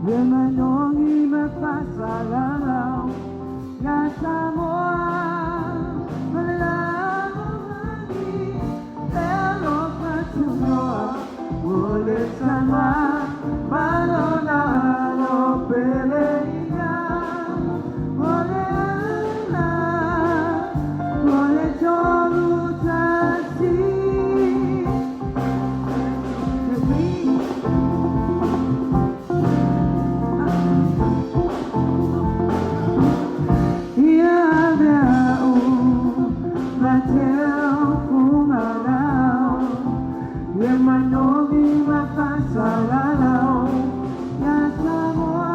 Ye manogi mafasalalau Ya Samoa Malalagi Alofa tunoa Ole sama Malona alo pele ia Ole ala Ole tolu tasi Ia vea u Mateo fungalau Ye manogi mafasalalau Ya Samoa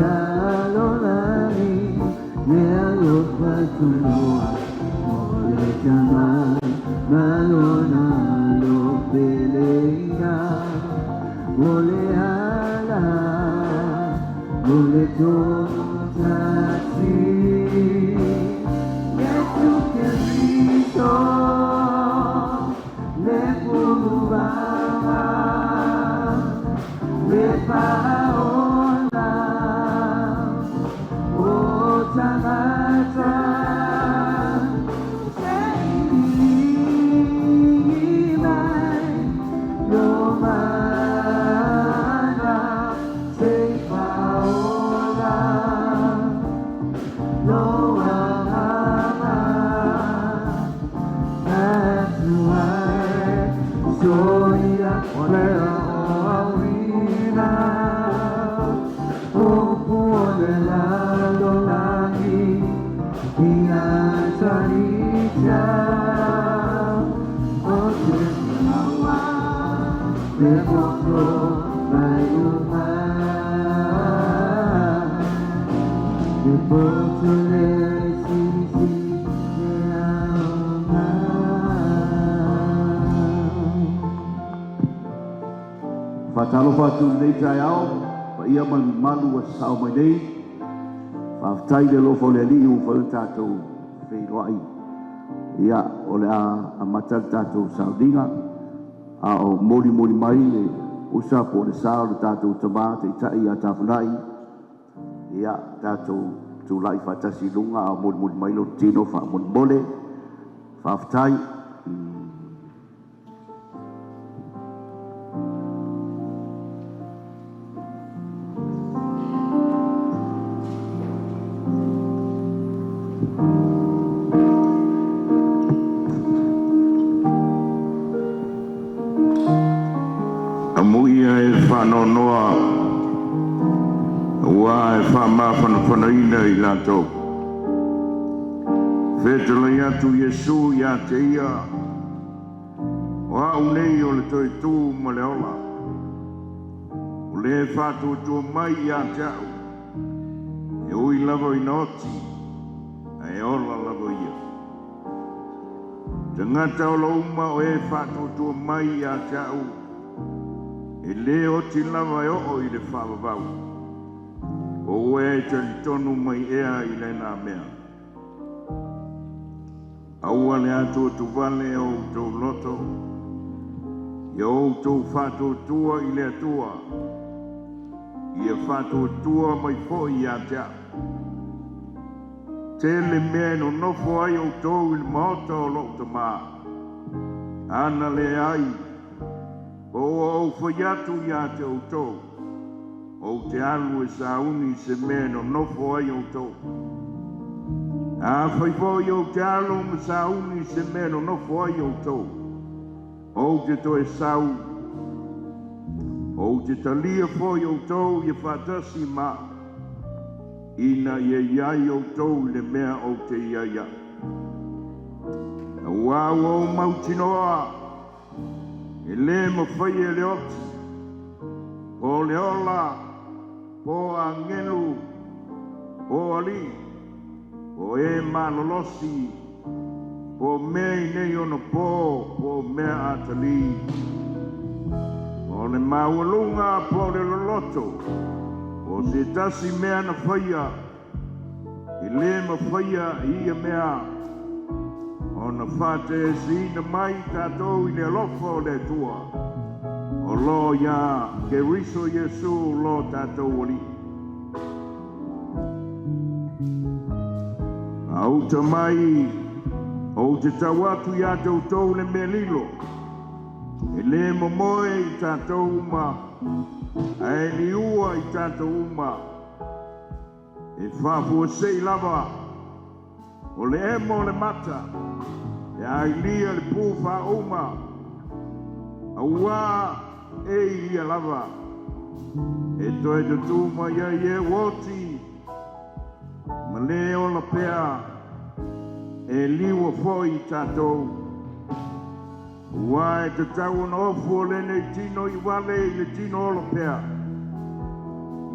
Lalolani Ye alofa tunoa Ole tama Malona lo peleia Ole ala Ole totasi Yesu Cristo Le puluvava Le paola O tagata Se mai Lo mana Se paola Lo ama Atuai Soia Lea O puone lalo lagi Ia tarita O te maua Te poto mai uma Te poto le sisi Te aoga. Faatalofa atu i lenei taeao, paia ma le mamalu ua sasao mai nei. Faafetai le alofa o le Alii ua mafai ona tatou feiloai. Ia, o le a amata le tatou sauniga, a o molimoli mai le usa po o le sa o le tatou tama taitai ia Tafunai. Ia, tatou tulai faatasi i luga a o molimoli mai lou tino faamolemole. Faafetai. Amuia e faanoanoa auā e faamafanafanaina i latou. Fetalai atu Iesu iā te ia, O a'u nei o le toe tū ma le ola. O le faatuatua mai iā te a'u, e ui lava ina oti, ae ola lava ia. Tagata ola uma o e faatuatua mai iā te a'u, e lē oti lava e oo i le faavavau. Po ua e talitonu mai ea i lena mea? Aua le atuatuvale o outou loto, ia outou faatuatua i le Atua, ia faatuatua mai foi iā te a'u. Tele mea e nonofo ai outou i le maota o lo'u Tamā. Ana leai, po ua ou fai atu iā te outou, ou te alu e sauni se mea e nonofo ai outou. Afai foi ou te alu ma sauni se mea e nonofo ai outou, ou te toe sau, ou te talia foi outou ia faatasi ma a'u, ina ia i ai outou i le mea ou te i ai a'u. Auā ua ou mautinoa, e lē mafai e le oti, po o le ola, po o agelu, po o alii, po o e malolosi, po o mea i nei onopō, po o mea atalī, po o le maualuga, po o le loloto, po o se tasi mea na faia, e lē mafaia e ia mea ona faateeseina mai tatou i le alofa o le Atua. O lo o iā Keriso Iesu lo tatou Alii. Gauta mai ou te tau atu iā te outou le mea lilo, e lē momoe i tatou uma, ae liua i tatou uma, e faafuasei lava o le emo o le mata, pe a ilia le pu faauma, auā e ilia lava, e toe tutū mai ai e ua oti, ma lē ola pea, e liua foi i tatou. Ua e tatau ona ofu o lenei tino i vale i le tino ola pea.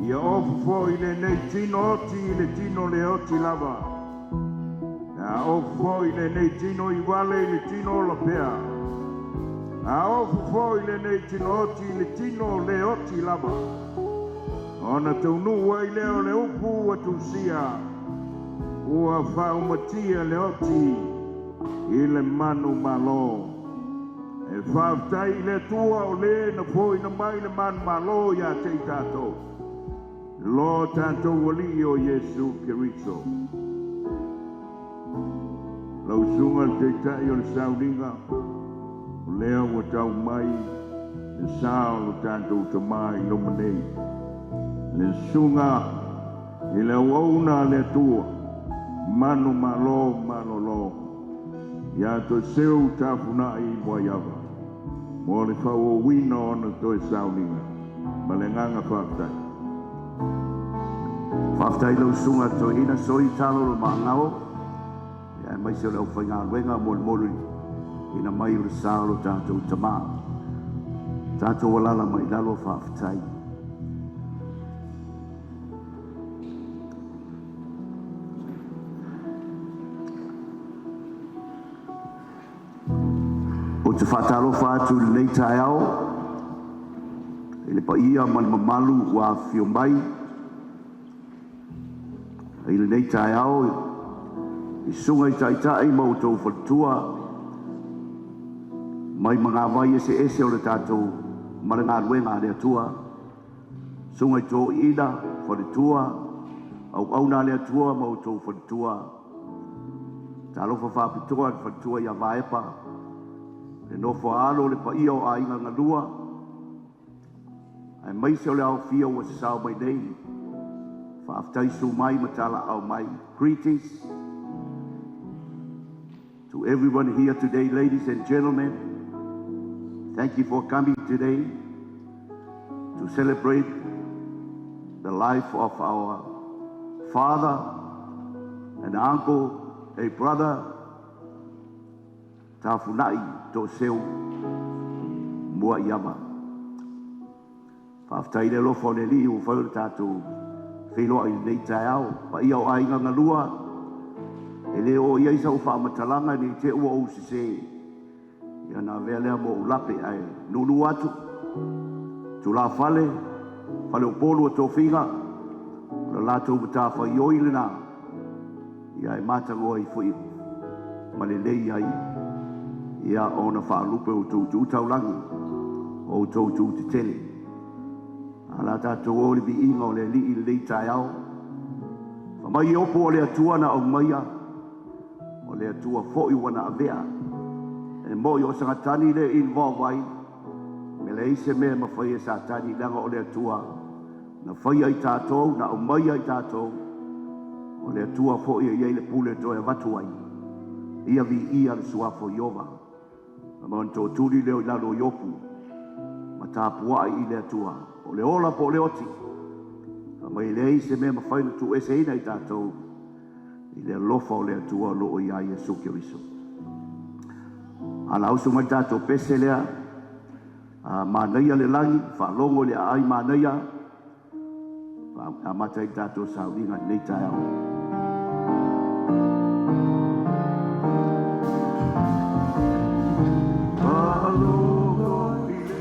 Ia ofu foi lenei tino oti i le tino le oti lava. A ofu foi lenei tino i vale i le tino ola pea. A ofu foi lenei tino oti i le tino le oti lava. Ona taunuu ai lea o le upu ua tusia, ua faaumatia le oti i le manumalo. E faafetai i le Atua o lē na fo'oina mai le manumalo iā te i tatou, lo tatou Alii o Iesu Keriso. Lau Susuga i le Taitai o le Sauniga, o lea ua tau mai le sa o lo tatou Tamā i luma nei, le Susuga i le Auauna a le Atua, manumalo malolo, ia Toeseu Tafuna'i Muaiava, mo le faaauauina o ana toe sauniga. Ma le agaga faafetai. Faafetai lau Susuga Toeaina Soi Talo lo Maagao, ia aemaise o le aufaigaluega molimoliina mai o le sa o lo tatou Tamā. Tatou alaala mai i lalo, faafetai. Ou te faatalofa atu i lenei taeao i le paia ma le mamalu ua afifio mai i lenei taeao i susuga i taitai ma outou faletua mai magavai eseese o le tatou ma le galuega a le Atua, susuga i toeaiina, faletua, auauna a le Atua ma outou faletua. Talofa faapitoa i le faletua ia Vaepa, le nofo a alo o le paia o Aiga Galua, aemaise o le aofia ua sasao mai nei. Faafetai susu mai ma talaau mai. Greetings to everyone here today, ladies and gentlemen. Thank you for coming today to celebrate the life of our father and uncle, a brother, Tafuna'i Toeseu Muaiava. Faafetai le alofa o le Alii ua fai o le tatou feiloai i lenei taeao. Paia o Aiga Galua, e le oo i ai sau faamatalaga nei te ua ou sesē, ia na avea lea ma ou lape ae nuunuu atu, tulafale, faleupolu o tofiga, o le latou matafaioi lena, ia e matagoa ai foi ma lelei ai ia ona faalupe o outou tu taulagi, o outou tu tetele. A la tatou o le viiga o le Alii i lenei taeao. Fa mai e opo o le Atua na aumaia, o le Atua foi ua na avea. E moi o Sagatani le involve ai, me leai se mea e mafai e Satani leaga o le Atua na faia i tatou, na aumaia i tatou, o le Atua foi e i ai le pule toe avatu ai. Ia viia le suafa o Ieova. Ma ona tootuli leo i lalo o Iopu, ma tapuai i le Atua. O le ola po o le oti, fa mai e leai se mea mafai ona tuueseina i tatou i le alofa o le Atua o lo o ia Iesu Keriso. A la usu mai tatou pese lea, a manaia le lagi, faalogo i le aai manaia, amata ai tatou sauniga i lenei taeao. Faalogo i le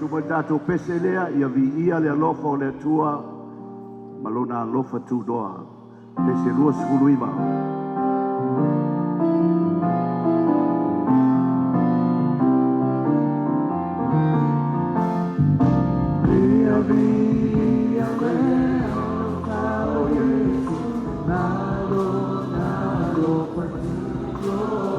Usu mai le tatou pese lea, ia viia le alofa o le Atua ma lona alofa tunoa. Pese 29. Via via le alofa o Iesu, ma lona alofa tunoa.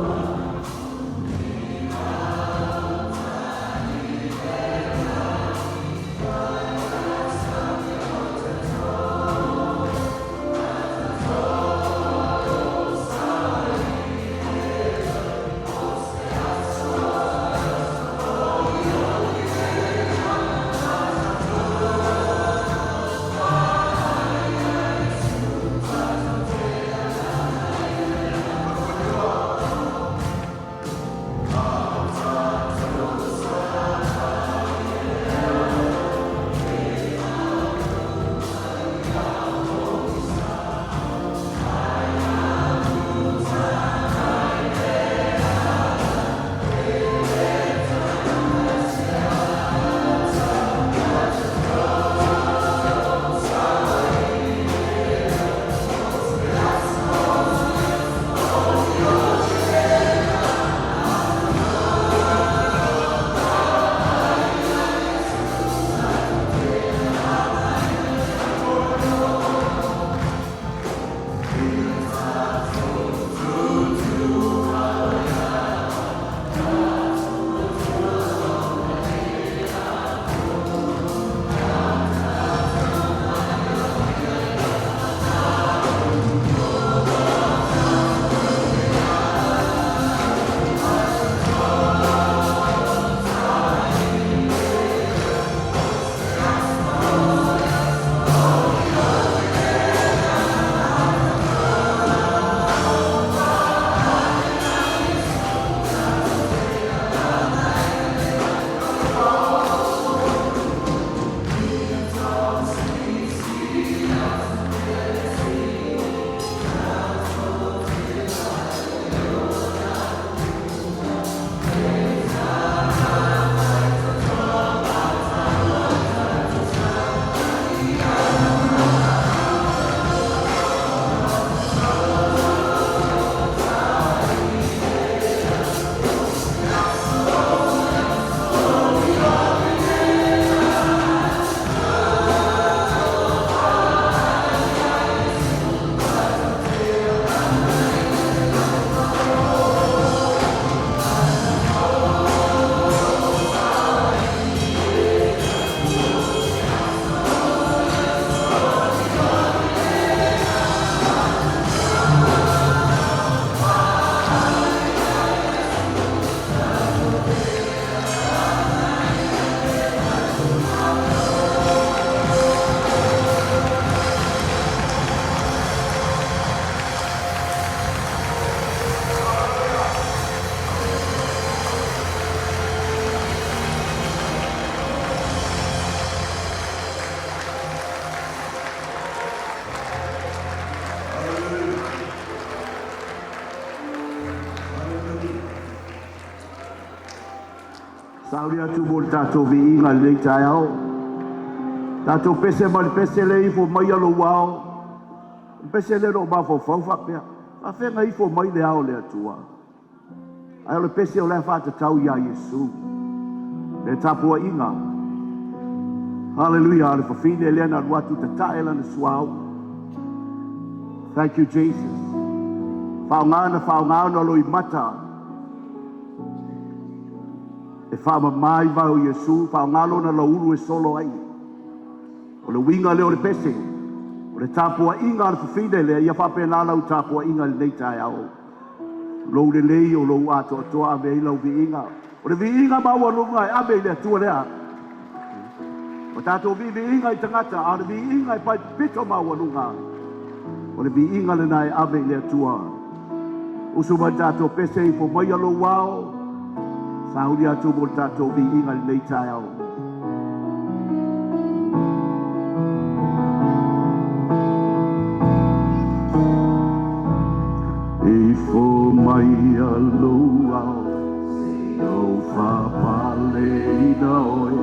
Sauni atu mo le tatou viiga i lenei taeao. Tatou pese ma le pese le ifo mai lou ao. O le pese lea na ou mafaufau faapea, faafefea ifo mai le ao o le Atua. Ae o le pese o la e faatatau ia Iesu. Le tapuaiga. Hallelujah, le fafine lea na alu atu tatae lana suauu. Thank you, Jesus. Faaaoga na faaaoga ona loimata e faamama i vae o Iesu, faaaoga lona lauulu e solo ai. O le uiga lea o le pese, o le tapuaiga a le fafine lea, ia faapena lau tapuaiga i lenei taeao. Lou lelei o lou atoatoa ave ai lau viiga. O le viiga maualuga e ave i le Atua lea. O tatou viiviiga i tagata, a o le viiga e paipito maualuga. O le viiga lena e ave i le Atua. Usu mai tatou pese ifo mai lou ao. Sauni atu mo le tatou viiga i lenei taeao. Ifo mai lou ao, se i ou faapaleina oe.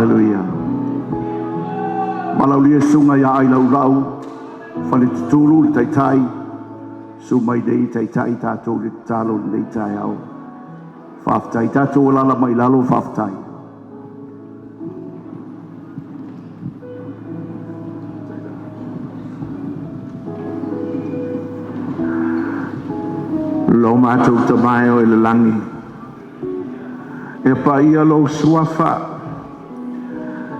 Haleluia. Valaaulia le susuga ia Ailaulau Faletutulu le Taitai, susu mai nei e taitai tatou i le tatalo i lenei taeao. Faafetai. Tatou alaala mai i lalo, faafetai. Lo matou Tama e oo i le lagi, ia paia lou Suafa,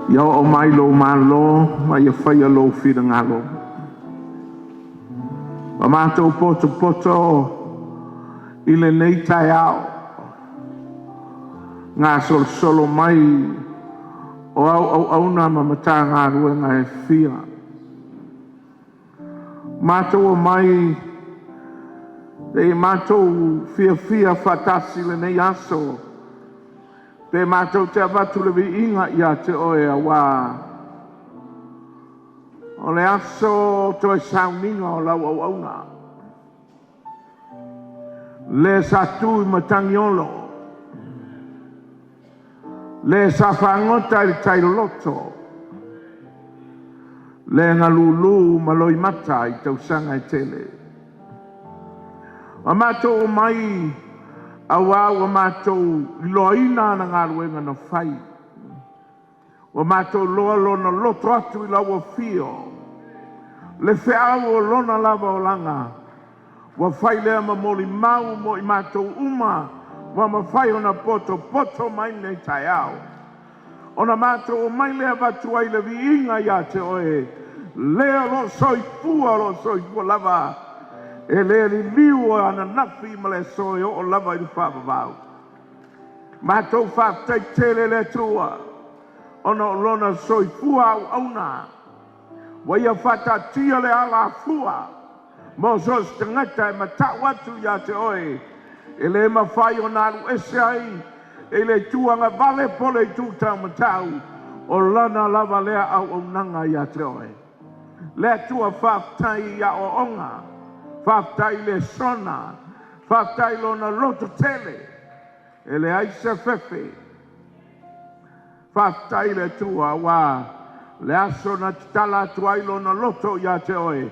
ia oo mai lou Malo ma ia faia lou finagalo. Ua matou potopoto i lenei taeao, gasolosolo mai o au auauna ma Matagaluega e fia, matou omai se i matou fiafia faatasi i lenei aso, pe matou te avatu le viiga ia te Oe aua o le aso toe sauniga o lau auauna, le sa tu i matagi olo, le sa fagota i le tai loloto, le na lulu ma loimata i tausaga e tele. Ua matou omai aua ua matou iloaina ana galuega na fai. Ua matou iloa Lona loto atu i lau afio, le feau o Lona lava olaga, ua fai lea ma molimau mo i matou uma ua mafai ona potopoto mai lenei taeao. Ona matou omai lea avatu ai le viiga ia te Oe, le o lo o soifua o lo o soifua lava, e le liliu o ananafi ma le aso e oo lava i le faavavau. Matou faafetai tele i le Atua ona o Lona soifua auauna ua Ia faataatia le alafua mo so o se tagata e matau atu ia te Oe, e le mafai ona alu ese ai i le itu agavale po o le itu taumatau, o Lana lava lea auaunaga ia te Oe. Le Atua faafetai i aoaoga, faafetai i lesona, faafetai i Lona lototele, e leai se fefe. Faafetai i le Atua aua le aso na tatala atu ai lona loto ia te Oe,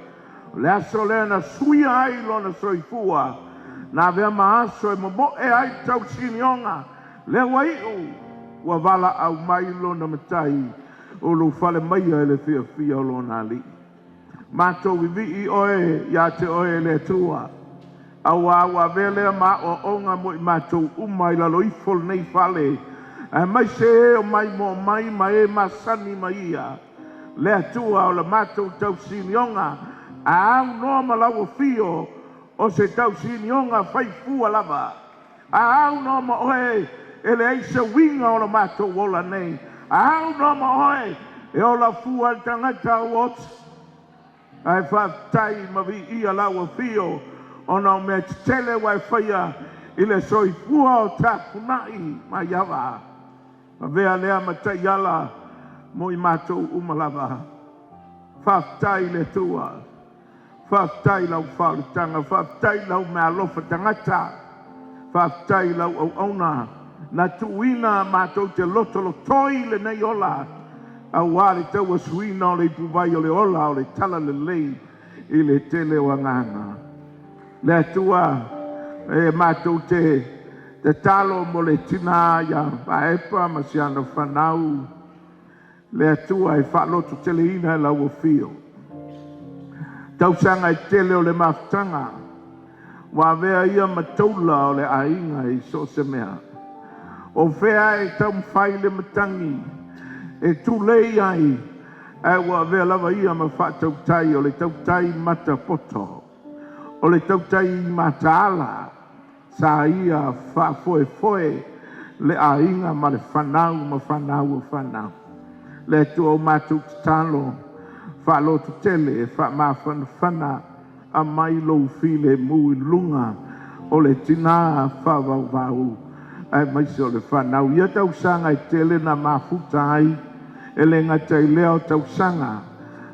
o le aso lea na suia ai lona soifua, na avea ma aso e momoe ai le tausinioga, lea ua iu, ua valaau mai lona Matai, ulufale maia i le fiafia o lona Alii. Matou vivii oe ia te Oe le Atua, aua ua avea lea ma aoaoga mo i matou uma i lalo ifo o lenei fale, aemaise e o maimoa mai ma e masani ma ia. Le Atua o le matou tausinioga, a aunoa ma lau afio, o se tausinioga faifua lava. A aunoa ma oe, e leai se uiga o le matou ola nei. A aunoa ma oe, e ola fua le tagata ua oti. Ae faafetai ma viia lau afio ona o mea tetele ua e faia i le soifua o Tapunai Maiava. Avea lea ma taiala mo i matou uma lava. Faafetai i le Atua, faafetai i lau faaolataga, faafetai i lau meaalofa tagata, faafetai i lau auauna na tuuina matou te lotolotoi i lenei ola, aua le tauasuina o le ipuvai o le ola o le talalelei i le tele o agaga. Le Atua, e matou te tatalo mo le tina ia Vaepa ma si ana fanau, le Atua e faalototeleina e lau afio. Tausaga e tele o le mafutaga, ua avea ia ma taula o le aiga i so o se mea. O fea e taumafai le matagi e tulei ai, ae ua avea lava ia ma faatautai o le tautai matapoto, o le tautai mataala, sa ia faafoefoe le aiga ma le fanau ma fanau o fanau. Le Atua o matou tatalo, faalototele, faamafanafana, aumai lou filemu i luga o le tina faavauvau aemaise o le fanau. Ia tausaga e tele na mafuta ai, e le gata i lea o tausaga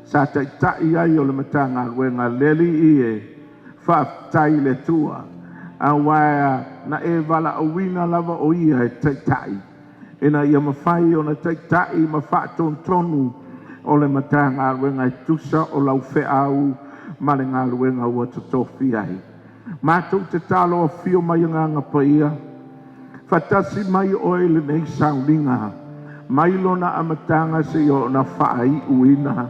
sa taitai ai o le Matagaluega, le Alii e faafetai i le Atua, aua na e valaauina lava o ia e taitai. ina ia mafai ona taitai ma faatonutonu o le Matagaluega e tusa o lau feau ma le galuega ua totofia ai. Matou te taloafio mai Agaga Paia, faatasi mai Oe i lenei sauniga mai lona amataga seia oo ina faaiuina.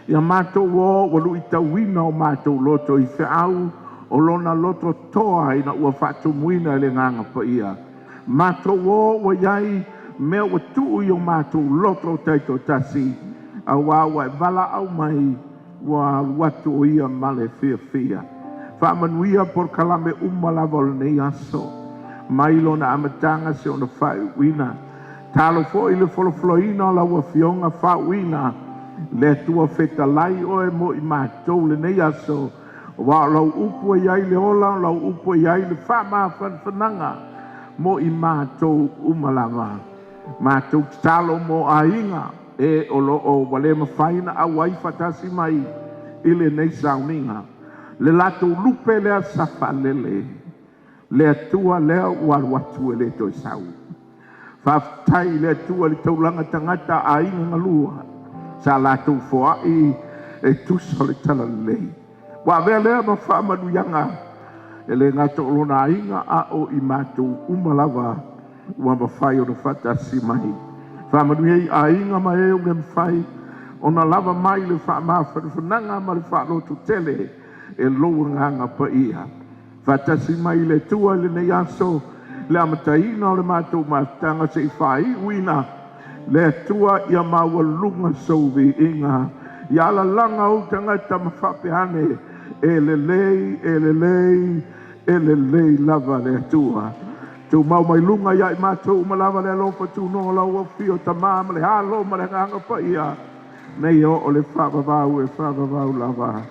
Ia matou o ua luitauina o matou loto i feau o Lona loto toa ina ua faatumuina e le Agaga Paia. Matou o ua i ai mea ua tuu i o matou loto taitoatasi, aua ua e valaau mai, ua alu atu o ia ma le fiafia. Faamanuia polokalame uma lava o lenei aso, mai lona amataga seia oo ina faaiuina. Tatalo foi i le folafolaina o lau Afioga faauuina, le Atua fetalai Oe mo i matou i lenei aso, aua o lau upu e i ai le ola, o lau upu e i ai le faamafanafanaga mo i matou uma lava. Matou tatalo mo aiga e o lo o ua le mafai ona auai faatasi mai i lenei sauniga, le latou lupe lea sa faalele, le Atua lea ua alu atu e le toe sau. Faafetai i le Atua i le taulaga tagata aiga galua sa latou foai e tusa o le talalelei. Ua avea lea ma faamanuiaga e le gata o lona aiga a o i matou uma lava ua mafai ona faatasi mai. Faamanuia i aiga ma e ua le mafai ona lava mai le faamafanafanaga ma le faalototele e lou Agaga Paia. Faatasi mai le Atua i lenei aso, le amataina o le matou mafutaga seia faaiuina. Le Atua ia maualuga sou viiga, ia alalaga ou tagata ma faapea ane, e lelei, e lelei, e lelei lava le Atua. Tumau mai luga ia i matou uma lava le alofa tunoa o lau Afio, Tama ma le Alo ma le Agaga Paia, nei oo le faavavau e faavavau lava.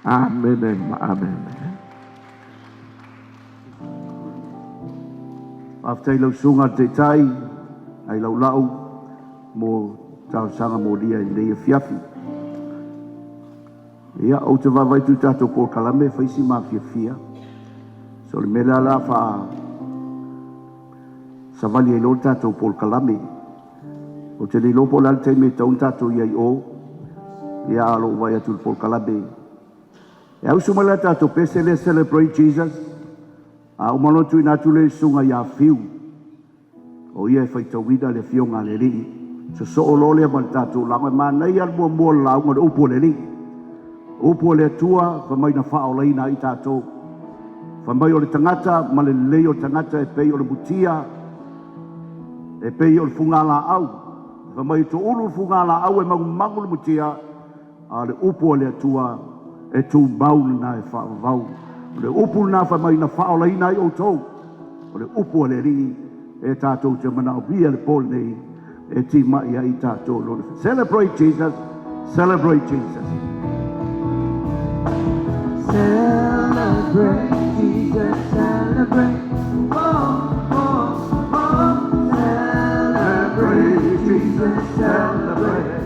Amene ma amene. Faafetai i lau Susuga i le Taitai Ailaulau mo talosaga molia i lenei afiafi. Ia, ou te vaavaai atu i le tatou polokalame e fai si mafiafia. So o le mea lea o le a faasavali ai loa le tatou polokalame. Ou te le iloa po o le a le taimi e tatau ona tatou i ai i o, ia a o lou vaai atu i le polokalame. E ausu mai la le tatou pese lea Celebrate Jesus, a uma loa ona tuuina atu lea i le susuga ia Fiu, o ia e faitauina le Afioga a le Alii. Sosoo loa lea ma le tatou lauga. E manaia le muamua o le lauga o le upu a le Alii. O upu a le Atua fai mai na faaolaina ai tatou. Fai mai o le tagata ma le lelei o le tagata e pei o le mutia, e pei o le fugalaau. Fai mai e toulu le fugalaau e magumagu le mutia, a o le upu a le Atua e tumau lena e faavavau. O le upu lena fai mai na faaolaina ai outou. O le upu a le Alii e tatou te manaomia le po lenei e timai ai tatou lona. Celebrate Jesus, celebrate Jesus. Celebrate Jesus, celebrate. Oh, oh, oh. Celebrate Jesus, celebrate.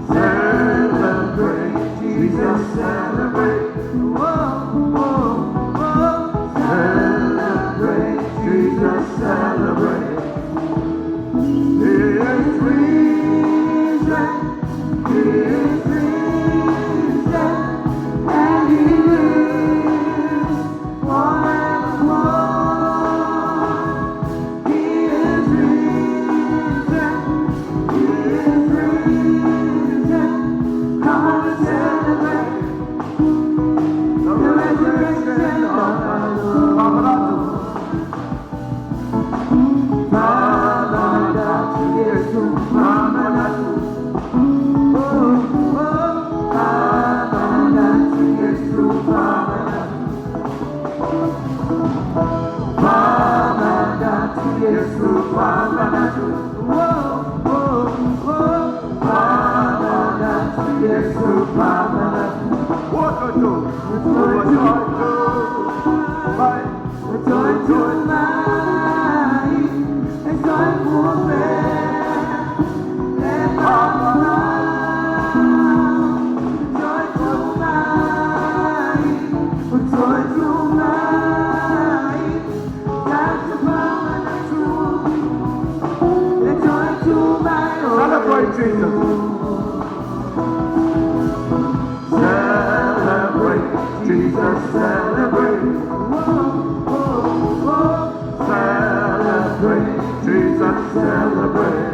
Celebrate Jesus, celebrate. Oh, oh, oh. Celebrate Jesus, celebrate. He is risen, He is risen, and He lives forevermore. He is risen, He is risen. Come on and celebrate the resurrection of our Lord. Famanatu Yesu, Famanatu. Oh, oh, Famanatu Yesu, Famanatu. Famanatu Yesu, Famanatu. Oh, oh, oh, Famanatu Yesu, Famanatu. What a joy! What a joy! Joy to my, joy for me, and joy to my, joy to my, that's the power. Jesus. Celebrate, Jesus, celebrate. Celebrate, Jesus, celebrate.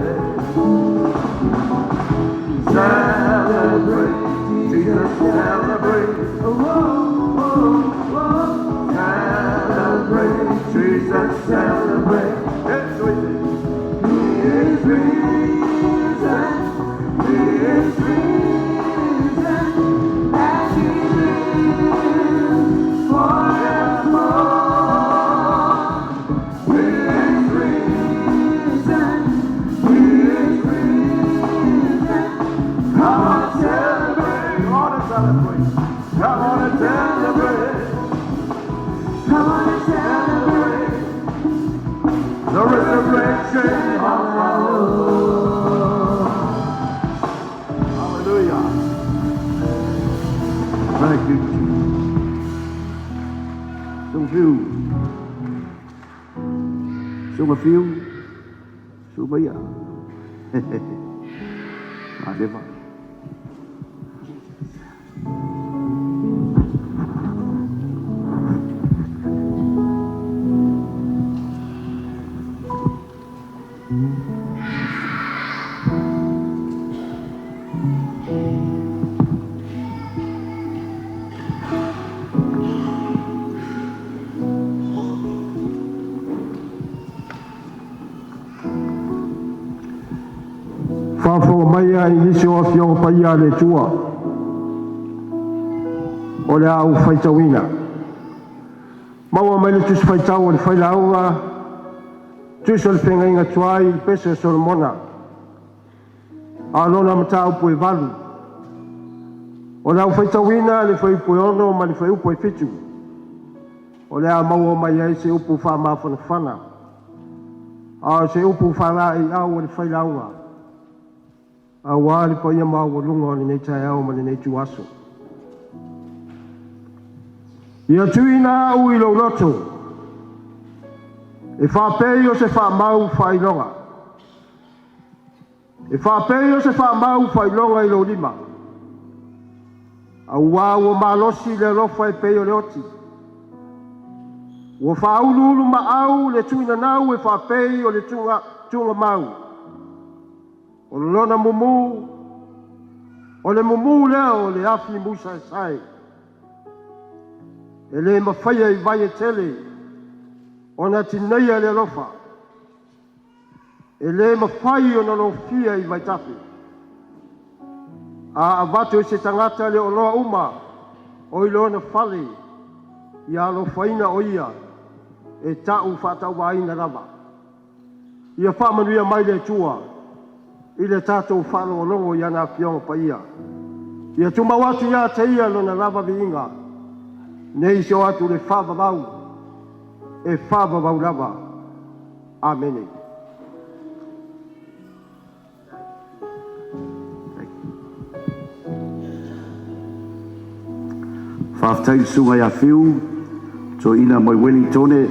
Celebrate, Jesus, celebrate. Celebrate, Jesus, celebrate. Yes, we do. He is risen, He is risen, and He lives forevermore. He is risen, He is risen. Come on, celebrate. Come on and celebrate. Come on and celebrate. Come on and celebrate The resurrection of our Lord. Hallelujah. Thank you, Jesus. Suga Fiu. Suga Fiu. Suga ia. Alefa. Faafofoga mai i nisi o afioga paia a le Atua o le a ou faitauina. Maua mai le tusi faitau a le failauga, tusi o le feagaiga tuai, le pese o Solomona. A lona mataupu e 8. O le a ou faitauina le fuaiupu e 6 ma le fuaiupu e 7. O le a maua mai ai se upu faamafanafana. A o se upu faalaeiau o le failauga. Auā le paia maualuga o lenei taeao ma lenei ituaso. Ia tuuina au i lou loto, e faapei o se faamau faailoga. E faapei o se faamau faailoga i lou lima. Auā ua malosi le alofa e pei o le oti. Ua faauluulumaau le tuinanau e faapei o le tuga, tugamau. O lona mumu, o le mumu lea o le afi musaesae. E le mafaia i vai e tele, ona tineia le alofa. E le mafai ona lofia i vaitafe. A avatu e se tagata le oloa uma o i lona fale, ia alofaina o ia e tau faatauvaina lava. Ia faamanuia mai le Atua i le tatou faalogologo i ana afioga paia. Ia tumau atu ia te ia lona lava viiga, nei se o atu le faavavau, e faavavau lava. Amene. Faafetai le susuga ia Fiu, toeaina mai Wellington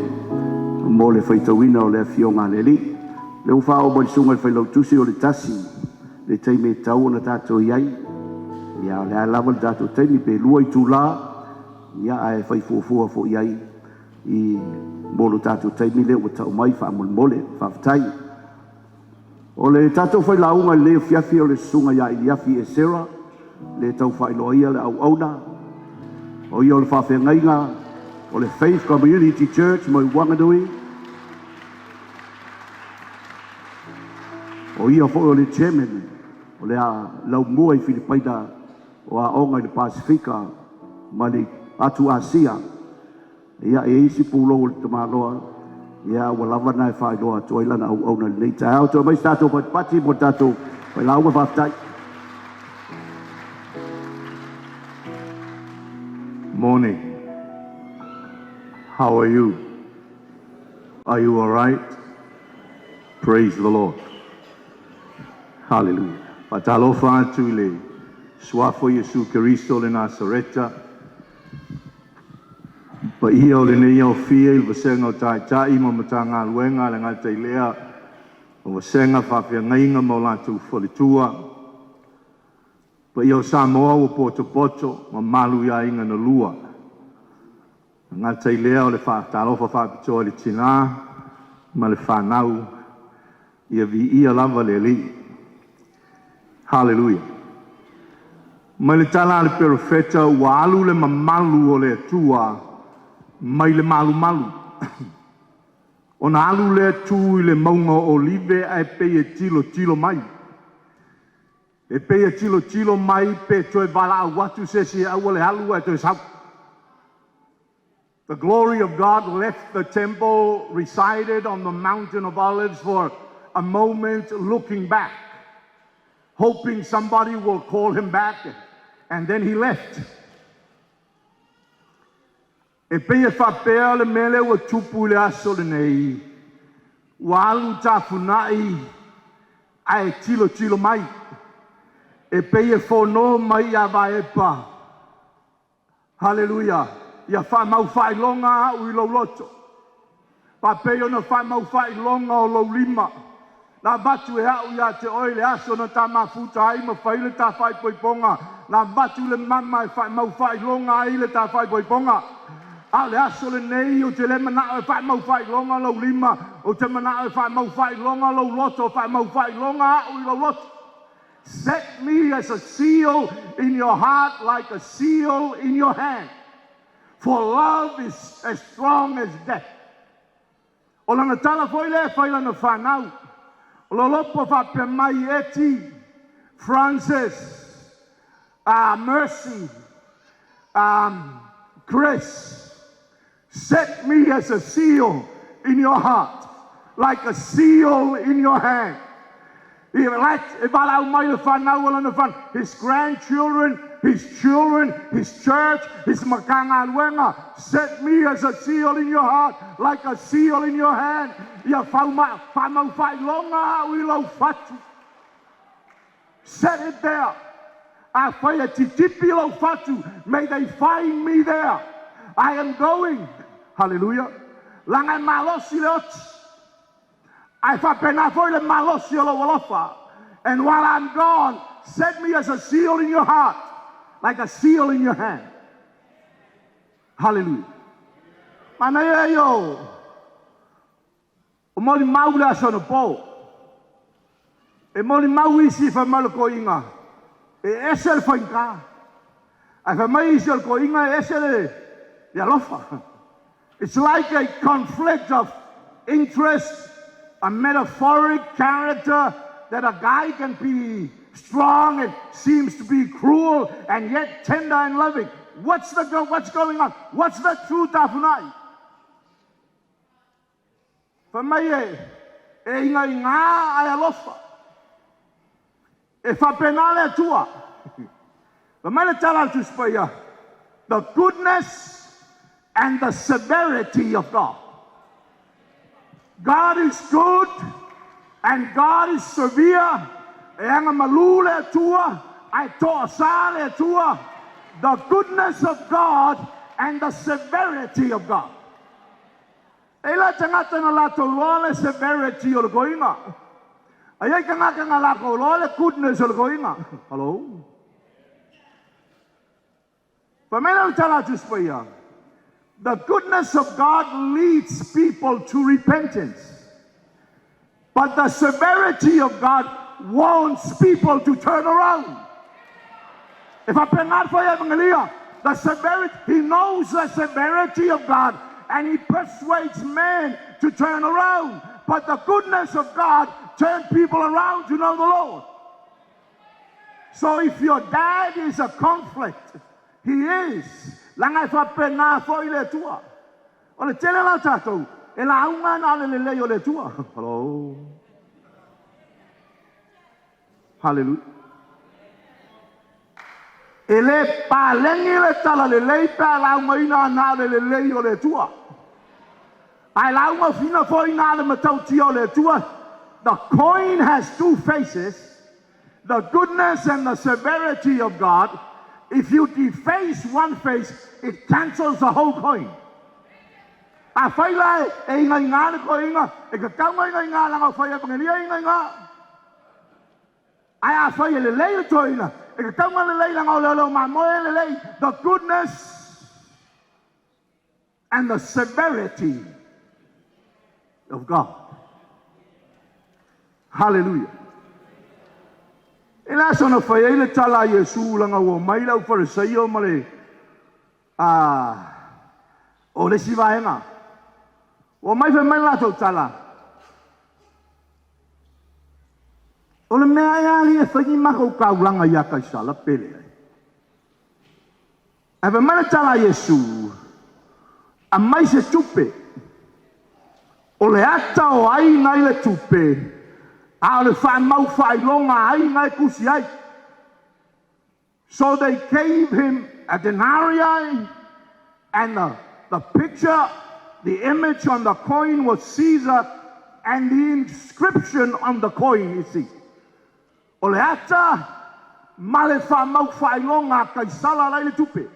mo le faitauina o le afioga a le Alii. Le ua faaoo mai le susuga i le failautusi o le 1 le taimi e tatau ona tatou i ai. Ia o le a lava le tatou taimi pe 2 itula, ia ae fai fuafua foi i ai i mo lo tatou taimi lea ua tau mai faamolemole. Faafetai. O le tatou failauga i lenei afiafi o le susuga ia Iliafi Esera, le tau faailoa le auauna, o ia o le faafeagaiga o le Faith Community Church mai Wanganui. O ia foi o le chairman o le a laumua i Filipaina o aoga i le Pasifika ma le atu Asia. Ia e isi pulou o le tamaloa, ia ua lava na e faailoa atu ai lana auauna i lenei taeao. Toe mai se tatou patipati mo le tatou failauga. Faafetai. Morning. How are you? Are you all right? Praise the Lord. Hallelujah. Faatalofa atu i le suafa o Iesu Keriso le Nasareta. Paia o lenei aofia i le vasega o Taitai ma Matagaluega le gata i lea o vasega faafeagaiga ma o latou faletua. Paia o Samoa ua potopoto ma mamalu i aiga na lua. E gata i lea o le faatalofa faapitoa i le tina ma le fanau, ia viia lava le Alii. Haleluia. Mai le tala a le perofeta ua alu le mamalu o le Atua mai le malumalu, ona alu lea tu i le mauga o Olive ae pei e tilotilo mai. E pei e tilotilo mai pe toe valaau atu se isi e aua le alu ae toe sau. The glory of God left the temple, resided on the Mountain of Olives for a moment, looking back, hoping somebody will call him back, and then he left. E pei e faapea le mea lea ua tupu i le aso lenei, ua alu tafunai ae tilotilo mai. E pei e fono mai ia Vaepa, haleluia, ia faamau faailoga au i lou loto, faapei ona faamau faailoga o lou lima. Na avatu e au ia te oe le aso na ta mafuta ai ma fai le ta faaipoipoga, na avatu le mama e faamau faailoga ai le ta faaipoipoga. A o le aso lenei, ou te le manao e faamau faailoga lou lima, ou te manao e faamau faailoga lou loto, faamau faailoga au i lou loto. Set me as a seal in your heart, like a seal in your hand. For love is as strong as death. O lana tala foi lea e fai lana whanau. O lo lopo faapea mai Eti, Francis, Mercy, Chris, set me as a seal in your heart, like a seal in your hand. E valaau mai le whanau o lana whanau, his grandchildren, his children, his church, his Matagaluega. Set me as a seal in your heart, like a seal in your hand. Ia faamau faailoga au i lou fatu. Set it there. Afai e titipi lou fatu, may they find me there. I am going. Hallelujah. Leaga e malosi le oti. Ae faapena foi le malosi o lou alofa. And while I'm gone, set me as a seal in your heart, like a seal in your hand. Hallelujah. Manaia io. O moli mau le aso na po. E moli mau isi fa mai le koinga. E ese le faigata. Ae fai mai isi o le koinga e ese le alofa. It's like a conflict of interest, a metaphoric character that a guy can be strong and seems to be cruel and yet tender and loving. What's going on? What's the truth tafunai? Fai mai e inga i ngā ai alofa. E faapena le Atua. Fai mai le tala al Tusi. The goodness and the severity of God. God is good and God is severe. E aga malu le Atua, ae toasa le Atua. The goodness of God and the severity of God. E la tagata na latou iloa le severity o le koiga. Ai ai tagata na latou iloa le goodness o le koiga. Hello? Fai mai le tala Tusi Paia. The goodness of God leads people to repentance. But the severity of God wants people to turn around. If I not for Evangelia, the severity, he knows the severity of God and he persuades men to turn around. But the goodness of God turns people around to know the Lord. So if your dad is a conflict, he is. Leaga e faapena foi le Atua. O le tele la tatou, e lauga na le lelei o le Atua. Hello. Hallelujah. E le paleni le tala lelei pe a laugaina na le lelei o le Atua. Ae lauga fina foi na le matautia o le Atua. The coin has two faces, the goodness and the severity of God. If you deface one face, it cancels the whole coin. Afai la e inga inga le koiga, e ka kaunga inga inga langa fai evangelia inga inga. Ae afai e lelei le toeaina, E tatau ona lelei leaga o le oleo mamoe e lelei. The goodness and the severity of God. Hallelujah. I le aso na fai ai le tala a Iesu leaga ua omai le aufalesaio ma le a o le isi vaega. Ua omai fai mai le latou tala, O le mea ea alii e fai ni matou taulaga ia Kaisala pe leai? Ae fai mai le tala a Iesu, Aumai se tupe, o le ata o ai na i le tupe, a o le faamau faailoga a ai na e tusi ai. So they gave him a denarii, and the picture, the image on the coin was Caesar, and the inscription on the coin is Caesar. O le ata ma le faamau faailoga a Kaisala la i le tupe.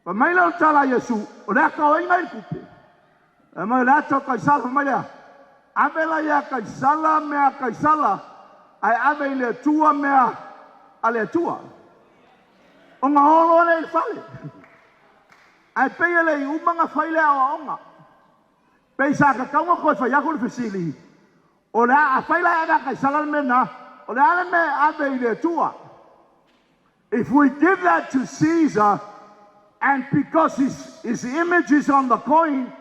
Fai mai lea o le tala a Iesu, O le ata o ai na i le tupe? Fai mai, O le ata o Kaisala. Fai mai lea, Ave la ia Kaisala mea a Kaisala, ae ave i le Atua mea a le Atua. Ona o loa lea i le fale. Ae pei e le i uma ona fai le aoaoga. Pei sa tatau ona toe fai atu le fesili, O le a, afai la e ave a Kaisala le mea lena, o le a le mea e ave i le Atua? If we give that to Caesar, and because his image is on the coin,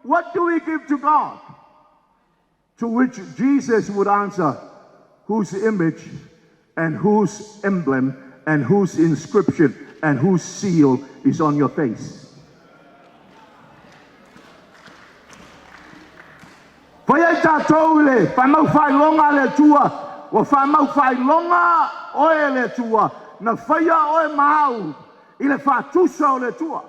what do we give to God? To which Jesus would answer, whose image and whose emblem and whose inscription and whose seal is on your face. Fai ai tatou i le faamau faailoga a le Atua, ua faamau faailoga oe e le Atua, na faia oe ma au i le faatusa o le Atua.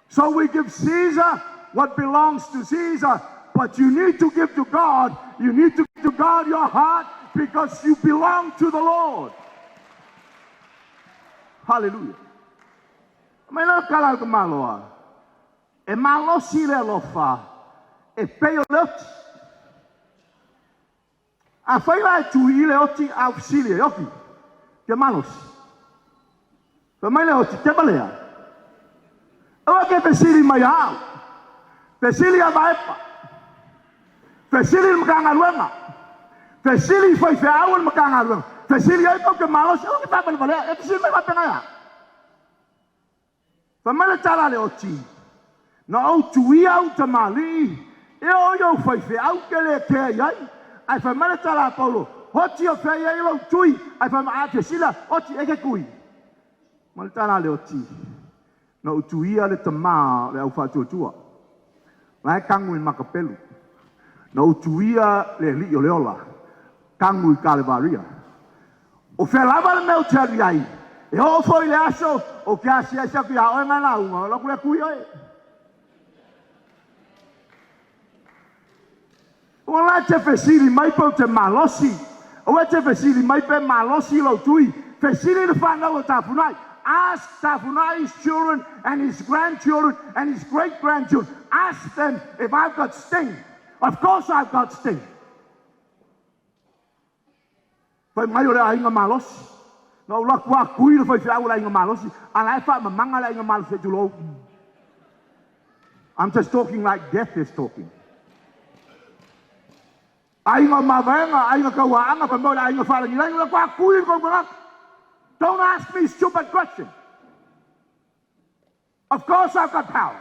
So we give Caesar what belongs to Caesar, but you need to give to God, you need to give to God your heart because you belong to the Lord. Hallelujah. Mai lea tala a le tamaloa, e malosi le alofa e pei o le oti. Afai la e tui i le oti a ou fesili e oti, ke malosi. Fai mai le oti, ke valea. Aua ke fesili mai ia au. Fesili ia Vaepa. Fesili i le Matagaluega. Fesili i faifeau o le Matagaluega. Fesili ai pe ou te malosi, aua ke faavalevalea. E fesili mai faapena ia au. Fai mai le tala a le oti, Na ou tuia au tamalii, e oo i ou faifeau ke le kea i ai. Ae fai mai le tala a Paulo, Oti o fea i ai lou tui? Ae fai mai, a fesili la, Oti, e ke tui? Ma le tala a le oti, Na ou tuia le tama o le au faatuatua, la e tagu i Makapelu. Na ou tuia le alii o le ola, tagu i Kalevaria. O fea lava le mea ou te alu i ai, e oo foi i le aso ou te asiasi atu ia oe ma e lauga, o alu atu lea tui oe. Aua la e te fesili mai pe ou te malosi, aua e te fesili mai pe malosi lou tui, fesili le fanau o Tafunai. Ask Tafunai's children and his grandchildren and his great grandchildren. Ask them if I've got sting. Of course I've got sting. Fai mai o le aiga malosi. Na ou alu atu lava tui le faifeau o le aiga malosi, a la e faamamaga le aiga malosi se i tulou. I'm just talking like death is talking. Aiga o Mavaega, aiga Tauaana, fai mai o le aiga Faalagilagi, ou alu atu lava tui le tou tagata. Don't ask me stupid question. Of course I've got power.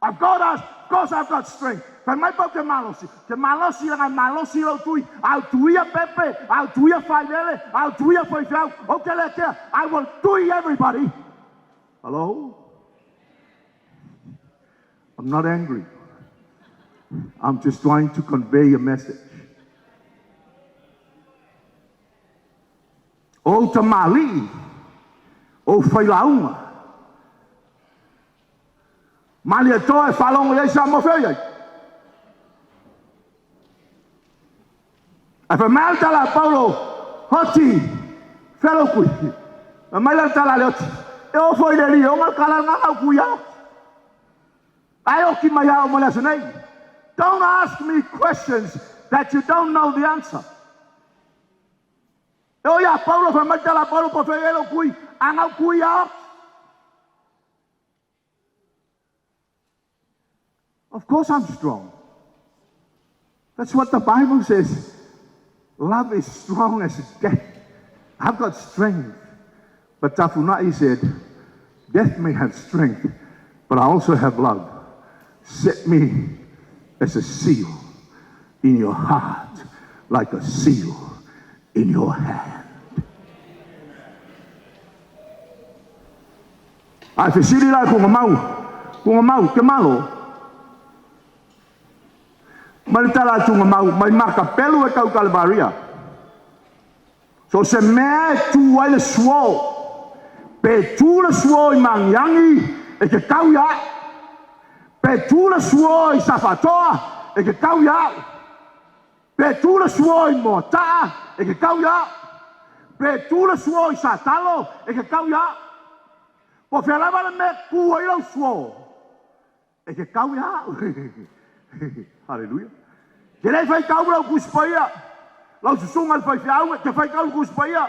Of course I've got strength. Fai mai pe ou te malosi. Ou te malosi leaga e malosi lou tui. A ou tuia Pepe, a ou tuia Failele, a ou tuia Faifeau, ou te le kea. I will tui everybody. Hello? I'm not angry. I'm just trying to convey a message. O ou tamalii, o ou failauga, Malietoa e faalogo i ai Samoa fea i ai. Ae fai mai le tala a Paulo, Oti, fea lou tui? Fai mai le tala a le Oti, e oo foi i le alii e ona le tala lena na ou tui ai. Ae oti mai a oo mai le aso nei. Don't ask me questions that you don't know the answer. E oo ia Paulo, fai mai le tala a Paulo, po o fea o i ai lou tui, a na ou tui lava oti. Of course I'm strong. That's what the Bible says. Love is strong as death. I've got strength. But Tafuna'i said, death may have strength, but I also have love. Set me as a seal in your heart, like a seal in your hand. Ae fesili la e Tuugamau, Tuugamau, te malo. Mai le tala a Tuugamau, mai Makapelu e tau Kalevaria. So se mea e tu ai le suo, pe tu le suo i Magiagi e te tau ia au. Pe tu le suo i Safatoa e te tau ia au. Pe tu le suo i Moataa e te tau ia au. Pe tu le suo i Satalo e te tau ia au. Po o fea lava le mea e tu ai lau suo, e te tau ia au. Haleluia. Te le faitau lau Tusi Paia, lau susuga i le faifeau, e te faitau le Tusi Paia.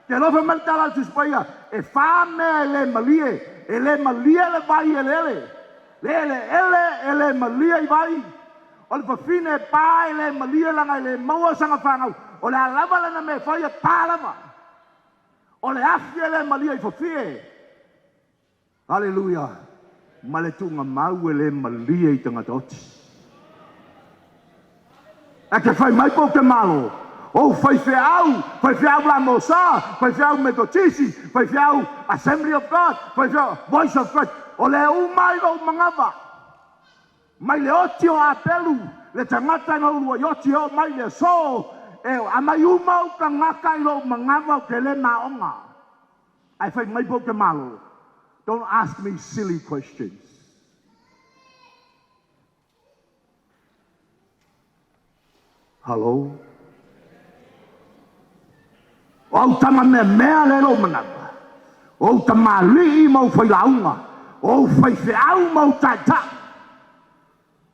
Te alofa mai le tala a le Tusi Paia, e fa mea e le malie, e le malie le vai eleele, le eleele e le malie i vai. O le fafine e pa e le malie leaga e le maua sana fanau, o le a lava lana mea e fai e pa lava. O le afi e le malie i fafie. Haleluia! Ma le tuugamau e le malie i tagata oti. Ae te fai mai pou te malo, ou faifeau, faifeau la Mosa, faifeau Metotisi, faifeau Assembly of God, faifeau Voice of Christ, o le uma ai lou manava. Mai le oti o Apelu, le tagata na uluai oti e oo mai le aso, e aumai uma ou tagata i lou manava ou te le maoga. Ae fai mai pou te malo, don't ask me silly questions. Hello? O au tama meamea lea i lou manava, o ou tamalii ma ou failauga, o ou faifeau ma ou taitai.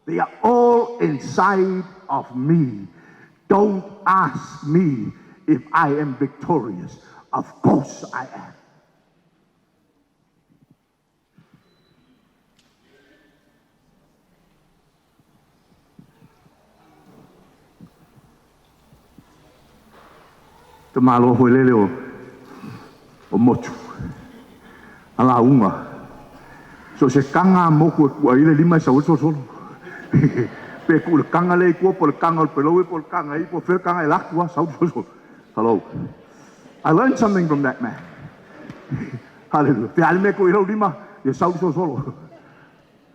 They are all inside of me. Don't ask me if I am victorious. Of course I am. Te malo foi lele o o motu a lauga. So se taga a motu e kua i le lima e sau ai le solosolo. Pe tuu i le taga lea i tua po o le taga o le pelaue po o le taga i po o fea le taga e alu atu lava sau le solosolo. Hello. I learned something from that man. Hallelujah. Pe a le mea e tuu i ai lou lima, ia sau le solosolo.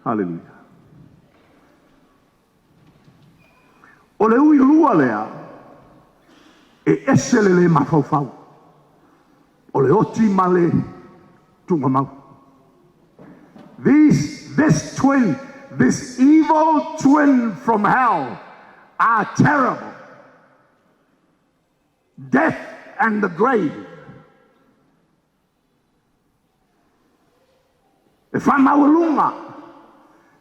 Hallelujah. O le ui lua lea, e ese le le mafaufau. O le oti ma le tuugamau. These, this twin, this evil twin from hell are terrible. Death and the grave. E faamaualuga,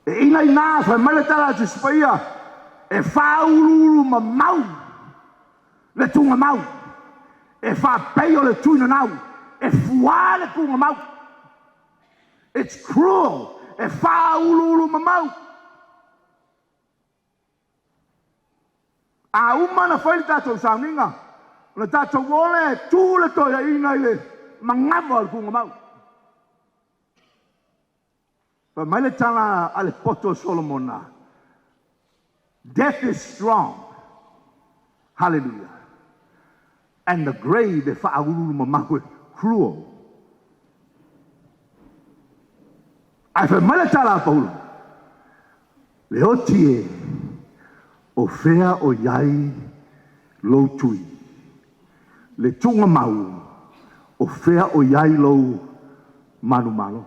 e inaina, fai mai le tala a Tusi Paia, e faauluulu mamau le tuugamau, e faapei o le tuinanau, e fuā le tuugamau. It's cruel, e faauluulu mamau. A uma ona fai le tatou sauniga, ona tatou o lea e tu le toeaina i le manava o le tuugamau. Fai mai le tala a le poto o Solomona, Death is strong, hallelujah, and the grave e faauluulu mamau e cruel. Ae fai mai le tala a Paulo, Le oti e, o fea o i ai lou tui? Le tuugamau, o fea o i ai lou manumalo?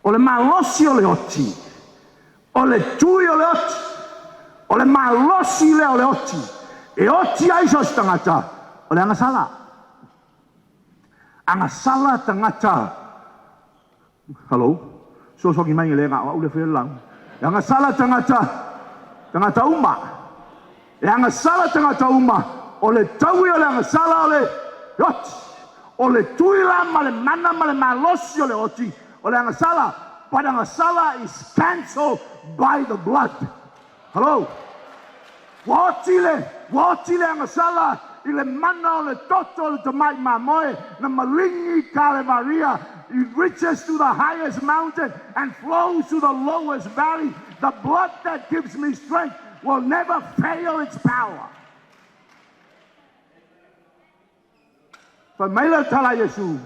O le malosi o le oti, o le tui o le oti, o le malosi lea o le oti, e oti ai so o se tagata, o le agasala. Agasala tagata Hello. Fesoasoani mai le na o au le faia le lauga. E agasala tagata, tagata uma. E agasala tagata uma, o le taui o le agasala o le oti. O le tui la ma le mana ma le malosi o le oti, o le agasala, but agasala is cancelled by the blood. Hello? Ua oti le, ua oti le agasala i le mana o le toto o le tamai mamoe na maligi i Kalevaria. It reaches to the highest mountain and flows to the lowest valley. The blood that gives me strength will never fail its power. Fai mai le tala a Iesu,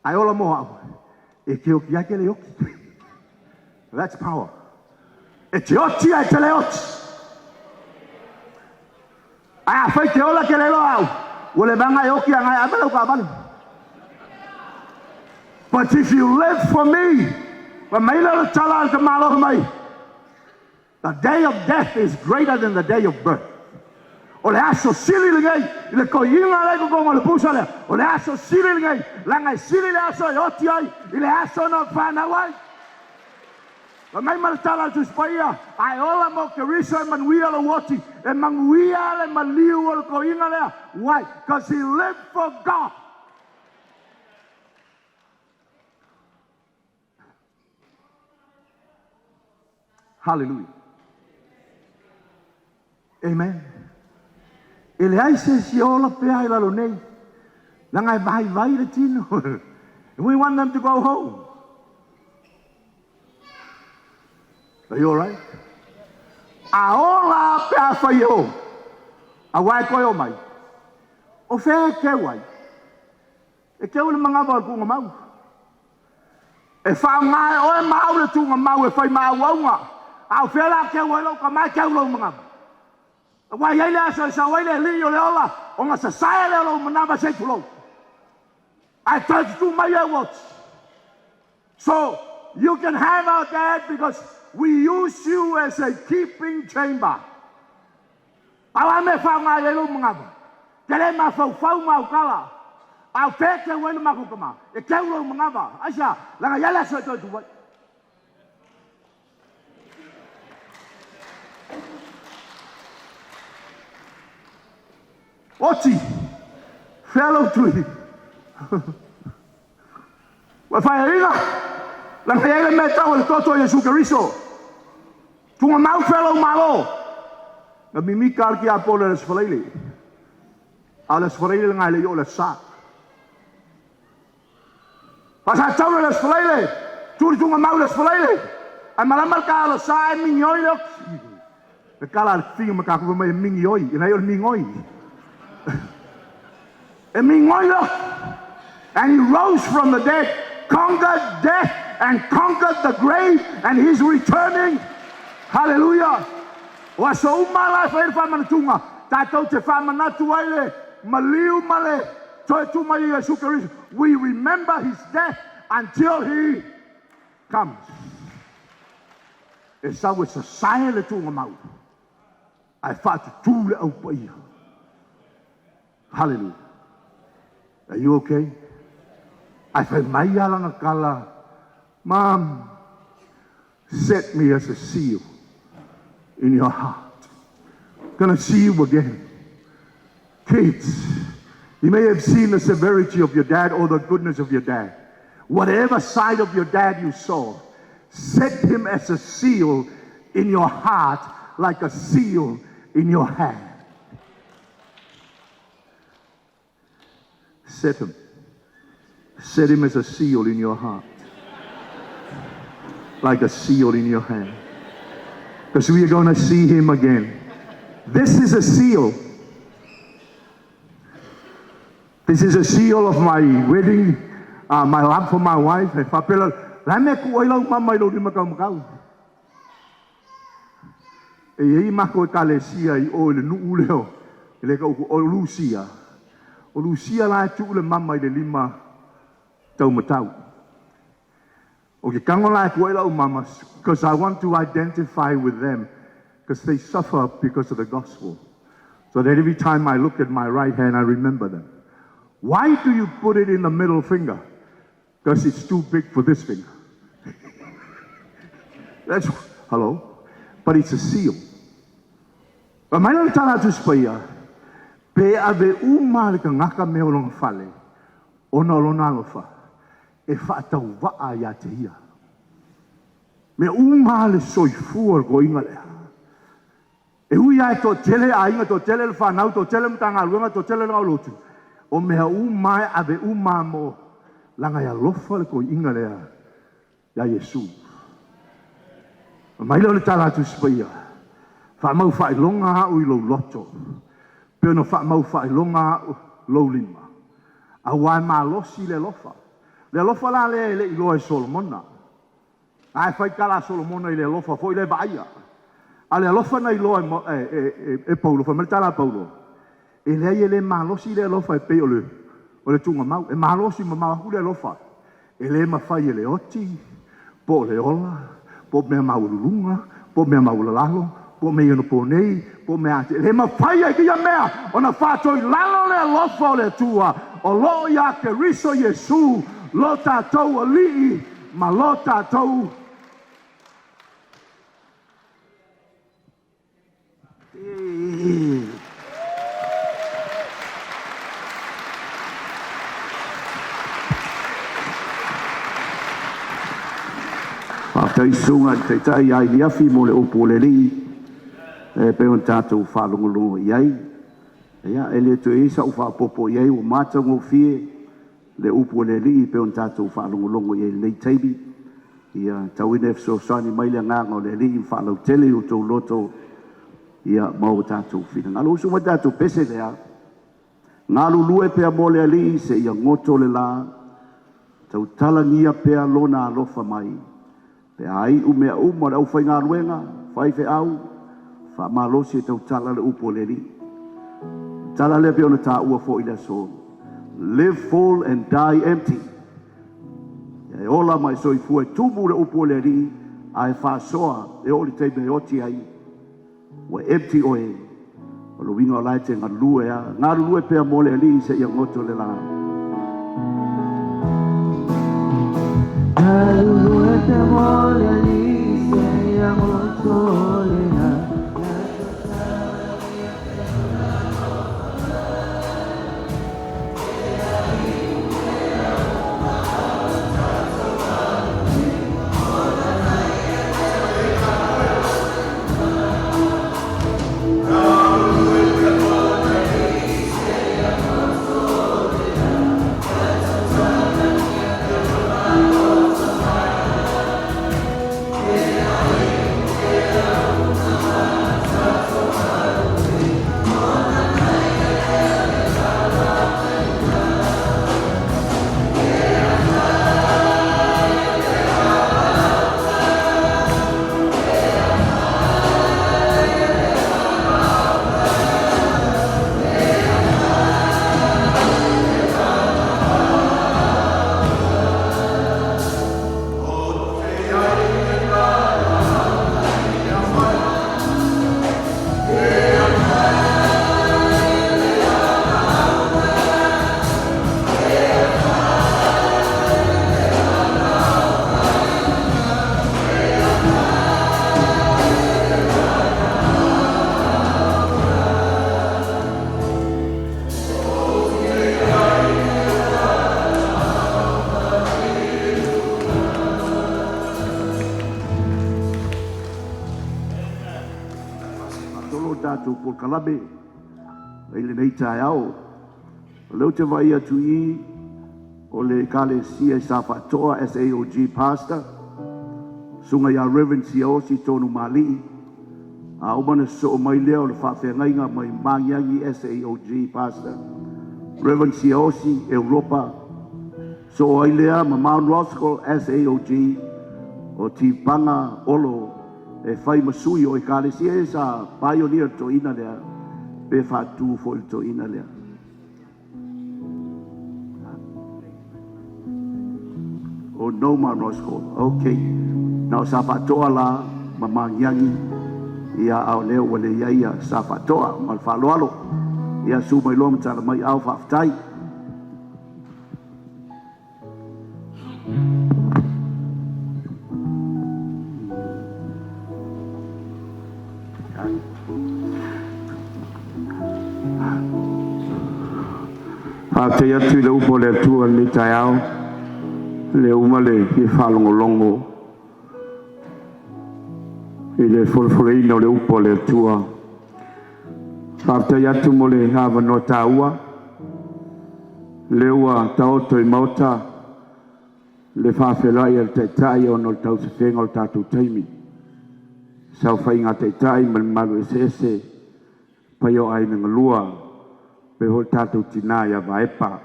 Ae ola mo au, e te oti ai ke le oti. That's power. E te oti ae te le oti. Ae afai te ola ke le loa au, ua le vaga e oti a gae ave lau taavale. But if you live for me, fai mai lea o le tala a le tamaloa fai mai, The day of death is greater than the day of birth. O le aso sili lenei i le toeaina lea i totonu o le pusa lea, o le aso sili lenei, leaga e sili le aso e oti ai i le aso na fanau ai. Fai mai ma le tala a le Tusi Paia, A e ola mo Keriso e manuia lou oti, e manuia le maliu o le toeaina lea. Why? Because he lived for God. Hallelujah. Amen. E leai se isi e ola pea i lalo nei, leaga e vaivai le tino. We want them to go home. Are you alright? A ola pe a fai e o, aua e toe o mai. O fea e keu ai? E keu i le manava o le tuugamau. E faaaoga e oe ma au le tuugamau e fai ma auauga. A o fea la keu ai lou tama e keu lou manava? Aua e i ai le aso e sau ai le alii o le ola ona sasae lea o lou manava se i tulou. Ae toe tutū mai e ua oti. So you can have our dad because we use you as a keeping chamber. Pau lava mea e faaaoga i ai lou manava, te le mafaufau ma au tala, a o fea e keu ai le matou tama? E keu lou manava. Aisea? Leaga e i ai le aso e toe tu ai. Oti! Fea lou tui? Ua faeaina, leaga e i ai le mea e tau o le toto o Iesu Keriso. Tugamau fea lou malo. Na mimika lava le tiapolo i le Aso Faraile, a o le Aso Faraile lena e le i oo i le Aso Sa. A sa tau le Aso Faraile, tu le tugamau i le Aso Faraile, ae malama le taeao o le Aso Sa ae mingioi le oti. Le tala a le figa ma tatou fai mai e mingioi, e leai o le migoi. E migoi le oti. And he rose from the dead, conquered death and conquered the grave, and he's returning. Hallelujah! O aso uma la e fai ai le faamanatuga, tatou te faamanatu ai le maliu ma le toe tu mai o Iesu Keriso. We remember his death until he comes. E sau e sasae le tuugamau, ae faatutū le au paia. Hallelujah. Are you okay? Ae fai mai lava lana tala, Mom, set me as a seal in your heart. Gonna see you again. Kids, you may have seen the severity of your dad or the goodness of your dad. Whatever side of your dad you saw, set him as a seal in your heart like a seal in your hand. Set him. Set him as a seal in your heart. Like a seal in your hand. Because we are going to see him again. This is a seal. This is a seal of my wedding, my love for my wife. E faapea la mea ku ai lau mama i lou lima taumatau. E i ai matou ekalesia i o i le nuu lea o, e le tau o Lusia. O Lusia la e tuu le mama i le lima taumatau. O ke tago la e tuu ai lau mama, because I want to identify with them, because they suffer because of the gospel. So that every time I look at my right hand, I remember them. Why do you put it in the middle finger? Because it's too big for this finger. That's, hello? But it's a seal. Fai mai lea o le tala a Tusi Paia, pe ave uma lava le tagata mea o lona fale ona o lona alofa, e faatauvaa ia te ia. Mea uma lava le soifua o le toeaina lea. E ui lava e toatele aiga, toatele le fanau, toatele Matagaluega, toatele le galuega, o mea uma lava e ave uma lava mo, leaga e alofa le toeaina lea ia Iesu. Fai mai lea o le tala a le Tusi Paia, faamau faailoga au i lou loto, pei ona faamau faailoga au i lou lima, aua e malosi le alofa. Le alofa la lea e le i iloa e Solomona. La e fai tala a Solomona i le alofa foi lea e vaaia. A o le alofa na iloa e Paulo, fai mai le tala a Paulo, e leai e le malosi le alofa e pei o le tuugamau, e malosi mamao atu le alofa. E le mafai e le oti, po o le ola, po o mea maualuluga, po o mea maualalalo, po o mea ionaponei, po o mea e le mafai e ia mea ona faatoilalo le alofa o le Atua o lo o ia Keriso Iesu lo tatou Alii ma lo tatou Faafetai susuga i le Taitai ia Iliafi mo le upu a le Alii e pei ona tatou faalogologo i ai. Ia, e le toe i ai sau faaopoopo i ai, ua matagofie le upu a le Alii e pei ona tatou faalogologo i ai i lenei taimi. Ia tau ina fesoasoani mai le agaga o le Alii ma faalautele i o outou loto ia ma o tatou finagalo. Usu mai le tatou pese lea, galulue pea mo le Alii seia goto le la, tautalagia pea lona alofa mai, pe a iu mea uma o le aufaigaluega, faifeau, faamalosi e tautala le upu a le Alii. Tala lea pei ona taua foi i le aso, live full and die empty. E ola ma e soifua e tumu le upu a le Alii, ae faasoa e oo i le taimi e oti ai, ua empty oe, o le uiga o la e te galue lava. Galulue pea mo le Alii seia goto le la. Galulue pea mo le Alii seia goto le la. Faatolo le tatou polokalame i lenei taeao. O lea ou te vaai atu i i o le Ekalesia i Safaatoa SAOG Pastor, susuga ia Reverend Siaosi Tonumalii, a uma ona sosoo mai lea o le faafeagaiga mai Magiagi SAOG Pastor, Reverend Siaosi Europa, soo ai lea ma Mount Roskill SAOG o Tipaga Olo e fai ma sui o Ekalesia e sa pioneer le toeaina lea pe faatu foi le toeaina lea. Oh, no Mount Roskill. Okay. Na o Safaatoa la ma Magiagi ia a o lea ua le i ai ia Safaatoa ma le faaaloalo. Ia susu mai loa ma tala mai ao faafetai. Faafetai atu i le upu a le Atua i lenei taeao, lea ua uma le fia faalogologo i le folafolaina o le upu a le Atua. Faafetai atu mo le avanoa taua, lea ua taoto i maota le faafeiloai a le Taitai ona o le tausefega o le tatou taimi, saofaiga a Taitai ma le mamalu eseese, paia o aiga galua, faapea foi le tatou tina ia Vaepa.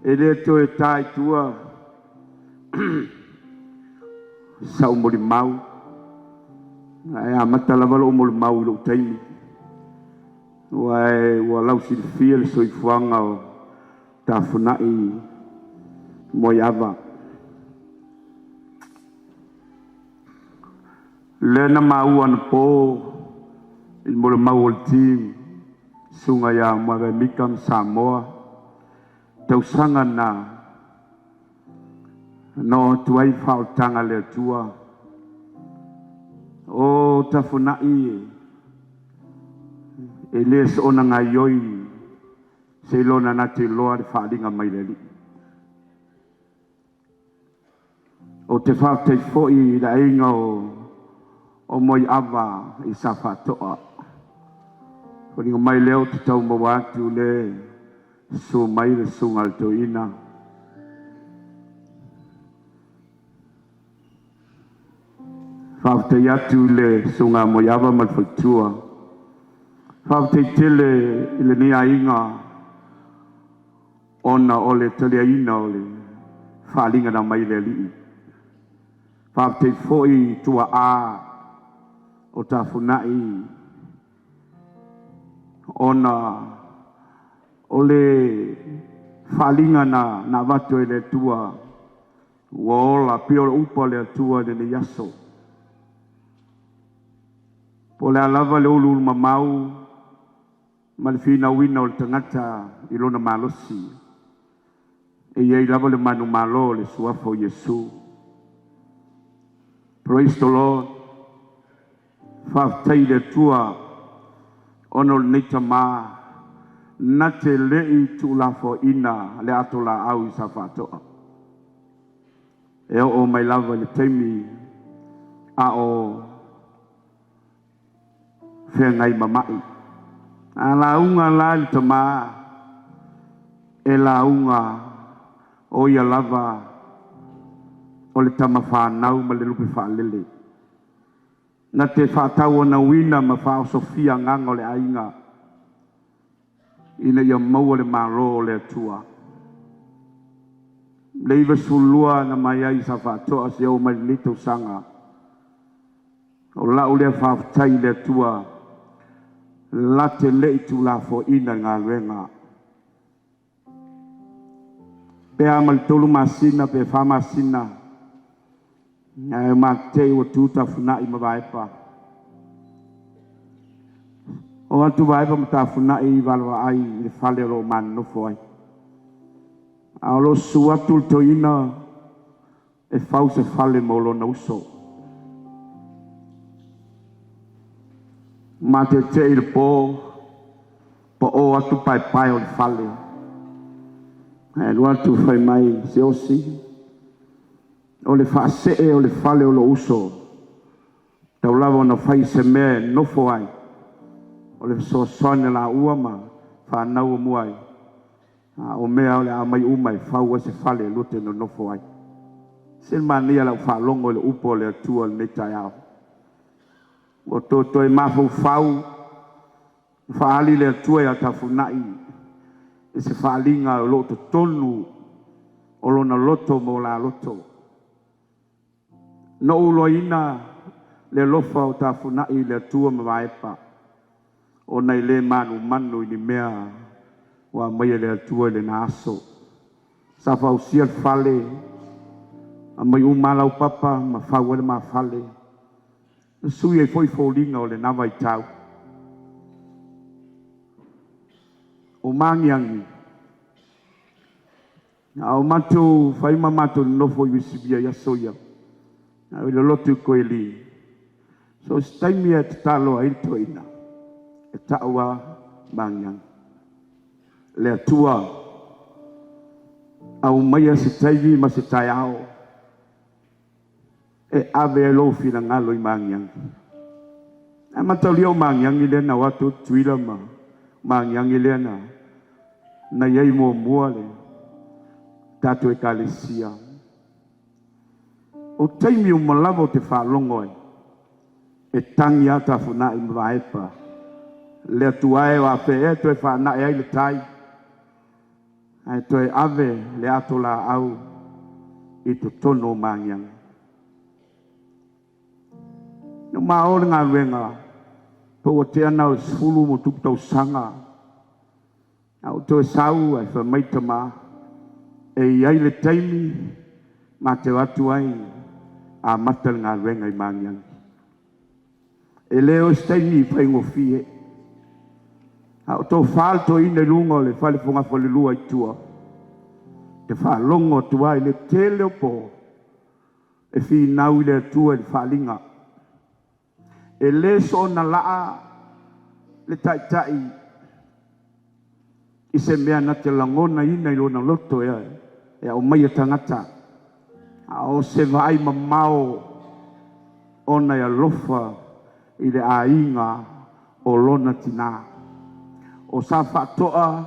E le toe ta i tua sau molimau, ae amata lava lou molimau i lou taimi, aua ua lausilafia le soifuaga o Tafunai Moeava. Lea na maua anapo i le molimau a le team, susuga ia Moevea Mika ma Samoa, tausaga na na oo atu ai le faaolataga a le Atua. O Tafunai e le soona gaoioi seiloga na te iloa le faaaliga mai le Alii. Ou te faafetai foi i le aiga o Moeava i sa faatoa. Foliga mai lea ou te tau maua atu le susu mai le susuga a le toeaina. Faafetai atu i le susuga a Moeava ma le faletua. Faafetai tele i lenei aiga ona o le taliaina o le faaaliga na aumai e le Alii. Faafetai foi i tuaa o Tafunai ona o le faaaliga na avatu e le Atua ua ola pei o le upu a le Atua i lenei aso. Po o le a lava le uluulu mamau ma le finauina o le tagata i lona malosi, e i ai lava le manumalo o le suafa o Iesu. Praise the Lord. Faafetai i le Atua ona o lenei tama na te le i tuulafoaiina le ato laau i sa faatoa. E oo mai lava i le taimi a o feagai ma mai. A lauga la le tama, e lauga o ia lava o le tama fanau ma le lupe faalele. Na te faatauanauina ma faaosofia agaga o le aiga ina ia maua le malo o le Atua. Le 92 na mai ai sa faatoa se oo mai lenei tausaga. O lau lea faafetai i le Atua, late le i tuulafoaiina le galuega. Pe a ma le 3 masina pe 4 masina, ae matetei ua tu Tafunai ma Vaepa. O atu Vaepa ma Tafunai i valavaai i le fale o lo o manonofo ai. A o lo o susu atu le toeaina e fau se fale mo lona uso. Matetei i le po, pao atu paepae o le fale. Ae alu atu fai mai Siaosi, o le faasee o le fale o lou uso, tau lava ona fai se mea e nofo ai, o le fesoasoani a laua ma fanau o muai, a o mea o le a aumai uma e fau ai se fale e lua te nonofo ai. Se manaia lau faalogo i le upu a le Atua i lenei taeao. Ua toe mafaufau, faaali le Atua ia Tafunai i se faaaliga o lo o totonu o lona loto ma o la loto. Na ou iloaina le alofa o Tafunai i le Atua ma Vaepa, ona e le manumanu i ni mea ua aumai e le Atua i lena aso. Sa fausia le fale, aumai uma laupapa ma fau ai le mafale. Na sui ai foi foliga o lena vaitau. O magiagi, a o matou fai ma matou nonofo i Usivia i aso ia, a o i le lotu i Koeli, so se taimi e tatalo ai le toeaina, e tau lava magiagi. Le Atua Aumaia se taimi ma se taeao e ave ai lou finagalo i Magiagi. Ae mataulia o Magiagi lea na o atu Tutuila ma Magiagi lea na na i ai muamua le tatou ekalesia. O taimi uma lava ou te faalogo ai, e tagi lava Tafunai ma Vaepa, le Atua e o afea ea e toe faanae ai le tai, ae toe ave le ato laau i totonu o Magiagi. Na ma o le galuega, po ua tea na o le 10+ tausaga, a ou toe sau ae fai mai tama, e i ai le taimi ma te o atu ai amata le galuega i Magiagi. E le o se taimi faigofie, a o tofa le toeaina i luga o le fale fogafalelua i tua, e faalogo atu ai i le tele o po e finau i le Atua i le faaaliga. E le soona laa le taitai i se mea na te lagonaina i lona loto e aumaia tagata, a o se vaai mamao ona e alofa i le aiga o lona tina. O sa faatoa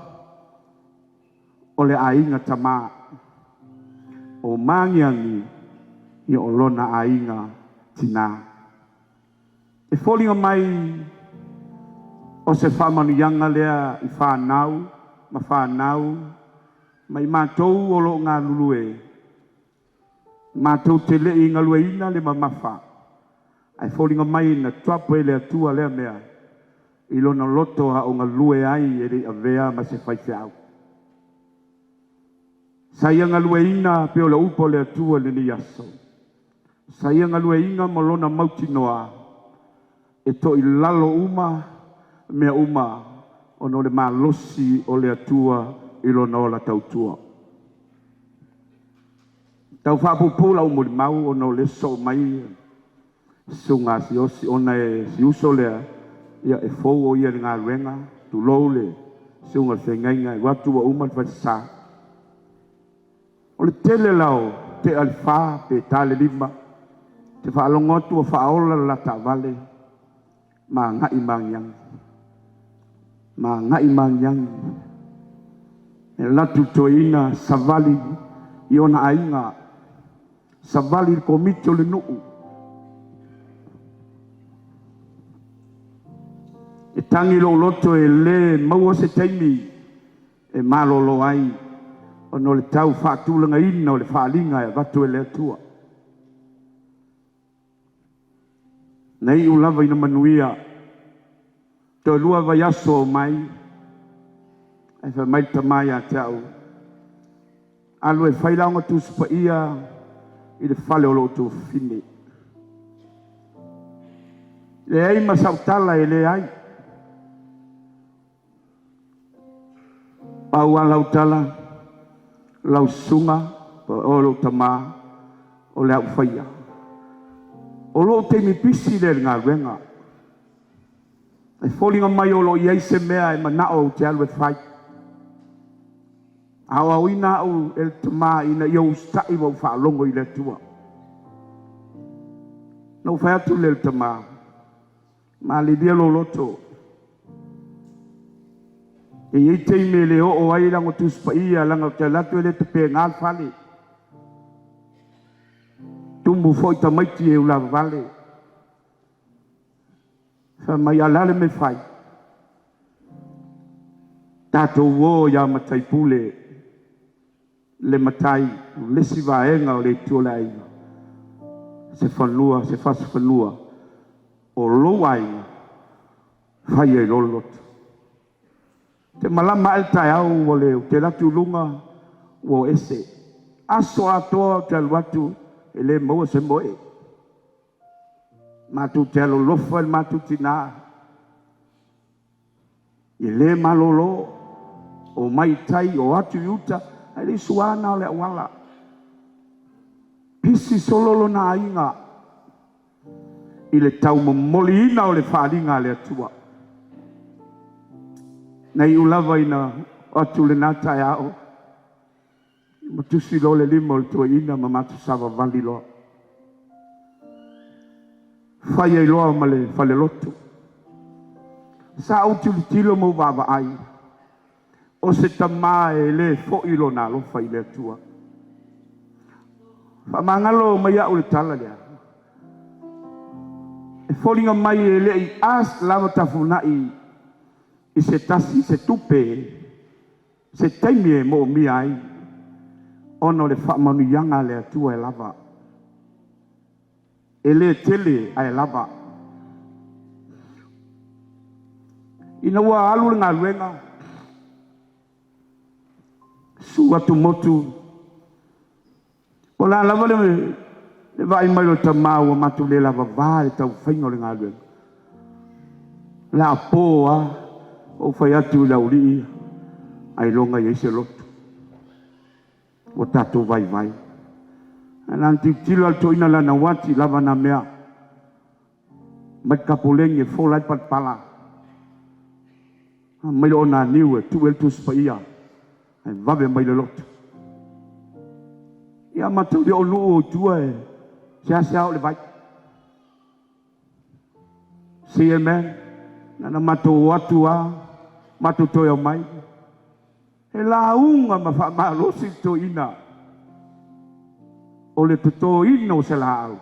o le aiga tama, o Magiagi ia o lona aiga tina. E foliga mai o se faamanuiaga lea i fanau ma fanau ma i matou o lo o galulue, matou te le i galueaiina le mamafa, ae foliga mai na drop e le Atua lea mea i lona loto a o galue ai e le i avea ma se faifeau. Sa ia galueaiina pei o le upu a le Atua i lenei aso, sa ia galueaiina ma lona mautinoa e toilalo uma mea uma ona o le malosi o le Atua i lona ola tautua. Tau faapuupuu lau molimau ona o lea e sosoo mai susuga Asiosi, ona e si uso lea, ia e fou o ia i le galuega, tulou le susuga i le feagaiga, e alu atu ua uma le falesa. O le tele la o tea le 4 pe ta le 5, te faalogo atu ua faaola le la taavale ma agai i Magiagi. Ma agai i Magiagi. E alu atu le toeaina savali i ona aiga, savali i le komiti o le nuu, e tagi lou loto e le maua se taimi e malolo ai ona o le tau faatulagaina o le faaaliga e avatu e le Atua. Na iu lava ina manuia, toe 2 vaiaso o mai, ae fai mai le tama ia te au, alu e fai lau Tusi Paia i le fale o lou tuafafine. Leai ma sau tala e leai. Pau lava lau tala, lau susuga, o lou tama, o le au faia. O lou taimi pisi lea i le galuega. E foliga mai o lo o i ai se mea e manao ou te alu e fai. Aoaoina au e le tama ina ia usitai ma ou faalogo i le Atua. Na ou fai atu lea i le tama, malilie lou loto. E i ai taimi e le oo ai lana Tusi Paia, leaga ou te alu atu e le tapena le fale. Tumu foi tamaiti e ulavavale. Fai mai, a o le a le mea e fai? Tatou o ia Mataipule, le matai, o le isi vaega o le itu o le aiga, se fanua, se fasi fanua, o lou aiga, fai ai loa le loto. Te malama ae le taeao ua le, ou te alu atu i luga, ua o ese. Aso atoa ou te alu atu, e le maua se moe. Matou te alolofa i le matou tina, e le malolo, o mai i tai, o atu i uta, ae le i sua na o le auala. Pisi solo lona aiga i le taumomoliina o le faaaliga a le Atua. Na iu lava ina o atu lena taeao, Ma tusi loa le lima o le toeaina ma matou savavali loa. Fai ai loa ma le falelotu. Sa ou tilotilo ma ou vaavaai, o se tama e le foi lona alofa i le Atua. Faamagalo mai au i le tala lea. E foliga mai e le i ask lava Tafunai i se tasi se tupe, se taimi e moomia ai, ona o le faamanuiaga a le Atua e lava. E le tele ae lava. Ina ua alu le galuega, susu atu motu, po o le a lava le vaai mai o le tama ua matou le lavava i le taumafaiga o le galuega. O le a po lava, ou fai atu i le aualii, ailoga e i ai se lotu, ua tatou vaivai. Ae na ona tilotilo lava le toeaina i lana uati, lava na mea, aumai le tapoleni e fola ai le palapala, aumai le oonaniu e tuu ai le Tusi Paia, ae vave mai le lotu. Ia matou le o nuu i tua e seasea oo i le vai. Say amen. Na ona matou o atu lava, matou toe omai. E lauga ma faamalosi le toeaina o le totoina o se laau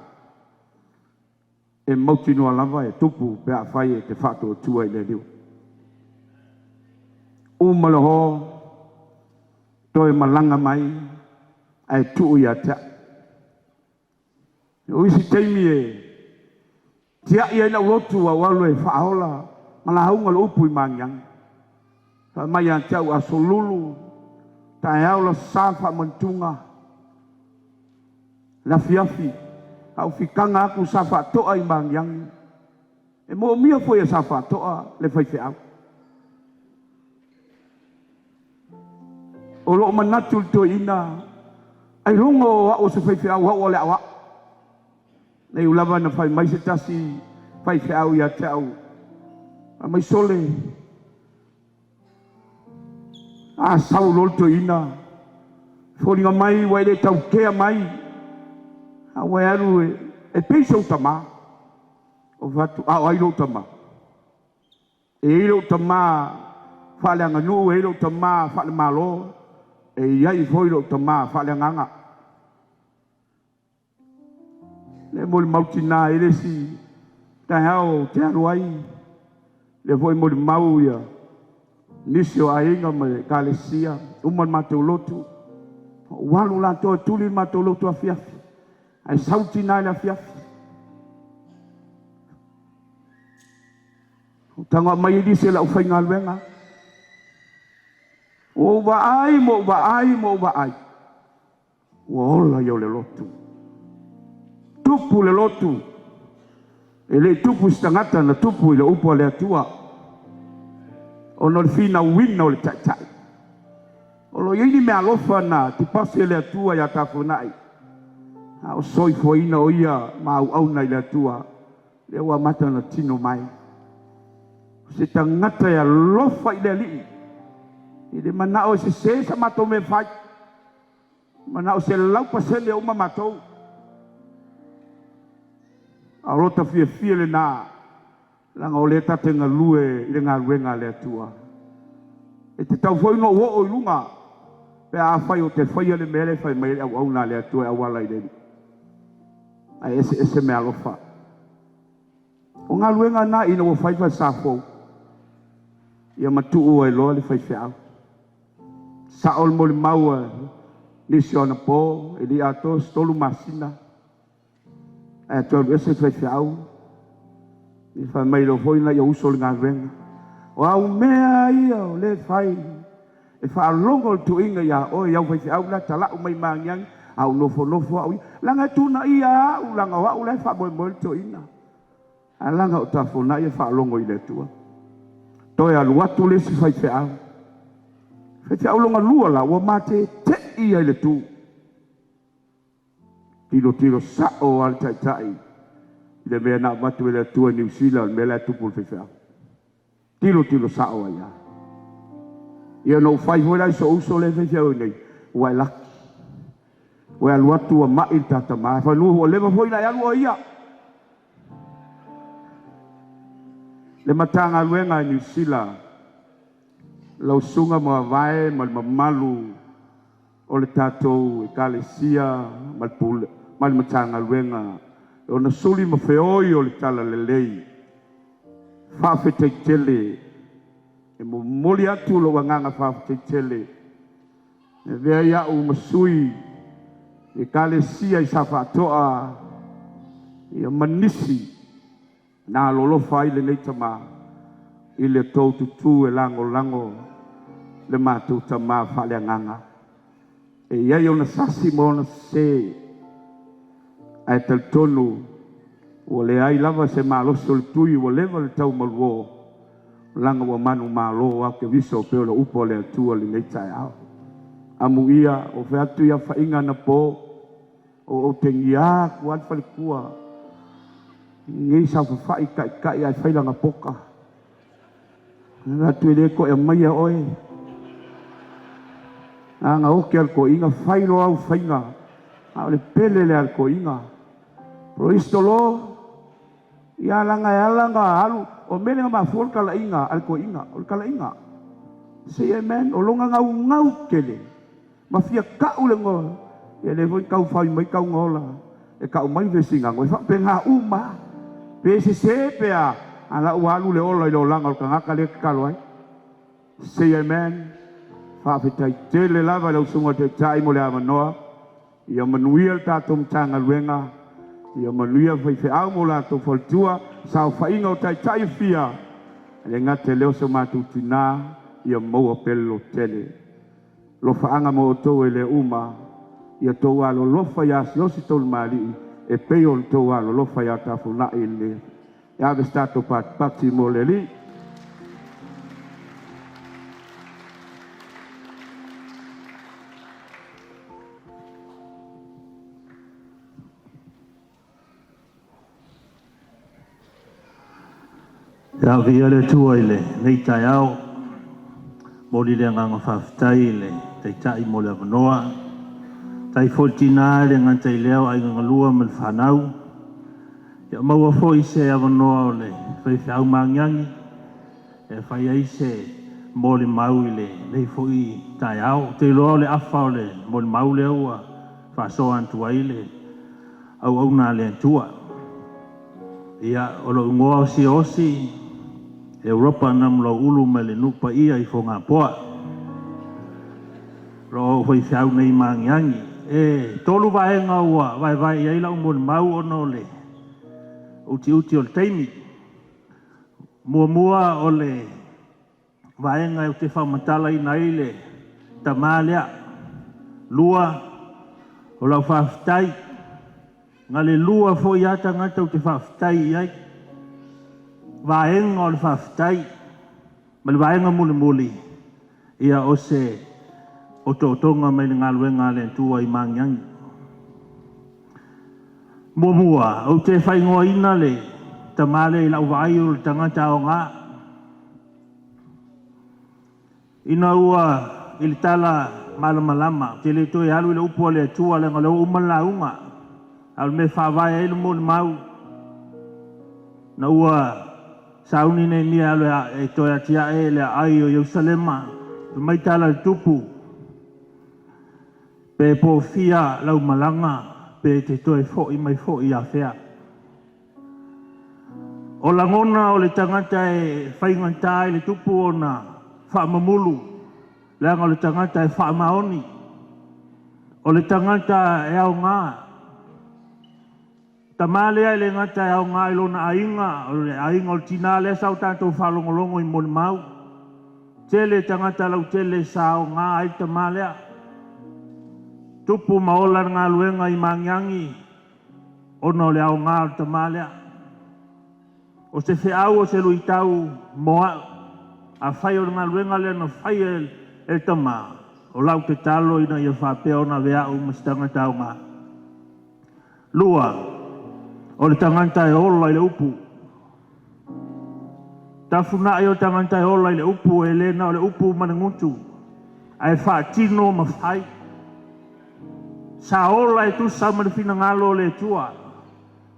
e mautinoa lava e tupu pe afai e te faatuatua i le Alii. Uma le ho, toe malaga mai ae tuu ia te au. O isi taimi e tiai ai lau lotu ae ou alu e faaola ma lauga le upu i Magiagi. Fai mai ia te au, Aso Lulu, taeao le Aso Sa le faamanituga, le afiafi, a ou fitaga atu sa faatoa i Magiagi. E moomia foi e sa faatoa le faifeau. O loo manatu le toeaina, ailoga o au o se faifeau, o au o le aoao. Na iu lava na fai mai se tasi faifeau ia te au, fai mai, sole, a sau loa le toeaina, foliga mai ua e le tautea mai, a ua e alu e pei sou tama. Ou fai atu, a o ai lou tama? E i ai lou tama faaleaganuu, e i ai lou tama faalemalo, e i ai foi lou tama faaleagaga. Le molimau tina i le isi taeao ou te alu ai, lea foi molimau ia nisi o aiga ma le ekalesia, uma le matou lotu, ou alu latou e tuli le matou lotu afiafi, ae sau le tina i le afiafi. Ou tago aumai ai nisi o le aufaigaluega. Ua ou vaai ma ou vaai ma ou vaai, ua ola ia o le lotu. Tupu le lotu. E le i tupu i se tagata, na tupu i le upu a le Atua. Ona o le finauina o le taitai. O lo o i ai ni meaalofa na tipasi e le Atua ia Tafunai, a o soifuaina o ia ma auauna i le Atua, lea ua amata ona tino mai. O se tagata e alofa i le Alii, e le manao e sese sa matou mea fai, manao 100% uma matou. A o lota fiafia lena, leaga o lea ta te galue i le galuega a le Atua. E tatau foi ona ou oo i luga pe afai ou te faia le mea lea e fai mai ai le auauna a le Atua e auala i le Alii. Ae eseese meaalofa. O galuega na ina ua fai falesa fou, ia matuu ai loa le faifeau. Sao le molimau a nisi o anapo, e le atoa se 3 masina, ae toe alu ese le faifeau, ia fai mai loa foi nai ou uso i le galuega. O au mea ia o lea e fai, e faalogo le toeaina ia oe i au faifeau la e talau mai magiagi, a ou nofonofo au ia. Leaga e tunaia au, leaga o au la e faamoemoe le toeaina. Ae leaga o Tafunai e faalogo i le Atua. Toe alu atu le isi faifeau. Faifeau lona lua la, ua matetei ai le tu. Tilotilo sao lava le taitai i le mea na avatu e le Atua i Niu Sila, o le mea la e tupu i le faifeau. Tilotilo sao ai lava. Ia na ou fai foi la i sou uso lea e faifeau nei, ua e laki. Ua e alu atu ua ma'i le ta tama, semeamanu ua leva foi ona e alu o ia. Le Matagaluega a Niu Sila, lau Susuga Mauavae ma le mamalu o le tatou Ekalesia ma le Pule ma le Matagaluega e ona suli ma feoi o le Talalelei, faafetai tele. E momoli atu lou agaga faafetai tele e avea ai a'u ma sui i Ekalesia i Safaato'a ia ma nisi na alolofa ai lenei tama i le tou tutū e lagolago le matou tamā faaleagaga. E i ai ona sasi ma ona sese, ae talitonu ua leai lava se malosi o le tui ua leva le tau maluō, leaga ua manumalo a Keriso pei o le upu a le Atua i lenei taeao. Amuia, ua fai atu i afaina anapo, ua ou otegia atu lava le faletua lenei saofafai taitai ae fai lana poka. Ou fai atu e le toe aumaia oe. Na ona ote lava o le toeaina fai loa au faiga, a o le pele lea a le toeaina. Praise the Lord. Ia leaga e ala ona alu, o le mea lea na mafua le talaiga a le toeaina, o le talaiga. Say amen. O lona naunau tele ma fia tau le igoa, ia lea foi na tau fai mai tauga ola e tau mai Vesigago, e faapena uma lava. Pe sese pe a, a o la ua alu le ola i le olaga o le tagata lea e tatalo ai. Say amen. Faafetai tele lava i lau Susuga i le Taitai mo le avanoa. Ia manuia le tatou Matagaluega, ia manuia faifeau ma o latou faletua, saofaiga o taitai e fia, e le gata i lea o si o matou tina, ia maua pea le lototele. Alofaaga mo outou e le uma, ia outou alolofa ia Siaosi Taulamalii e pei ona outou alolofa ia Tafaunai i le e ave se tatou patipati mo le alii. Ia viia le Atua i lenei taeao. Momoli le agaga faafetai i le Taitai mo le avanoa. Faafetai foi i le tina e le gata i lea o aiga galua ma le fanau. Ia maua foi se avanoa o le faifeau magiagi e fai ai se molimau i lenei foi taeao. Ou te iloa o le afa o le molimau lea ua faasoa atu ai le auauna a le Atua. Ia, o lou igoa o Siaosi Europa Namulauulu mai le nuu paia i Fogapoa. O lo o ou faifeau nei i Magiagi. E tolu vaega ua vaevae i ai lau molimau ona o le utiuti o le taimi. Muamua o le vaega ou te faamatalaina ai le tama lea. Lua, o lau faafetai, na le lua foi lava tagata ou te faafetai i ai. Vaega o le faafetai ma le vaega mulimuli, ia o se otootoga mai le galuega a le Atua i Magiagi. Muamua, ou te faaigoaina le tama lea i lau vaai o le tagata aoga. Ina ua i le tala malamalama, ou te le toe alu i le upu a le Atua leaga o lea ua uma le lauga. A o le mea e faavae ai le molimau, ina ua sauni Neemia e alu e toe atiae le aai o Ierusalema, fai mai tala a le Tupu, Pe pofia lau malaga pe te toe foi mai foi ia fea. O lagona o le tagata e faigata i le tupu ona faamamulu, leaga o le tagata e faamaoni, o le tagata e aoga. Tama lea e le gata e aoga i lona aiga, o le aiga o le tina lea sa o tatou faalogologo i molimau. Tele tagata lautele sa aoga ai le tama lea. Tupu ma ola le galuega i Magiagi ona o le aoga o le tama lea. O se feau o se luitau mo a'u, afai o le galuega lea na faia e le tama, o lau tatalo ina ia faapea ona avea a'u ma se tagata aoga. Lua, o le tagata e ola i le upu. Tafunai o le tagata e ola i le upu, e le na o le upu ma le gutu, ae faatino ma fai. Sa ola e tusa ma le finagalo o le Atua.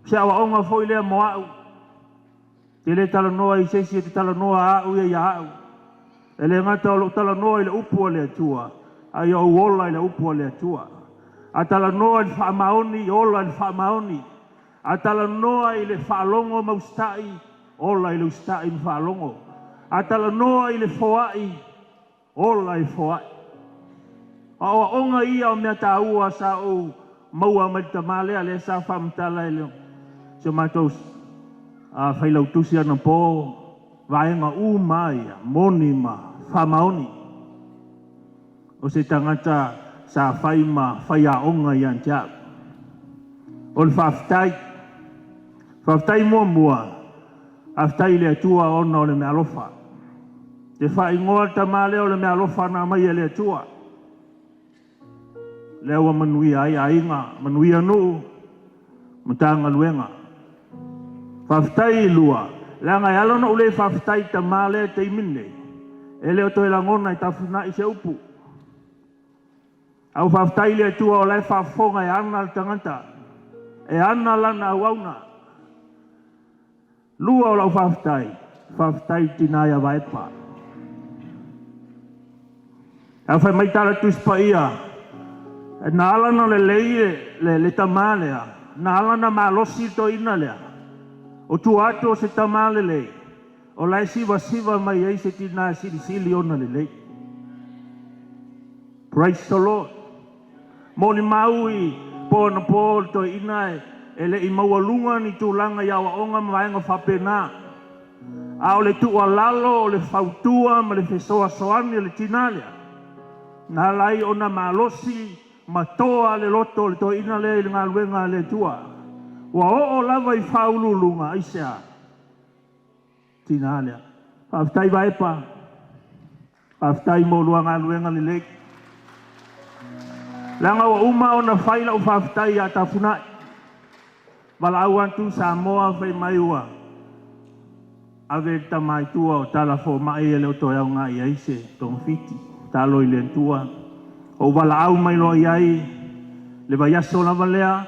O se aoaoga foi lea mo au. Ou te le talanoa i se isi, ou te talanoa au ia ia au. E le gata o lou talanoa i le upu a le Atua, a ia ou ola i le upu a le Atua. A talanoa i le faamaoni, ola i le faamaoni. A talanoa i le faalogo ma usitai, ola i le usitai ma faalogo. A talanoa i le foai, ola i le foai. O aoaoga ia o mea taua sa ou maua mai le tama lea, lea sa faamatala e si o matou failautusi anapo, vaega uma ia, moni ma faamaoni. O se tagata sa fai ma faiaoga ia te au. O le faafetai, faafetai muamua, faafetai i le Atua ona o le meaalofa. Te faaigoa le tama lea o le meaalofa na aumai e le Atua. Lea ua manuia ai aiga, manuia nuu, Matagaluega. Faafetai lua, leaga e ala ona ou le faafetai i le tama lea i le taimi lenei, e le o toe lagona e tafunai se upu. Ae ua faafetai i le Atua o la e faafofoga e ana le tagata, e ana lana auauna. Lua o lau faafetai, faafetai i le tina ia Vaepa. Ae fai mai tala Tusi Paia, na ala ona lelei le tama lea, na ala ona malosi le toeaina lea, o tua atu o se tama lelei, o la e sivasiva mai ai se tina e silisili ona lelei. Praise the Lord. Molimau i po anapo le toeaina e le i maualuga ni tulaga i aoaoga ma vaega faapena. A o le tuualalo, o le fautua ma le fesoasoani a le tina lea, na ala ai ona malosi ma toa le loto o le toeaina lea i le galuega a le Atua. Ua oo lava i faauluuluga, aisea? Tina lea. Faafetai Vaepa, faafetai mo lua galuega lelei. Leaga ua uma ona fai lau faafetai ia Tafunai. Valaau atu Samoa fai mai ua ave le tama i tua o tala fomai e le o toe aoga i ai se togafiti. Talo i le Atua. Ou valaau mai loa i ai le vaiaso lava lea,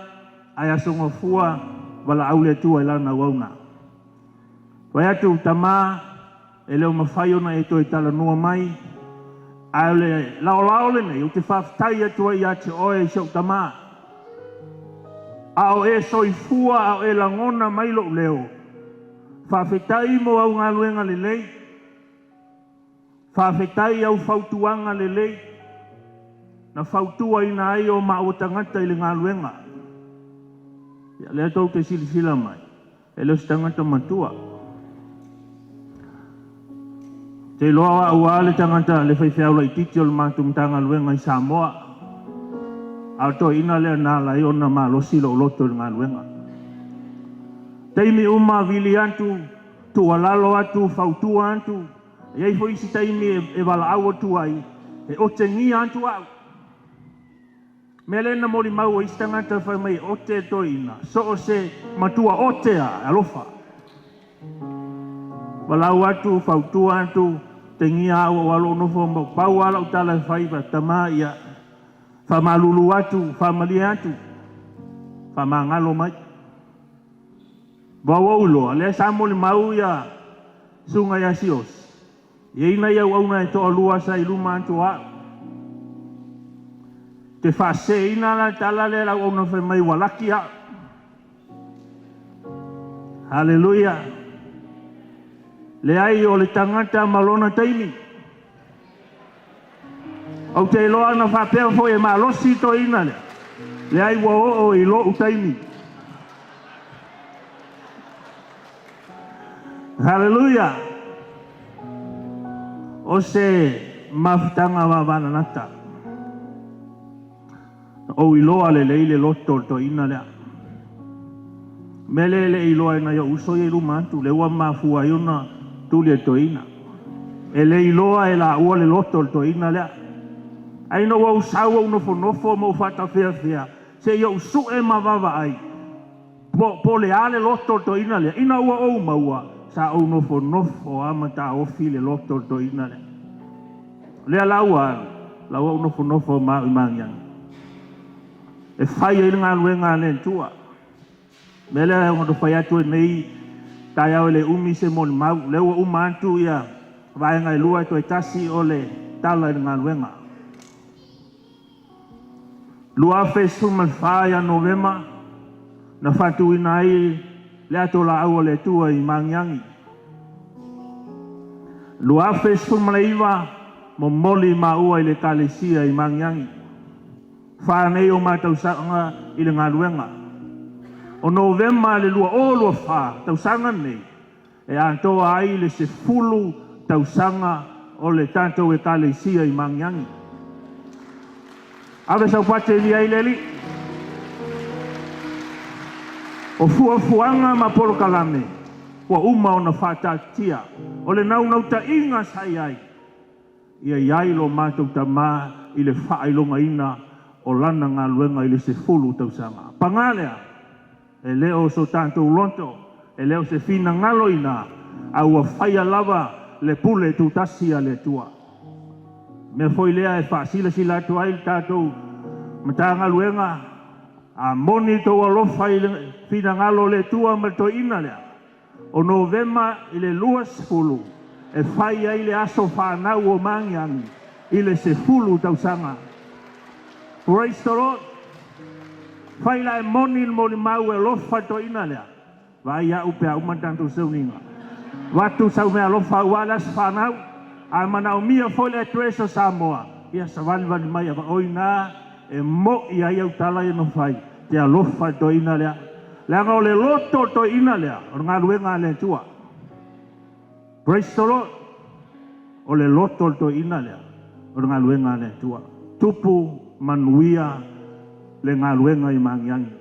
ae aso Gafua valaau le Atua i lana auauna. Fai atu, tama, e le o mafai ona e toe talanoa mai, ae o le laolao lenei ou te faafetai atu ai ia te oe si ou tama. A o e soifua a o e lagona mai lou leo, faafetai mo au galuega lelei, faafetai i au fautuaga lelei na fautuaina ai o maua tagata i le galuega. Ia, lea tou te silasila mai, e le o se tagata matua. Te iloa o au lava le tagata le faifeau laitiiti o le matou Matagaluega i Samoa. A o le toeaina lea na ala ai ona malosi lou loto i le galuega. Taimi uma vili atu, tuualalo atu, fautua atu, e i ai foi isi taimi e valaau atu ai, e otegia atu au. Mea lea na molimau ai isi tagata fai mai e ote le toeaina, so o se matua ote lava, e alofa. Valaau atu, fautua atu, tegia au ou alu ou nofo ma pau lava lau tala e fai, tama ia, faamalulu atu, faamalie atu, faamagalo mai. Ua ou iloa, lea sa molimau ia susuga ia Siaosi, e i ai nai auauna e toalua sa i luma atu o au. Te faaseseina la le tala lea i le auauna fai mai ua laki au. Haleluia! Leai, o le tagata ma lona taimi. Ou te iloa ana faapea foi e malosi le toeaina lea. Leai, ua oo i lou taimi. Haleluia! O se mafutaga vavalalata. Na ou iloa lelei le loto o le toeaina lea. O le mea lea e le i iloa e nai ou uso ia i luma atu, lea ua mafua ai ona tuli e le toeaina. E le iloa e laua le loto o le toeaina lea. Ae ina ua ou sau ou nofonofo ma ou faatafeafea, se i ou sue ma vaavaai, po, po o le a le loto o le toeaina lea. Ina ua ou maua, sa ou nofonofo lava ma taofi le loto o le toeaina lea. O lea la ua alu, la ua ou nofonofo ma au i Magiagi. e fai ai le galuega a le Atua. O le mea lea ua fai atu ai nei taeao e le umi se molimau, lea ua uma atu ia vaega e lua toe tasi o le tala i le galuega. 2014 ia Novema na faatuina ai le ato laau a le Atua i Magiagi. 2019 momoli maua i le Ekalesia i Magiagi. Fa nei o ma tausaga i le galuega. O Novema le 2024 tausaga nei e atoa ai le 10 tausaga o le tatou Ekalesia i Magiagi. Ave sau fate i ai le Alii. O fuafuaga ma polokalame ua uma ona faataatitia. O le naunautaiga sa i ai, ia i ai lo matou Tamā i le faailogaina o lana galuega i le 10 tausaga. Paga lea, e le o so tatou loto, e le o se finagalo i ina, a ua faia lava le pule tutasi a le Atua. O le mea foi lea e faasilasila atu ai le tatou Matagaluega, a moni outou alofa i le finagalo o le Atua ma le toeaina lea, o Novema i le 20 e fai ai le aso fanau o Magiagi i le 10 tausaga. Praise the Lord! Fai la e moni le molimau e alofa le toeaina lea. Vaai au pe a uma le tatou sauniga. Avatu sau meaalofa aua le aso fanau, a manaomia foi le address o Samoa, ia savalivali mai o i ina e mo'i ai au tala ia na fai, te alofa le toeaina lea. Leaga o le loto o le toeaina lea, o le galuega a le Atua. Praise the Lord! O le loto o le toeaina lea, o le galuega a le Atua. Tupu manuia le galuega i Magiagi.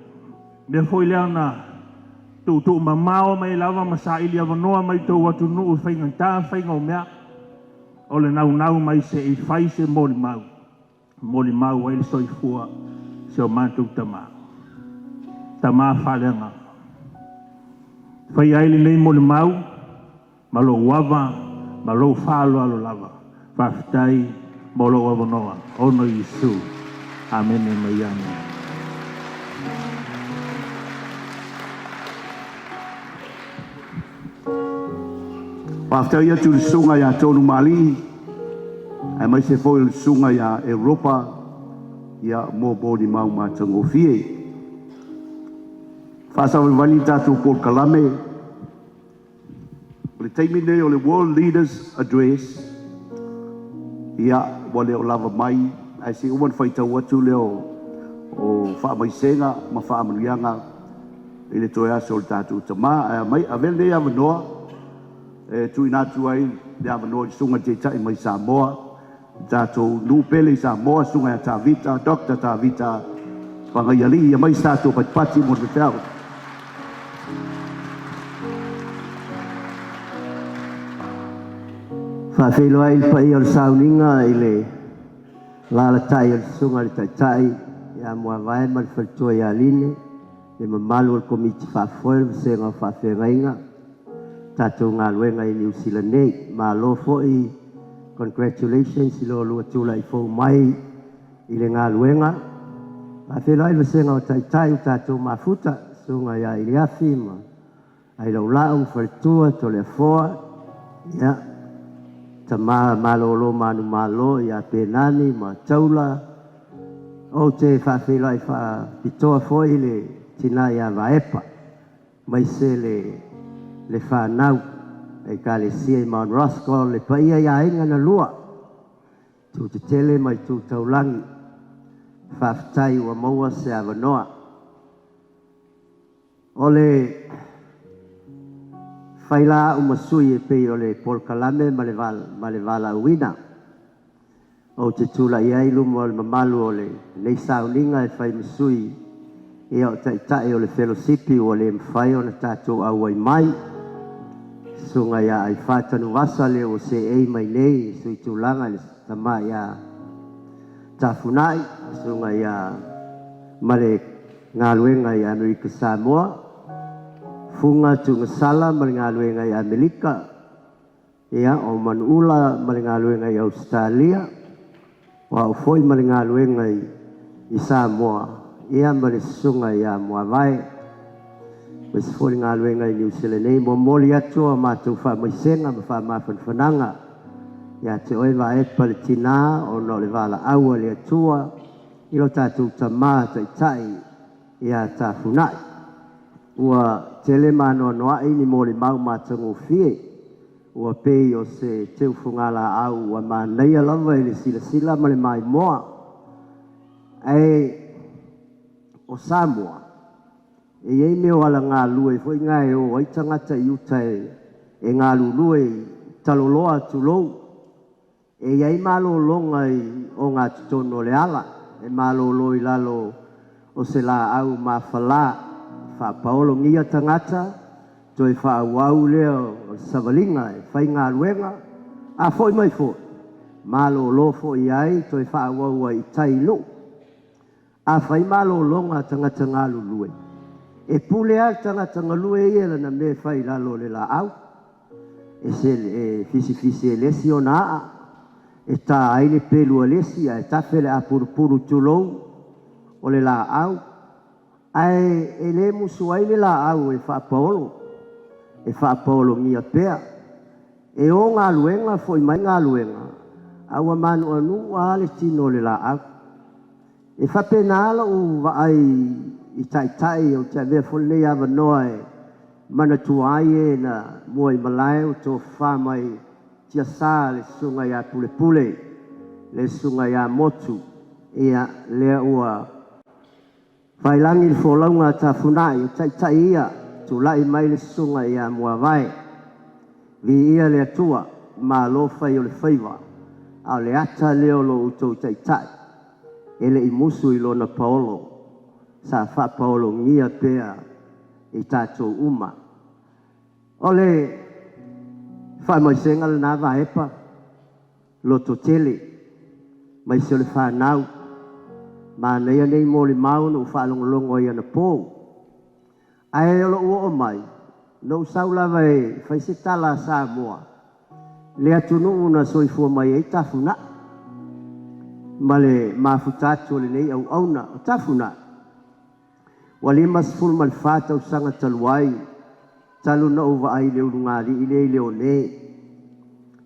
Mea foi lea na tuutuu mamao mai lava ma saili avanoa mai tou atunuu i faigata faiga o mea, o le naunau mai se i fai se molimau, molimau ai le soifua si o matou tamā. Tamā faaleagaga. Fai ai lenei molimau ma lou ava ma lou faaaloalo lava. Faafetai mo lou avanoa. Ono Iesu. Amene mai amene. Faafetai atu i le susuga ia Tonu Mali, aemaise foi o le susuga ia Europa ia mo molimau matagofie. Faasavalivali le tatou polokalame. O le taimi lenei o le World Leaders Address, ia ua le o lava mai, ae se i uma ona faitau atu lea o faamaisega ma faamanuiaga i le toe aso o le tatou tamā. Ae mai avea lenei avanoa e tuuina atu ai le avanoa i le susuga i le Taitai mai Samoa, le tatou nuu pele i Samoa, susuga ia Tavita, Dr. Tavita Pagaialii, ia mai se tatou patipati mo le feau. Faafeiloai le paia o le sauniga i le alaalatai o le susuga i le Taitai ia Muavae ma le faletua ia Line, le mamalu o le Komiti Faafoe o le Vasega o Faafeagaiga, tatou galuega i Niu Sila nei. Malo foi, congratulations i lo lua tulai fou mai i le galuega. Faafeiloai le vasega o Taitai o tatou mafuta, susuga ia Iliafi ma Ailaulau ma faletua Toleafoa, ia, tama malolo manumalo ia Penani ma Taula. Ou te faafeiloai faapitoa foi le tina ia Vaepa, maise le fanau Ekalesia i Mount Roskill, le paia ia aiga na lua, tu tetele mai tu taulagi. Faafetai ua maua se avanoa. O le faila au ma sui e pei o le polokalame ma le valaauina. Ou te tulai ai luma o le mamalu o lenei sauniga e fai ma sui ia o taitai o le felosipi ua le mafai ona tatou auai mai. Susuga ia Aifā Tanuvasa le ua seei mai nei sui tulaga i le tama ia Tafunai, susuga ia ma le galuega i Amerika Samoa, Fuga Tugasala ma le galuega i Amerika, ia o Manuula ma le galuega i Australia, o au foi ma le galuega i Samoa. ia ma le Susuga ia Muavae, aemaise foi le galuega i Niu Sila nei. Momoli atu a matou faamaisega ma faamafanafanaga ia te oe Vaepa le tina ona o le valaau a le Atua i lo tatou tama taitai ia Tafunai. Ua tele ma anoanoai ni molimau matagofie ua pei o se teu fugalaau ua manaia lava i le silasila ma le maimoa. Ae o Samoa, e i ai mea o alagalue foi na e o ai tagata i uta e galulue i taloloa tulou. E i ai malologa i ogatotonu o le ala, e malolo i lalo o se laau mafala, faapaologia tagata, toe faaauau lea o le savaliga e faigaluega, a foi mai foi, malolo foi ai, toe faaauau ai i tai i nuu. A fai malologa a tagata galulue, e pule lava le tagata galue ia i lana mea e fai i lalo o le laau, e e fisifisi e le isi ona aa, e ta ai le pelu a le isi ae tafe le apulupulu tulou o le laau, ae e le musu ai le laau e faapaolo, e faapaologia pea. E o galuega foi mai galuega, a ua manuanua lava le tino o le laau. E faapena lou vaai i taitai, ou te avea foi lenei avanoa e manatua ai e na muaimalae ua tofafa mai tiasa le susuga ia Pulepule, le susuga ia Motu, ia lea ua faiilagi le folauga a Tafunai, o taitai ia, tulai mai le susuga ia Muavae. Viia le Atua, malo fai o le faiva, a o le ata lea o lo outou taitai e le i musu i lona paolo, sa faapaologia pea i tatou uma. O le faamaisega lena Vaepa, lototele, aemaise o le fanau, manaia nei molimau na ou faalogologo ai anapo. Ae o lou oo mai, na ou sau lava e fai se tala a Samoa, le atunuu na soifua mai ai Tafunai, ma le mafuta atu o lenei auauna. O Tafunai, ua 54 tausaga talu ai, talu na ou vaai i le ulugalii lea i Leone.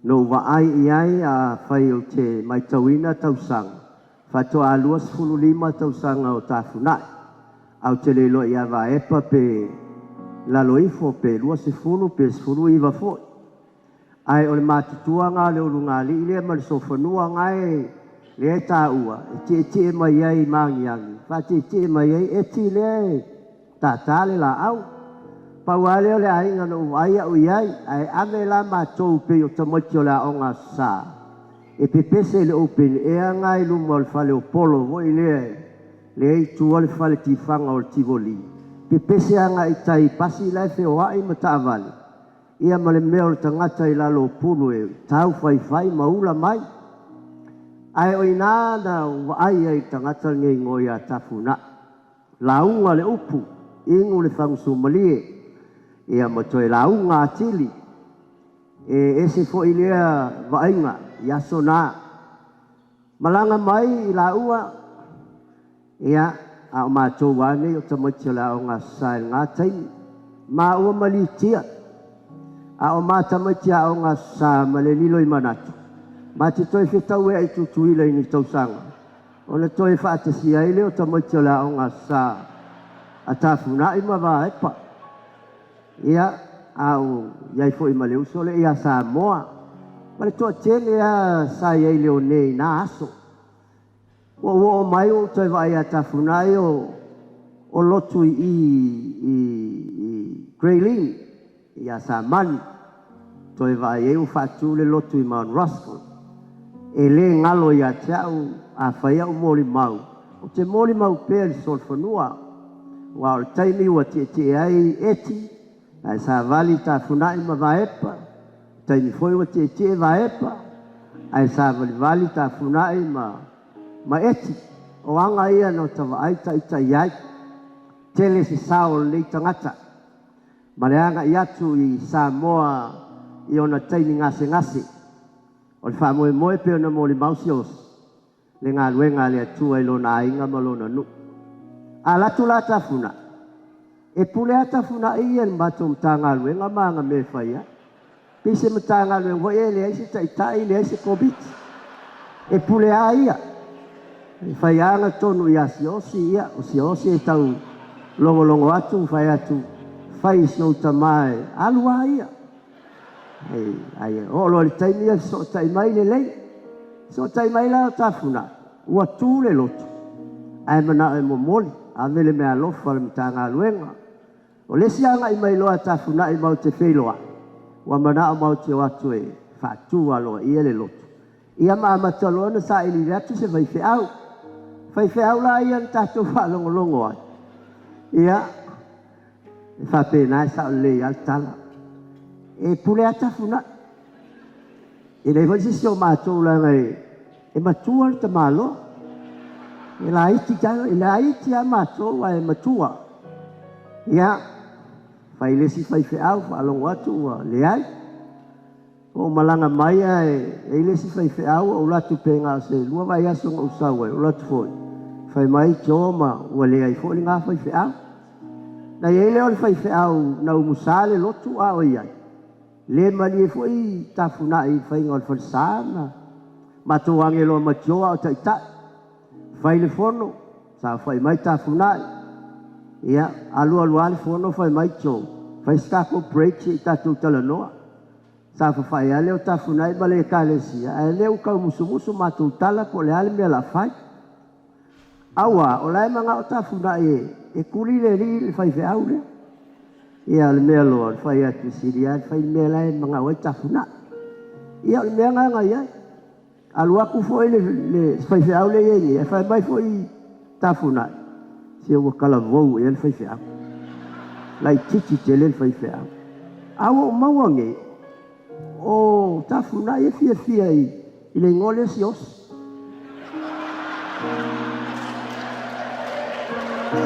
Na ou vaai i ai afai ou te matauina tausaga, faatoa 25 tausaga o Tafunai. Ae ou te le iloa ia Vaepa pe lalo ifo pe 20 pe 19 foi. Ae o le matutua lena o le ulugalii lea ma le solofanua lena e lea e taua, e tietie mai ai i maagiagi, faatietie mai ai Eti lea e tata le laau. Pau lava lea o le aiga na ou vaai au i ai, ae ave la matou pei o tamaiti o le aoga Aso Sa, e pepese i le open air lena i luma o le fale o Polo foi lea lea e i tua le fale tifaga o le Tivoli, pepese agai i tai i pasi la e feoai ma taavale, ia ma le mea o le tagata i lalo o pulu e taufaifai ma ula mai. Ae o i ina na ou vaai ai i le tagata lenei e igoa ia Tafunai. Lauga le upu, inu le fagusumalie, ia ma toe lauga atili. E ese foi lea vaaiga i aso na. Malaga mai i laua, ia, a o matou lava nei o tamaiti o le aoga Aso Sa i lena taimi, maua ma Litia, a o ma tamaiti aoga Aso Sa ma le lilo i manatu, ma te toe fetaueai i Tutuila i ni tausaga, ona toe faatasia ai lea o tamaiti o le aoga Aso Sa a Tafunai ma Vaepa. Ia, a o i ai foi ma le uso lea ia Samoa, ma le toatele lava sa i ai i Leone i na aso. Ua ou oo mai ua ou toe vaai ia Tafunai o o lotu i i i i Grey Lynn ia Samani. Toe vaai ai ua faatu le lotu i Mount Roskill. E le galo ia te au a fai au molimau, ou te molimau pea i le solofanua, aua o le taimi ua tietie ai Eti, ae savali Tafunai ma Vaepa, taimi foi ua tietie Vaepa, ae savalivali Tafunai ma ma Eti. O aga ia na ota vaai ita i ai. Tele se sao o lenei tagata ma le agai atu i Samoa i ona taimi gasegase. O le faamoemoe pei ona molimau Siaosi, le galuega a le Atua i lona aiga ma lona nuu. A alu atu la Tafunai, e pule lava Tafunai ia i le matou Matagaluega ma ana mea e fai ai. Pei se Matagaluega foi e leai se taitai, leai se komiti. E pule lava ia. E fai lava ana tonu ia Siaosi, ia, o Siaosi e tau logologo atu, fai atu, fai i si ou tama e alu lava ia. Ai, oo loa i le taimi ia fesootai mai lelei. Fesootai mai la o Tafunai, ua tu le lotu, ae manao e momoli, ave le meaalofa a le Matagaluega. O le isi agai mai loa a Tafunai matou te feiloai, ua manao matou te o atu e faatu aloaia le lotu, ia ma amata loa ona sailiili atu se faifeau. Faifeau la ia na tatou faalogologo ai, ia, e faapena e sao lelei lava le tala. E pule lava Tafunai. E leai foi se isi o matou leaga e matua le tamaloa. E laiti, e laiti lava matou ae matua. Ia, fai le isi faifeau, faalogo atu ua leai. Ua ou malaga mai ae i ai le isi faifeau, ou alu atu pe na o se 2 vaiaso na ou sau ai, ou alu atu foi, fai mai Joe ma ua leai foi lena faifeau. Na i ai lea o le faifeau na umusa le lotu a o i ai, le malie foi Tafunai i le faiga o le falesa ma matou age loa ma Joe a o taitai. Fai le fono, saofai mai Tafunai, ia, alu alu lava le fono fai mai Joe, fai se tatou break se i tatou talanoa. Saofafai lava lea o Tafunai ma le Ekalesia, ae lea ua tau musumusu matou tala po o le a le mea o le a fai. Aua, o la e manao Tafunai e tuli le alii le faifeau lea. Ia, o le mea loa, o le fai atu, e sili lava le fai le mea la e manao ai Tafunai. Ia, o le mea lena na i ai. Alu atu foi le faifeau lea e i ai nei, ae fai mai foi Tafunai, se ua talavou ea le faifeau. Laitiiti tele le faifeau. A ua ou maua nei, o Tafunai e fiafia i le igoa lea Siaosi.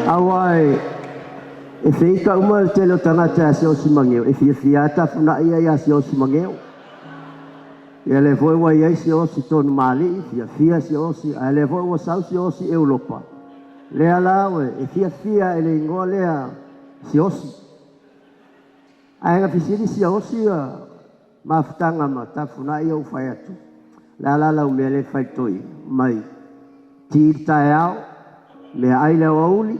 Aua e feita uma le tele o tagata ia Siaosi Mageo, e fiafia lava Tafunai ia ia Siaosi Mageo. Ia lea foi ua i ai Siaosi Tonumaali'i, fiafia Siaosi, ae lea foi ua sau Siaosi Europa. Lea la e fiafia i le igoa lea Siaosi. Ae na fesili Siaosi mafutaga ma Tafunai ia ou fai atu, le a la lau mea lea e fai toeaina mai ti i le taeao, meaai le aoauli,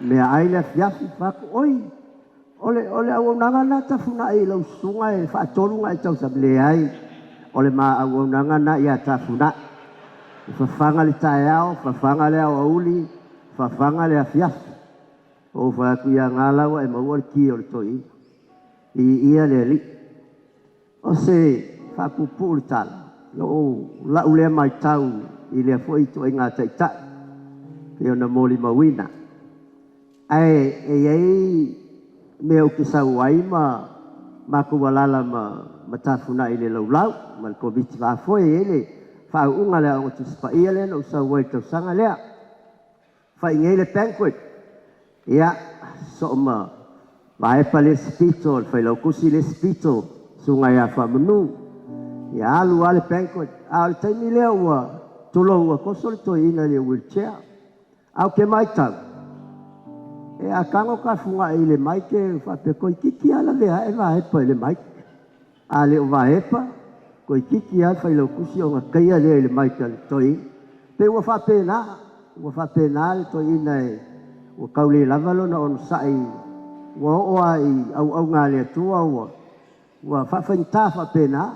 meaai le afiafi, fai atu, oi, o le auaunaga lena Tafunai i lau susuga e faatolu ona e tausami. Leai, o le ma auaunaga lena ia Tafunai. E fafaga le taeao, fafaga le aoauli, fafaga le afiafi. Ou fai atu ia gā la ua e maua le ki o le toeaina. Viia le Alii. O se faapuupuu le tala, lou lau lea matau i lea foi ituaiga taitai, pei ona molimauina. Ae e i ai mea ou te sau ai ma matou alaala ma Tafunai i le laulau ma le Komiti Faafoe, e i ai le faauuga o le Aoga Tusi Paia lea na ou sau ai i le tausaga lea. Fai nei le banquet, ia, sosoo ma Vaepa le isi pito, le Failautusi le isi pito, Susuga ia Faamanu. Ia alu lava le banquet, a o le taimi lea ua tulou ua toso le toeaina i le wheelchair. Ae ou te matau, e a tago Tafunai i le mic e faapea, toeitiiti lava lavea ae Vaepa i le mic. A le o Vaepa, toeitiiti lava le Failautusi ona taia lea i le mic a le toeaina. Pei ua faapena, ua faapena le toeaina e ua tau le lava lona onosai, ua oo lava i auauga a le Atua ua ua faafaigata faapena.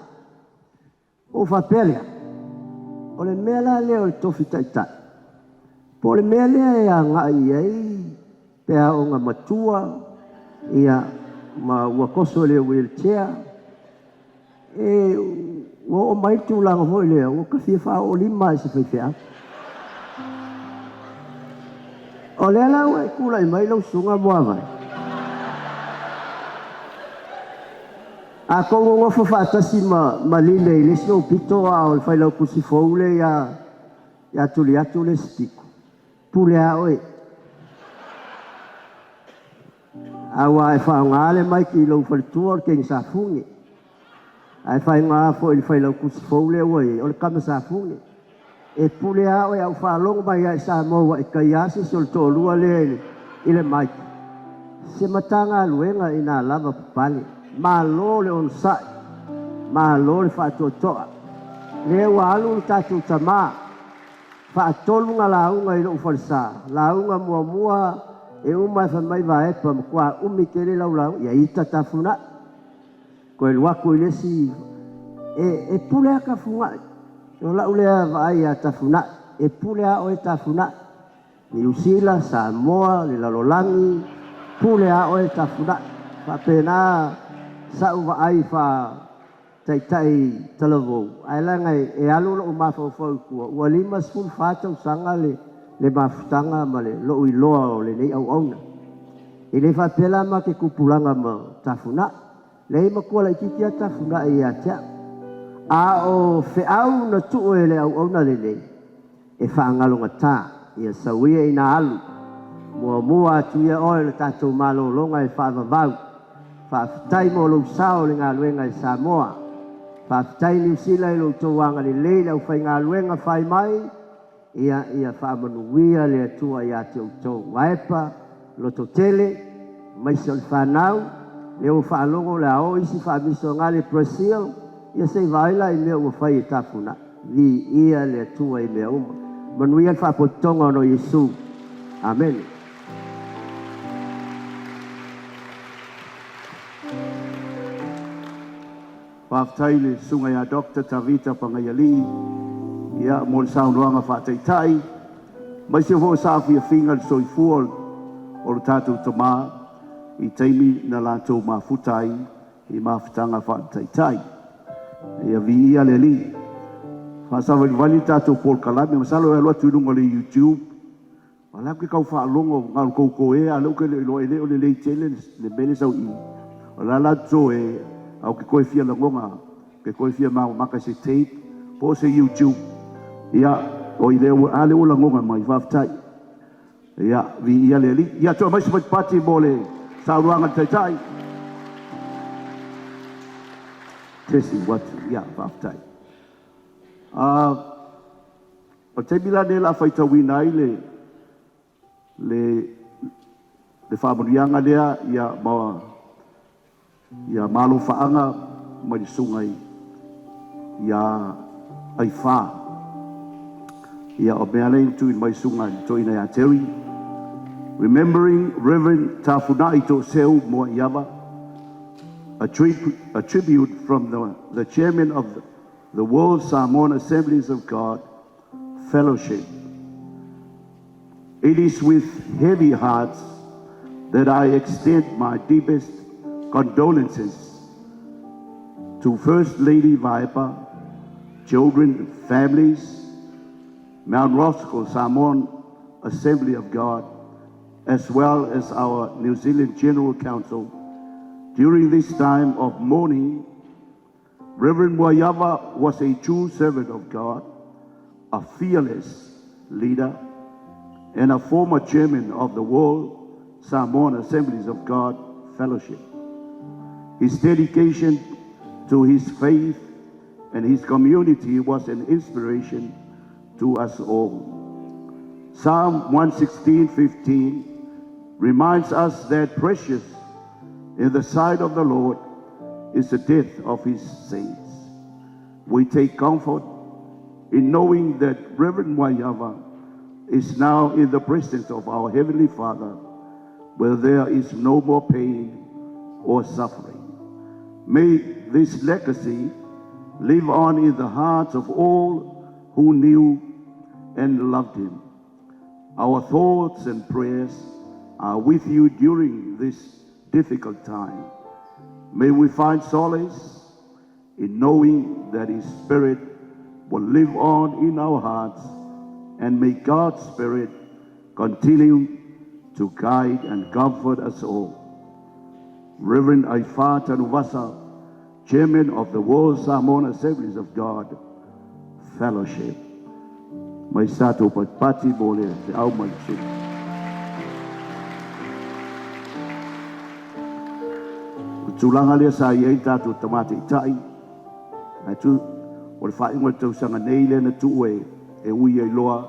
Ua ou faapea lea, o le mea la lea o le tofi taitai, po o le mea lea e agai i ai pe a oo ina matua, ia, ma ua toso i le wheelchair, e, ua oo mai le tulaga foi lea, ua ta fia faaoo lima lava i se faifeau. O lea la ua e tulai mai lau susuga Muavae. A tou nonofo faatasi ma Line i le isi ou pito a o le Failautusi fou lea ia Tuliatu le isi pito, pule lava oe. Aua e faaaoga le maiki i lou faletua o le teine Safune. Ae faaaoga foi i le Failautusi fou lea ua i ai, o le tama Safune. E pule lava oe a ou faalogo mai lava i Samoa ua e taia lava se isi o le toalua lea i le mic. Se Matagaluega ina lava papale. Malo le onosai, malo le faatoatoa. Lea ua alu le tatou tama, faatolu na lauga i lou falesa. Lauga muamua e uma e fai mai Vaepa, matua umi tele lau lauga, ia ita Tafunai. Toe alu atu i le isi, e pule lava Tafunai. O lau lea vaai ia Tafunai, e pule lava oe Tafunai. Niu Sila, Samoa, le lalolagi, pule lava oe Tafunai. Faapena sa'u vaai faa-taitai talavou, ae leaga e alu lo'u mafaufau i tua, ua 54 tausaga le mafutaga ma le lo'u iloa o lenei auauna. E le faapea la ma te tupulaga ma Tafunai. Leai, matua laitiiti lava Tafunai ia te a'u. A o feau na tuu e le auauna lenei, e faagalogata, ia sau ia ina alu, muamua atu ia oe le tatou malologa e faavavau. Faafetai mo lou sao i le galuega i Samoa. Faafetai Niu Sila i lo outou agalelei i le aufaigaluega fai mai, ia faamanuia le Atua ia te outou. Vaepa, lototele, aemaise o le fanau, lea ua faalogo o le a o isi faamisionale i Brazil, ia se i vaai la i mea ua fai e Tafunai. Viia le Atua i mea uma. Manuia le faapotopotoga ona o Iesu. Amene. Faafetai i le susuga ia Dr. Tavita Pagaialii ia, mo le saunoaga faataitai, aemaise foi o saafiafiga le soifua o le tatou tama i taimi na latou mafuta ai i mafutaga faataitai. Ia viia le Alii. Faasavalivali le tatou polokalame, masalo e alu atu i luga o le YouTube. O la ke kau faalogo ngā kou e a leu ke le iloa e le o lelei tele le mele sau i. O la la tso e au ke koe fia lagonga, ke koe fia mau maka se tape, po se YouTube. Ia, o i leo, a leo lagonga mai, faafetai. Ia, viia le Alii. Ia, toe mai se patipati mo le saunoaga le taitai. Tesi watu, ia, faafetai. O taimi la nei la faitauina ai le faamanuiaga lea ia ma ia malofaaga mai le susuga ia Aifa. Ia o mea lea na tuuina mai susuga i le toeaina ia Terry. Remembering Reverend Tafunai To'oseu Muaiava, a tribute from the chairman of the World Samoan Assemblies of God Fellowship. It is with heavy hearts that I extend my deepest condolences to First Lady Vaepa, children, families, Mount Roskill Samoan Assembly of God, as well as our New Zealand General Council. During this time of mourning, Reverend Muaiava was a true servant of God, a fearless leader, and a former chairman of the World Samoan Assemblies of God Fellowship. His dedication to his faith and his community was an inspiration to us all. Psalm 116:15 reminds us that precious in the sight of the Lord is the death of his saints. We take comfort in knowing that Reverend Muaiava is now in the presence of our Heavenly Father, where there is no more pain or suffering. May this legacy live on in the hearts of all who knew and loved him. Our thoughts and prayers are with you during this difficult time. May we find solace in knowing that His Spirit will live on in our hearts, and may God's Spirit continue to guide and comfort us all. Reverend Aifa Tanuvasa, Chairman of the World Samoan Assemblies of God Fellowship. Mai sato patipati mo le te au mai su. O tulaga lea sa i ai tatou tama taitai, ae tu o le faaiuga o le tausaga nei lea na tuu e e ui ai loa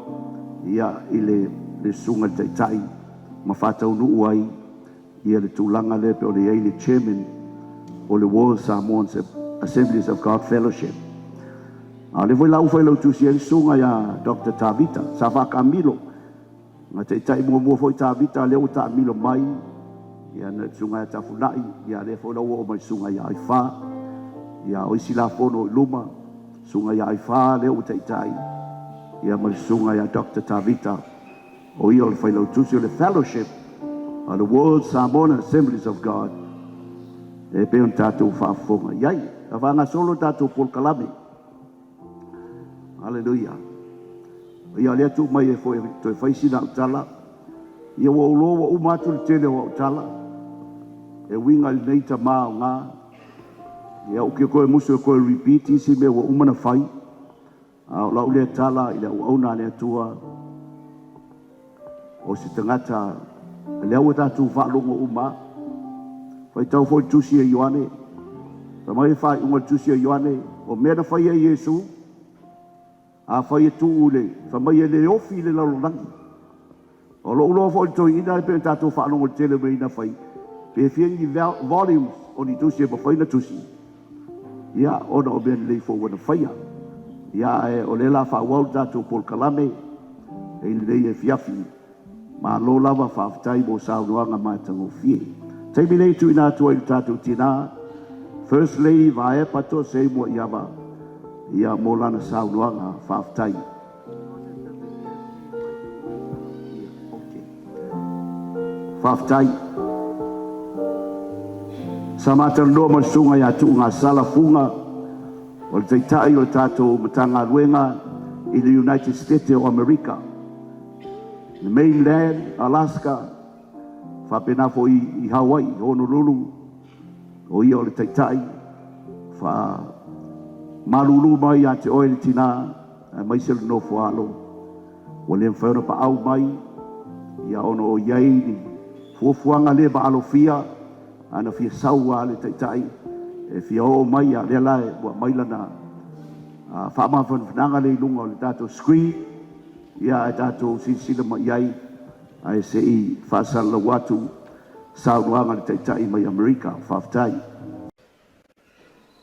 ia i le le Susuga i le Taitai ma faataunuu ai ia le tulaga lea pei ona i ai le Chairman o le World Samoan Assemblies of God Fellowship. A o lea foi la ua failautusi ai le Susuga ia Doctor Tavita, sa faataamilo Na taitai muamua foi Tavita, lea ua taamilo mai ia na le susuga ia Tafunai, ia lea foi la ua oo mai le susuga ia Aifā. Ia o isi la fono i luma, susuga ia Aifā lea ua taitai, ia ma le susuga ia Doctor Tavita, o ia o le failautusi o le Fellowship a le World Samoan Assemblies of God e pei ona tatou faafofoga i ai. A faagasolo le tatou polokalame. Haleluia. Ia, o lea tuu mai e foi toe fai sina au tala. Ia, ua ou loa ua uma atu le tele o au tala e uiga i lenei tama aoga. Ia, ou ke toe musu e toe repeat isi mea ua uma na fai. A o lau lea tala i le auauna a le Atua, o se tagata lea ua tatou faalogo uma. Faitau foi le tusi a Ioane. Fai mai le faaiuga o le tusi a Ioane, o mea na faia e Iesu, afai e tuu i le, fai mai e le ofi i le lalolagi. O lou iloa foi i le toeaina e pei ona tatou faalogo i le tele o mea na fai, pe fia ni volumes o ni tusi e mafai ona tusi, ia, ona o mea lelei foi ua na faia. Ia, ae o lea o le a faaauau le tatou polokalame i lenei afiafi. Malo lava faafetai mo saunoaga matagofie. Taimi nei tuuina atu ai i le tatou tina, First Lady Vaepa Toasei Muaiava, ia mo lana saunoaga. Faafetai. Faafetai. Sa ma talanoa ma le susuga ia Tuugasala Fuga, o le taitai o le tatou Matagaluega i le United States o Amerika, le mainland, Alaska, faapena foi i Hawaii, Honolulu. O ia o le taitai, faamalulu mai ia te oe le tina, aemaise le nofo alo, ua le mafai ona paau mai, ia ona o i ai ni fuafuaga le maalofia, a na fia sau lava le taitai e fia oo mai, a o lea la ua aumai lana faamafanafanaga lea i luga o le tatou screen, ia ae tatou silasila mai i ai, ae se i faasalalau atu saunoaga a le Taitai mai Amerika. Faafetai.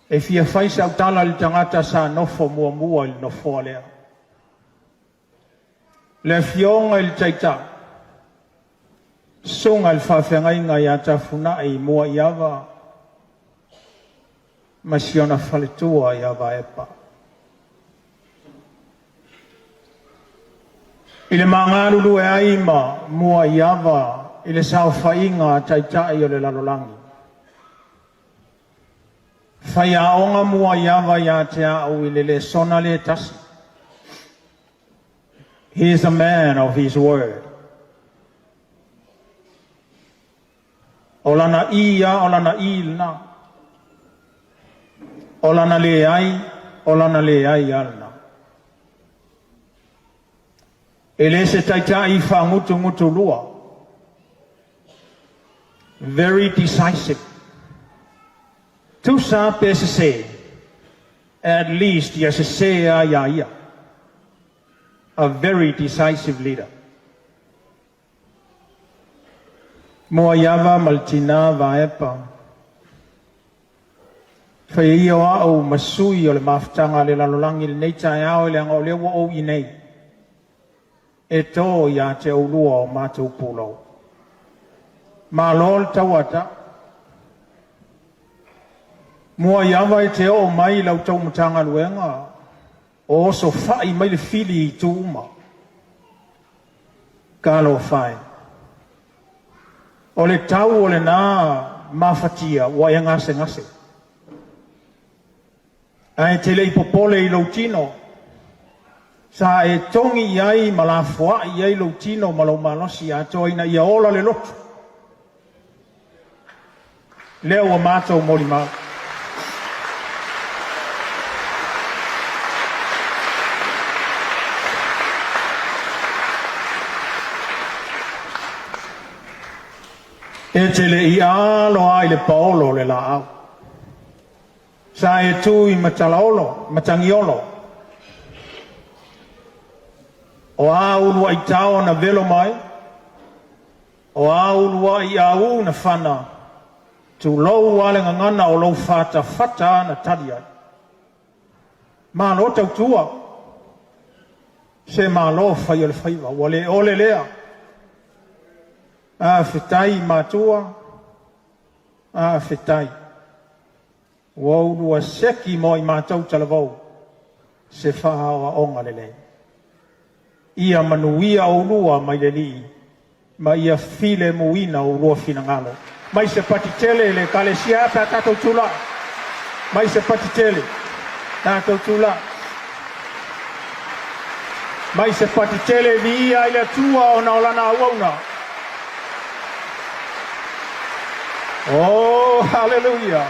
E fia fai sau tala i le tagata sa nofo muamua i le nofoa lea. Le Afioga i le Taitai, Susuga i le Faafeagaiga ia Tafunai Muaiava ma si ona faletua ia Vaepa. I le ma galulue ai ma Muaiava i le saofaiga a Taitai o le lalolagi. Faiaoga Muaiava ia te au i le lesona le tasi. He is a man of his word. O lana i a o lana i lena. O lana leai, o lana leai a lena. E le se taitai fagutugutulua. Very decisive. Tusa pe sese, at least ia sese a ia ia. A very decisive leader. Muaiava ma le tina Vaepa. Faia ia o au ma sui o le mafutaga a le lalolagi i lenei taeao leaga o lea ua ou i nei e to ia te oulua o matou pulou. Malo le tauata. Muaiava e te oo mai i la outou Matagaluega o osofai mai le fili i itu uma. Talofa e! O le tau o lena mafatia ua e gasegase, ae e te le i popole i lou tino, sa e togi i ai ma lafoai i ai lou tino ma lou malosi atoa ina ia ola le lotu. Lea ua matou molimau. E te le i alo lava i le paolo o le laau. Sa e tu i Matalaolo, Matagiolo. O a uluai tao na velo mai, o a uluai aū na fana, tulou a le gagana o lou fatafata na tali ai. Malo tautua, se malo fai o le faiva, ua le ole lea. Faafetai matua, faafetai. Ua oulua seki mo i matou talavou se faaoaoga lelei. Ia manuia oulua mai le Alii ma ia filemuina oulua finagalo. Mai se pati tele i le Ekalesia pe a tatou tulai. Mai se pati tele, tatou tulai. Mai se pati tele e viia ai le Atua ona o Lana auauna. Oh, hallelujah.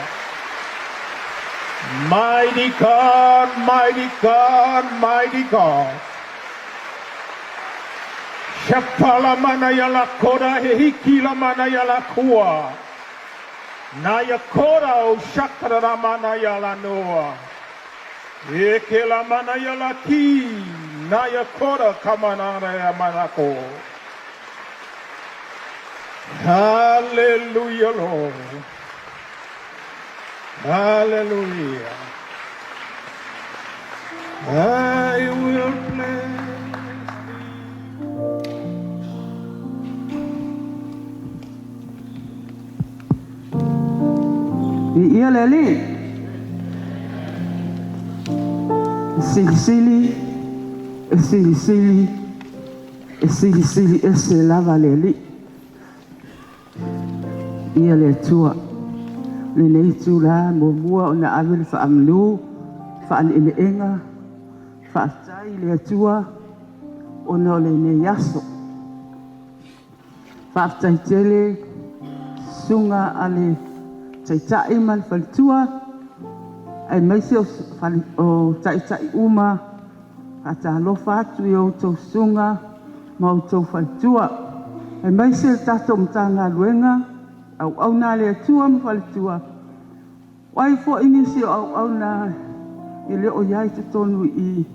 Mighty God, mighty God, mighty God. Shapala mana ia la kora he hiki la mana ia la kua. Na ia kora o shakara la mana ia la noa. E ke la mana ia la ki. Na ia kora kamana ia manako. Hallelujah, Lord. Hallelujah. I will bless thee. Viia le Alii. E silisili, e silisili, e silisili ese lava le Alii. Viia le Atua. Lenei itula muamua ona ave le faamanu, faaneeneega, faafetai i le Atua ona o lenei aso. Faafetai tele susuga a le Taitai ma le faletua aemaise o taitai uma. Faatalofa atu i outou susuga ma outou faletua, aemaise le tatou Matagaluega, auauna a le Atua ma faletua. O ai foi nisi o auauna e le o i ai totonu i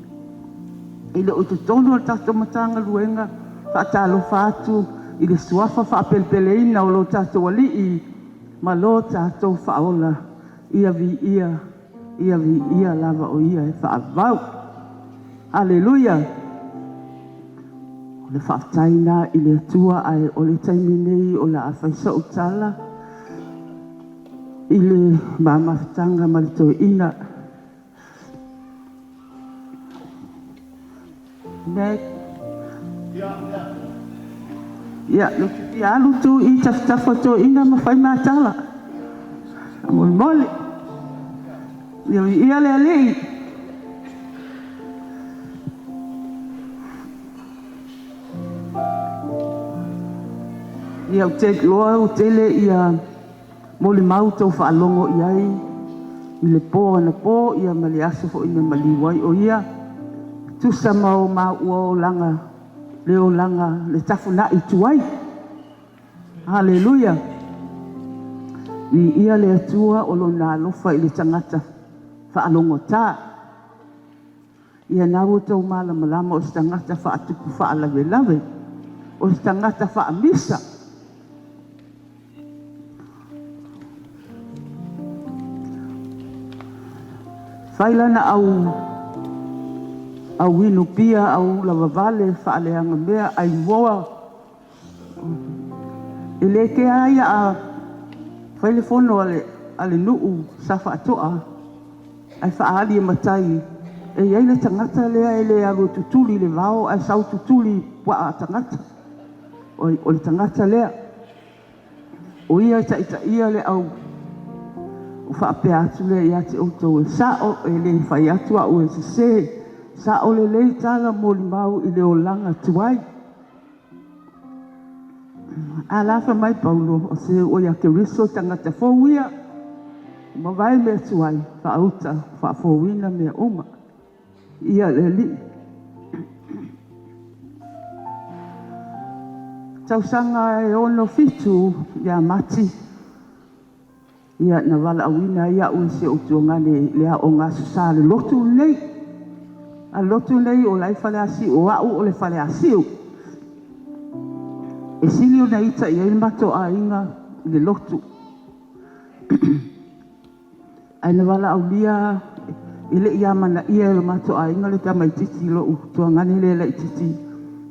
i le o i totonu o le tatou Matagaluega, faatalofa atu i le suafa faapelepeleina o lo tatou Alii ma lo tatou Faaola, ia viia, ia viia lava o ia e faavavau. Aleluia! O le faafetai lena i le Atua, ae o le taimi nei o le a fai sou tala i le mamafutaga ma le toeaina. Meg. Ia, ia alu tu i tafatafa toeaina ma fai matala. Molemole. Ia viia le Alii. Ia, ou te iloa ua tele ia molimau tou faalogo i ai i le po anapo ia ma le aso foi na maliu ai o ia tusa ma o maua olaga le olaga le tafuna'i tuai. Haleluia! Viia le Atua o Lona alofa i le tagata faalogotā. Ia na ua outou malamalama o se tagata faatupu faalavelave, o se tagata faamisa. Fai lana au au inu pia, au ula vavale, faaleaga mea, ai moa. E le kea ai a fai le fono a le, a le nuu sa faatoa ae faaali e matai e i ai le tagata lea e le alu e tutuli i le vao ae sau tutuli i puaa tagata. O le tagata lea. O ia e taitaia le au faapea atu lea ia te outou e sao, e le fai atu au e sese. Sao lelei tala molimau i le olaga tuai. A la fai mai Paulo, o se ua ia Keriso tagata fou ia, mavae mea tuai, faauta, faafouina mea uma. Ia le Alii. Tausaga e 67 ia Mati, ia na valaauina ai au e si ou tuagane i le aoga Aso Sa a le lotu lenei. A le lotu lenei o la e i Faleasiu, o au o le Faleasiu. E sili ona ita i ai le matou aiga i le lotu. Ae na valaaulia e le i amanaia e lo matou aiga le tamaitiiti lou tuagane lea laitiiti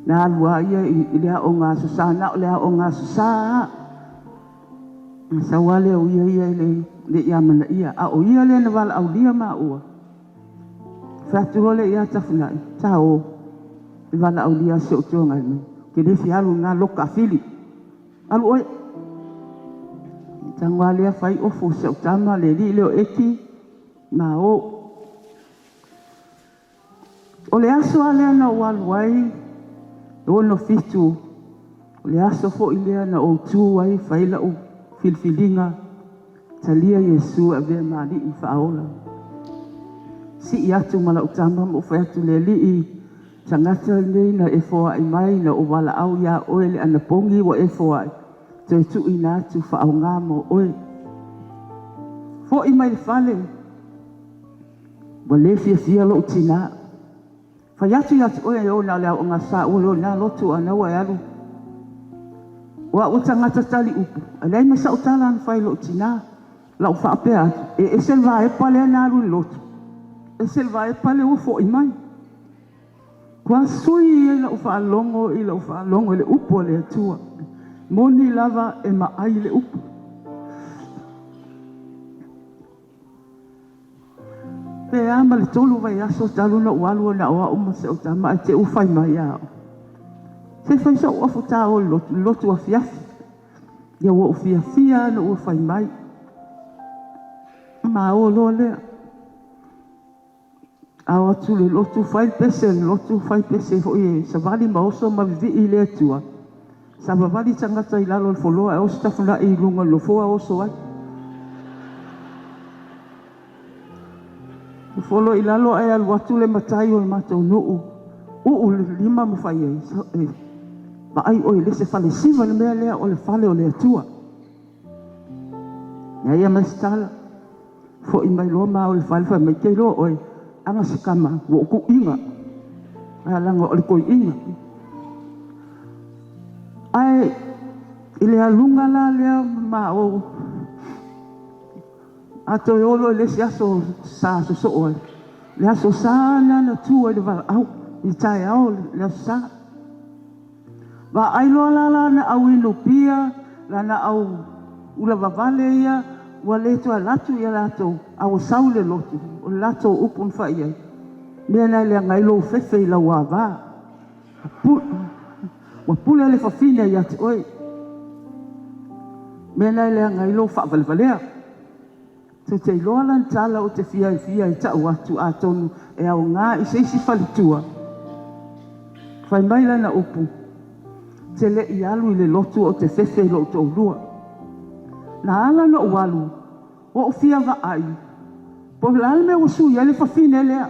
na alu a ia i le aoga Aso Sa, na o le aoga Aso Sa lava. Na sau lava lea o ia ia e le i amanaia, a o ia lea na valaaulia maua. Fai atu loa lea ia Tafinai, ta o, e valaaulia si ou tuagane, ou te le fia alu i lena lotu taafili. Alu oe. Tago a lea fai ofu e si au tama le alii lea o Eti ma o. O le aso lava lea na ou alu ai, e 67, o le aso foi lea na ou tu ai fai lau filifiliga, talia Iesu e avea ma Alii ma Faaola. Sii atu ma lau tama ma ou fai atu, le Alii, tagata lenei na e foai mai, na ou valaau ia oe le anapogi ua e foai, toe tuuina atu faaoga mo oe. Foi mai le fale, ua le fiafia lou tinā. Fai atu ia te oe e o na o le aoga sa ua o lena lotu a na ua e alu. O au o tagata tali upu, ae leai ma sau tala na fai i lou tinā. Lau faapea atu, e ese le vaepa lea na alu i le lotu, ese le vaepa lea ua foi mai. Ua sui ai lau faalogo i lau faalogo i le upu a le Atua. Moni lava e maai le upu. Pe a ma le 3 vaiaso talu ona ou alu na o au ma si au tama ae te i ua fai mai ia au. Se i fai sou ofu ta o i le lotu, lotu afiafi. Ia ua ou fiafia na ua fai mai. Ma o loa lea. A o atu le lotu, fai le pese le lotu, fai pese foi e savali ma oso ma vivii le Atua. Savavali tagata i lalo o le foloa e oso tafunai i luga o le nofoa oso ai. Folo i lalo ae alu atu le matai o le matou nuu, uu le lima ma fai ai, e vaai oe i le isi falesiva le mea lea o le fale o le Atua. Leai ma se tala. Foi mai loa ma o i le fale fai mai, te iloa oe, aga se tama, ua ou tuuina. Ae leaga o le toeaina. Ae i le aluga la lea ma o, a toe o loa i le isi aso sa sosoo ai, le aso Sa lena na tu ai le valaau, i le taeao le aso Sa. Vaai loa la lana au inupia, lana au ulavavale ia, ua le toe alu atu ia latou, a ua sau le lotu, o le latou upu na fai ai, mea na e leaga ai lou fefe i lau ava. Ua pule le fafine ia te oe. Mea na e leaga ai lou faavalevalea. Tou te iloa lana tala ou te fiafia e tau atu atonu e aoga i se isi faletua. Fai mai lana upu, te le i alu i le lotu ou te fefe i lou toalua. Na ala ona ou alu, ua ou fia vaai, po o le a le mea ua sui ai le fafine lea.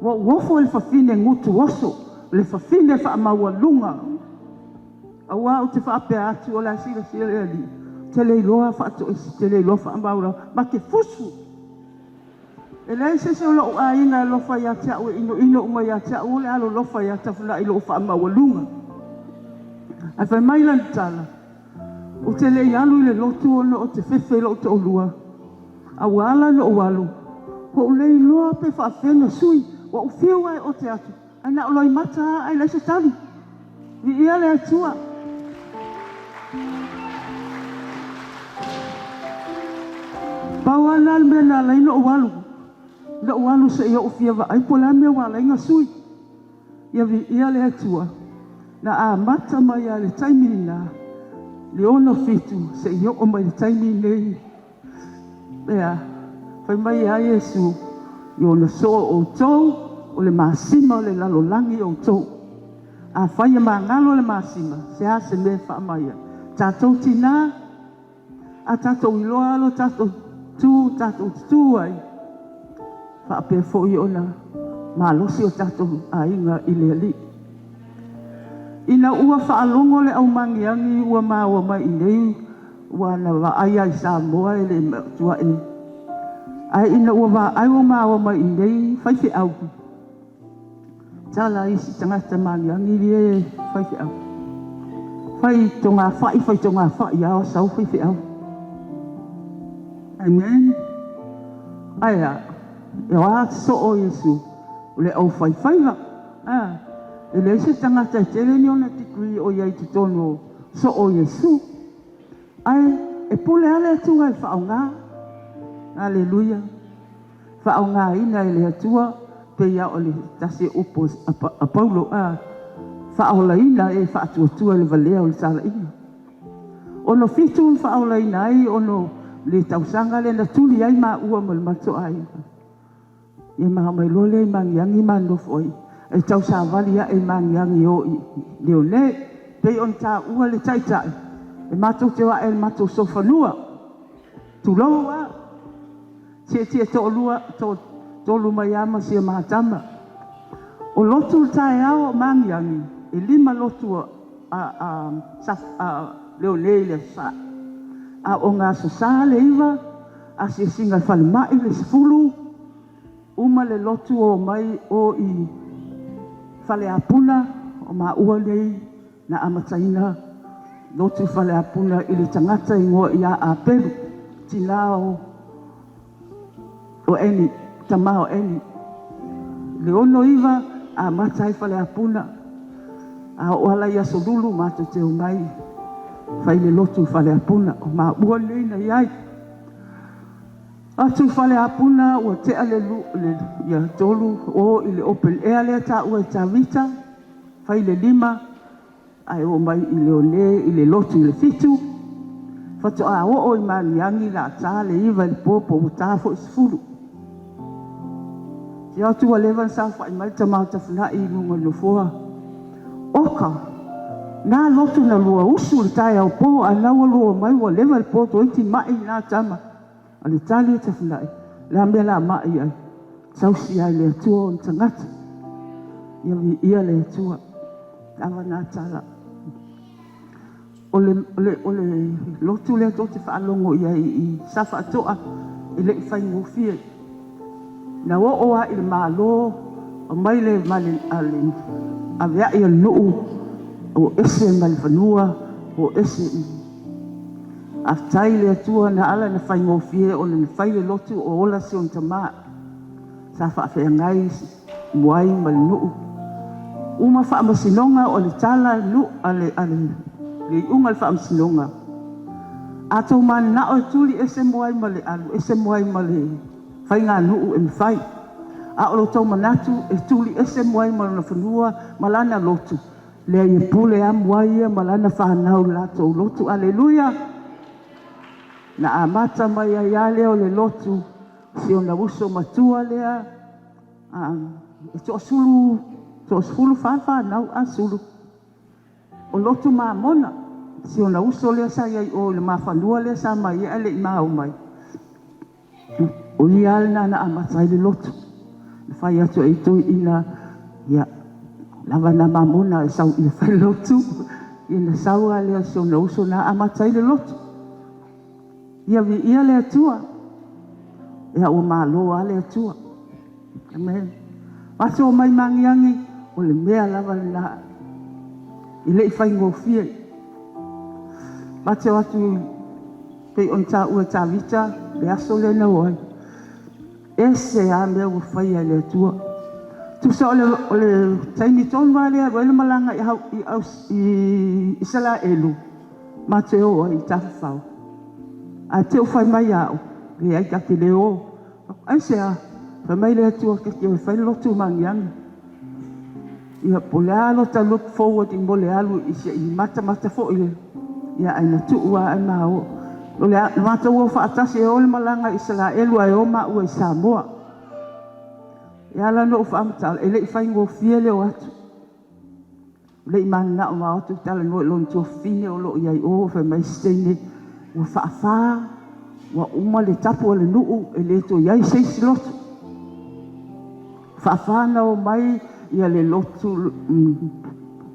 Ua ou ofo i le fafine gutu oso, le fafine faamaualuga. Aua ou te faapea atu o le a silasila le Alii, ou te le iloa faatoese, ou te le iloa faamaualalo, ma te fusu. E leai se isi o lou aiga e alofa ia te au e inoino uma ia te au, o le alolofa ia Tafunai i lou faamaualuga. Ae fai mai lana tala, ou te le i alu i le lotu ona ou te fefe i lou toalua, a ua ala ona ou alu, ua ou le iloa pe faafefea ona sui, ua ou fiu lava e ote atu, Ae na o loimata lava ae leai se tali. Viia le Atua. Pau lava lena le mea na ala ai ona ou alu, na ou alu se i ou fia vaai po o le a le mea ua ala ai ona sui. Ia viia le Atua. Na amata mai lava i le taimi lena, le 67 se i oo mai i le taimi lenei. Ea, fai mai ia Iesu, i ona soo outou, o le masima o le lalolagi outou. Afai e magalo le masima, se a se mea e faamai ai? Tatou tinā, a tatou iloa lo tatou tu, tatou te tu ai, faapea foi ona malosi o tatou aiga i le Alii. Ina ua faalogo le aumagiagi ua maua mai i nei, Ua na vaai lava i Samoa e le tua'i, ae ina ua vaai ua maua mai i inei faifeau. Tala a isi tagata magiagi lie faifeau. Fai togafai, fai togafai lava sau faifeau. Amen. Ae a, e o a soo o Iesu, o le aufaifaiva. A, e leai se tagata e tele ni ona degree o i ai i totonu o soo o Iesu. Ae e pule lava le Atua e faaaoga. Aleluia. Faaaogaina e le Atua, pei lava o le tasi o upu a Paulo, a, faaolaina e faatuatua i le valea o le talaiga. 67 na faaolaina ai ono le tausaga lea na tuli ai maua ma le matou aiga. Ia ma omai loa lea i Magiagi ma nofo ai. E tausavali ae i Magiagi e o i Leone. Pei ona taua le taitai, e matou te o ae i le matou sofanua. Tulou lava. Tietie toalua, toatolu mai lava ma si a ma tama. O lotu i le taeao o Magiagi, e 5 lotu a Leone i le Aso Sa. A o le Aso Sa le 9, asiasiga i le falemai le 10, uma le lotu o mai o i Faleapuna, o maua nei na amataina lotu i Faleapuna i le tagata igoa ia Apelu, tina o Eni, tama o Eni. Le 69 amata ai Faleapuna, a oo ala i Aso Lulu matou te omai fai le lotu i Faleapuna, o maua nei na i ai. Atu i Faleapuna ua tea le ia 3 o i le open air lea taua e Tavita, fai le 5, ae oo mai i Leone i le lotu i le 7, faatoa oo i Magiagi la ta le 9 i le po po ua ta foi 10. Te atu ua leva na saofai mai le tama o Tafinai i luga o le nofoa. Oka, na lotu na lua usu le taeao po, ae na ua lua mai ua leva le po toeiti mai na tama. A le tali e Tafinai, le a mea la mai ai, tausi ai le Atua o le tagata. Ia viia le Atua. Lava na tala. O le lotu lea tou te faalogo i ai i Safaatoa e le i faigofie. Na oo lava i le Malo, aumai le aveai a le nuu, o ese mai le fanua, o ese. Faafetai le Atua na ala na faigofie ona na fai le lotu o ola si ona tama. Sa faafeagai muai ma le nuu. Uma faamasinoga o le tala nuu a le iuga o le faamasinoga. A tou mananao e tuli ese muai ma le alu, ese muai ma le faiganuu e mafai. A o lo tou manatu e tuli ese muai ma lona fanua ma lana lotu, lea ia pule a muai ia ma lana whanau latou lotu. Aleluia! Na amata mai ai a lea o le lotu, si ona uso matua lea, e toasulu fa whanau a sulu. O lotu mamona, si ona uso lea sa iai o le mafanua lea sa mai e ale i mau mai. O ia alena na amata ai le lotu. Na fai atu e toi ina, ia, lava na mamona e sau ia fai lotu. Ia na sau a lea si ona uso na amata ai le lotu. Ia vi ia le Atua. Ia ua malo a le Atua. Amen. Matou mai magiagi o le mea lava lena i lei faigofie. Matou atu pei ona taua e Tavita le aso lea na o ai. Ese a mea ua faia e le Atua. Tusa o le taimi tonu lava lea alu ai le malaga i Isaraelu, matou o ai i Tafafao. Ae te u fai mai au, leai ta te le o. Ai se a, fai mai le Atua ke te o fai lotu magiagi. Ia po le a lo ta look forward i mo le alu i se i mata mata foi le. Ia ai na tuu a ai ma o. O le a, matou o faatasi e o le malaga i Isaraelu ae o maua i Samoa. E ala no u whaamatala, e lei whaingofie le o atu. Lei manana o ma atu tala no lon tua fine o lo iai o whai mai steine ua whaawha, ua uma le tapu o le nuu e le to iai seisi lotu. Whaawha na o mai ia le lotu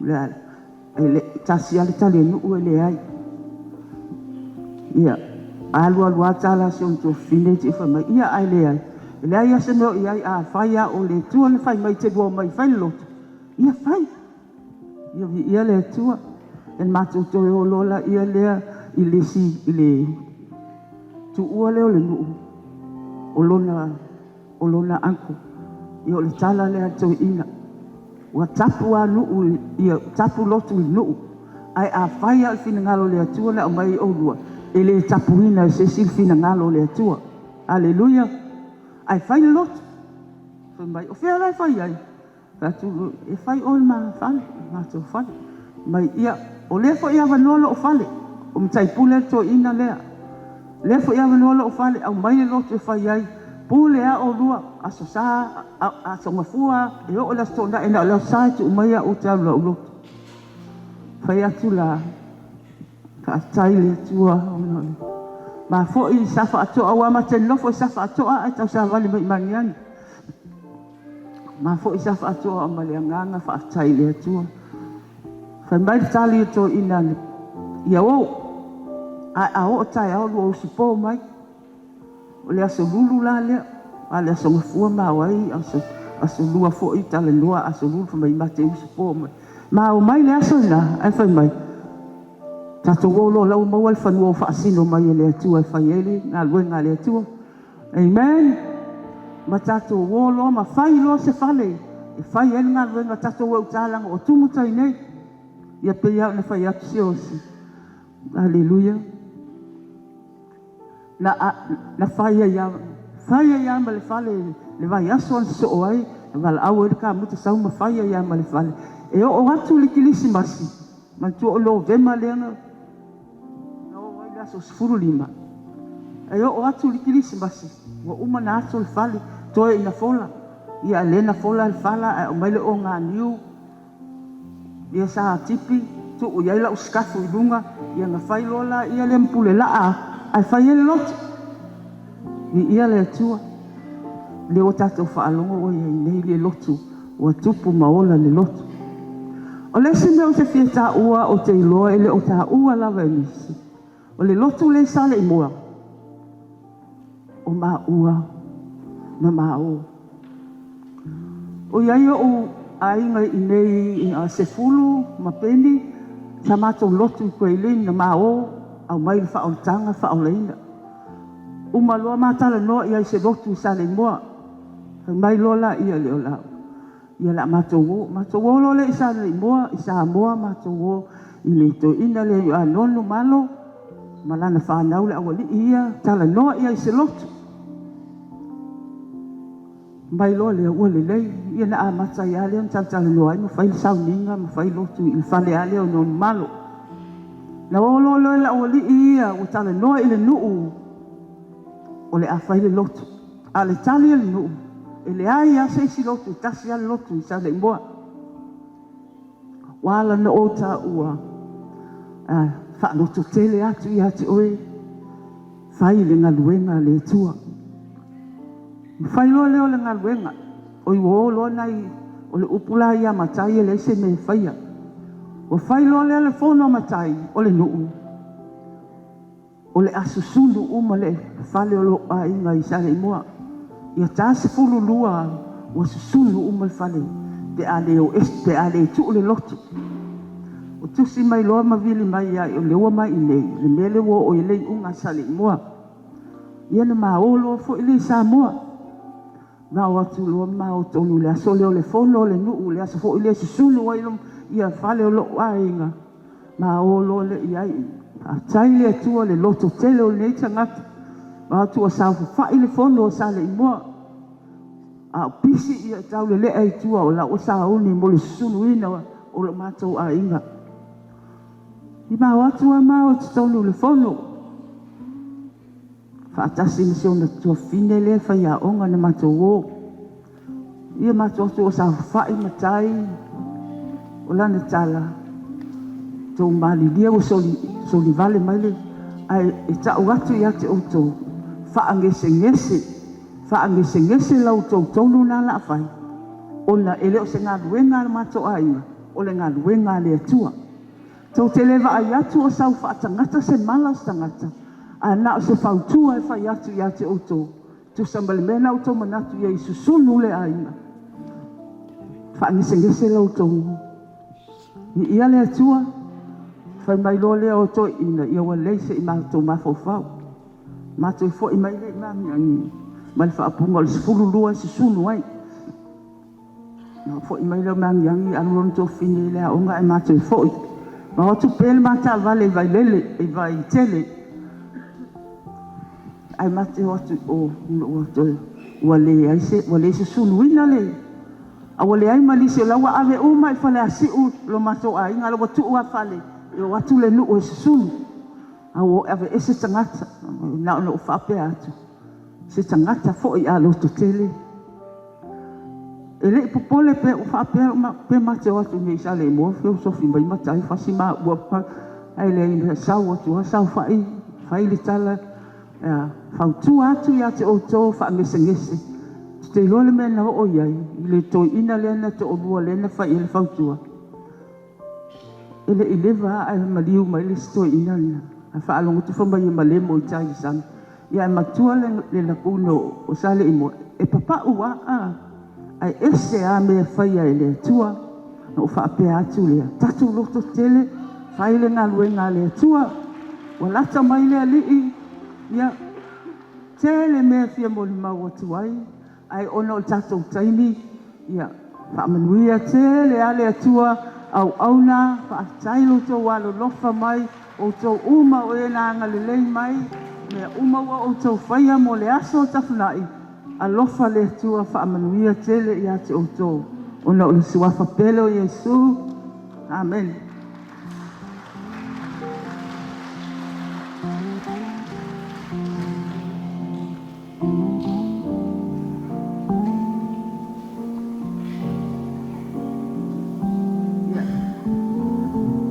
le le tasi ale tali nuu e le ai. Ia, alu alu a tala si on tua fine ti whai mai, ia ai le ai. E le ai ase meo i ai a whai a o le tua na whai mai te lua mai whai lotu. Ia fai. Ia viia le Atua. Ia na matou toe o loa laia lea i le isi, i le tuua lea o le nuu o lona, o lona uncle. Ia o le tala lea a le toeaina, ua tapu lava nuu, ia tapu lotu i nuu, ae afai lava o le finagalo o le Atua na aumai ai oulua, e le tapuina e se isi le finagalo o le Atua. Aleluia! Ae fai le lotu. Fai mai, o fea la e fai ai? Fai atu, e fai oe i le fale, le matou fale. Mai, ia, o lea foi e avanoa lou fale. O Mataipule le toeaina lea. O lea foi e avanoa lou fale, aumai le lotu e fai ai. Pule lava oulua, Aso Sa, Aso Gafua, e oo i le Aso Toonai, na o le Aso Sa e tuu mai au ou te alu i lau lotu. Fai atu la, Faafetai i le Atua ona o le ma foi i Safaatoa, aua ma te nonofo i Safaatoa ae tausavali mai i Magiagi. Ma foi i Safaatoa ma le agaga faafetai i le Atua. Fai mai le tali a toeaina, ia o, ae a oo taeao lua usupo mai. O le aso Lulu la lea, a o le aso Gafua ma o ai aso, aso Lua foi talanoa aso Lulu fai mai ma te usupo mai. Ma omai le aso lena ae fai mai, tatou o loa o la ua maua le fanua ua faasino mai e le Atua e fai ai le galuega a le Atua. Amen. Ma tatou o loa ma fai loa se fale e fai ai le galuega, tatou o i uta leaga ua tumu tai nei. Ia pei lava ona fai atu Siaosi. Aleluia. Na, na fai ai lava, fai ai lava ma le fale le vaiaso na sosoo ai, na valaau ai le kamuta sau ma fai ai lava ma le fale. E oo atu i le Kilisimasi, manatua o Novema lea na, na oo ai le aso 15. E oo atu i le Kilisimasi, ua uma ona aso le fale, toe ina fola. Ia, lea na fola le fala ae aumai le oganiu, Ia sa tipi, tuu i ai lau sikafu i luga, ia na fai loa laia lea ma pule laa ae fai ai le lotu. Viia le Atua, lea ua tatou faalogo ua i ai nei le lotu, ua tupu ma ola le lotu. O le isi mea ou te fia taua ou te iloa e le o taua lava e nisi, o le lotu lea i Saleimoa, o maua na maō. ʻOiai oʻu aiga i inei i Sefulu ma Peni, sa matou lotu i Kuailin na maō, aumai le faaolataga faaolaina. Uma loa ma talanoa i ai i se lotu i Saleimoa. Fai mai loa laia lea o lau. Ia o le a matou o. Matou o loa lea i Saleimoa, i Samoa matou o i le toeaina lea ia Nonu Malo ma lana fanau le aualii ia, talanoa i ai i se lotu. Mai loa lea ua lelei, ia na amata ai lava lea ona talatalanoa ai ma fai le sauniga ma fai lotu i le fale lava lea o Nonu Malo. Na o loa lea le aualii ia ua talanoa i le nuu o le a fai le lotu. A o le tali a le nuu, e leai lava se isi lotu, e tasi lava le lotu i Saleimoa. Ua ala ona ou taua, faalototele atu ia te oe, fai le galuega a le Atua. Na fai loa lea o le galuega, oi ua o loa nai, o le upu la ia matai e leai se mea e faia. Ua fai loa lea le fono a matai o le nuu, O le a susunu uma le fale o lou aiga i Saleimoa. Ia ta 12 ua susunu uma le fale pe a le o ese, pe a le tuu le lotu. Ua tusi mai loa ma vili mai ia o lea ua mai i inei, le mea lea ua oo i ai le iuga a Saleimoa. Ia na ma o loa foi lea i Samoa. Na o atu loa ma o tonu i le aso lea o le fono a le nuu, le aso foi lea e susunu ai ia fale o lou aiga. Ma o loa lea i ai. Faafetai i le Atua le loto tele o lenei tagata. O atu ua saofafai le fono a Saleimoa, a o pisi ia taulelea i tua o la ua sauni mo le susunuina o lo matou aiga. I ma o atu lava ma o i totonu o le fono. Faatasi ma si ona tuafafine lea e faiaoga na matou o. Ia matou atu o saofafai matai o lana tala, tou malilie ua soli, solivale mai le, ae e tau atu ia te outou, faagesegese, faagesegese la outou tonu lena la a fai, ona e le o se galuega a le matou aiga, o le galuega a le Atua. Tou te le vaai atu o sau faatagata se mala o se tagata, ae na o se fautua e fai atu ia te outou, tusa ma le mea na outou manatu i ai i susunu le aiga. Faagesegese la outou. Viia le Atua, fai mai loa lea o toeaiina, ia ua lelei se i matou mafaufau. Matou foi mai lea i Magiagi ma le faaupuga o le 12 e susunu ai. Na foi mai lea o Magiagi alu lona tuafafine i le aoga ae matou foi. Ma o atu pe le ma taavale i Vailele, i Vaitele. Ae matou o atu i o, ua toe, ua leai se, ua le susunuina le, a ua leai ma nisi o la ua ave uma i Faleasiu lo matou aiga, la ua tuu lava fale e o atu le nuu e susunu. A ua aveese tagata, na ona ou faapea atu, se tagata foi a lototele. E le i popole pe ua faapea pe ma te o atu nei i Saleimoa feosofi mai matai fasi maua ae leai sau atu lava saofai fai le tala fautua atu ia te outou faagesegese. Ou te iloa le mea na oo i ai i le toeaina lea na toalua lea na fai i ai le fautua. E le i leva lava ae maliu mai le isi toeaina lena. Ae faalogo atu fai mai e malemo i tai i le sami. Ia ae matua le lagona o Saleimoa, e papau lava ae ese lava mea e faia e le Atua. Na ou faapea atu lea, tatou lototele, fai le galuega a le Atua. Ua lata mai le Alii, ia, tele mea e fia molimau atu ai, ae ona o le tatou taimi, ia, faamanuia tele lava le Atua, auauna, faafetai lo outou alolofa mai, outou uma o e na agalelei mai, mea uma ua outou faia mo le aso o Tafinai, alofa le Atua faamanuia tele ia te outou, ona o le suafa pele o Iesu. Amene.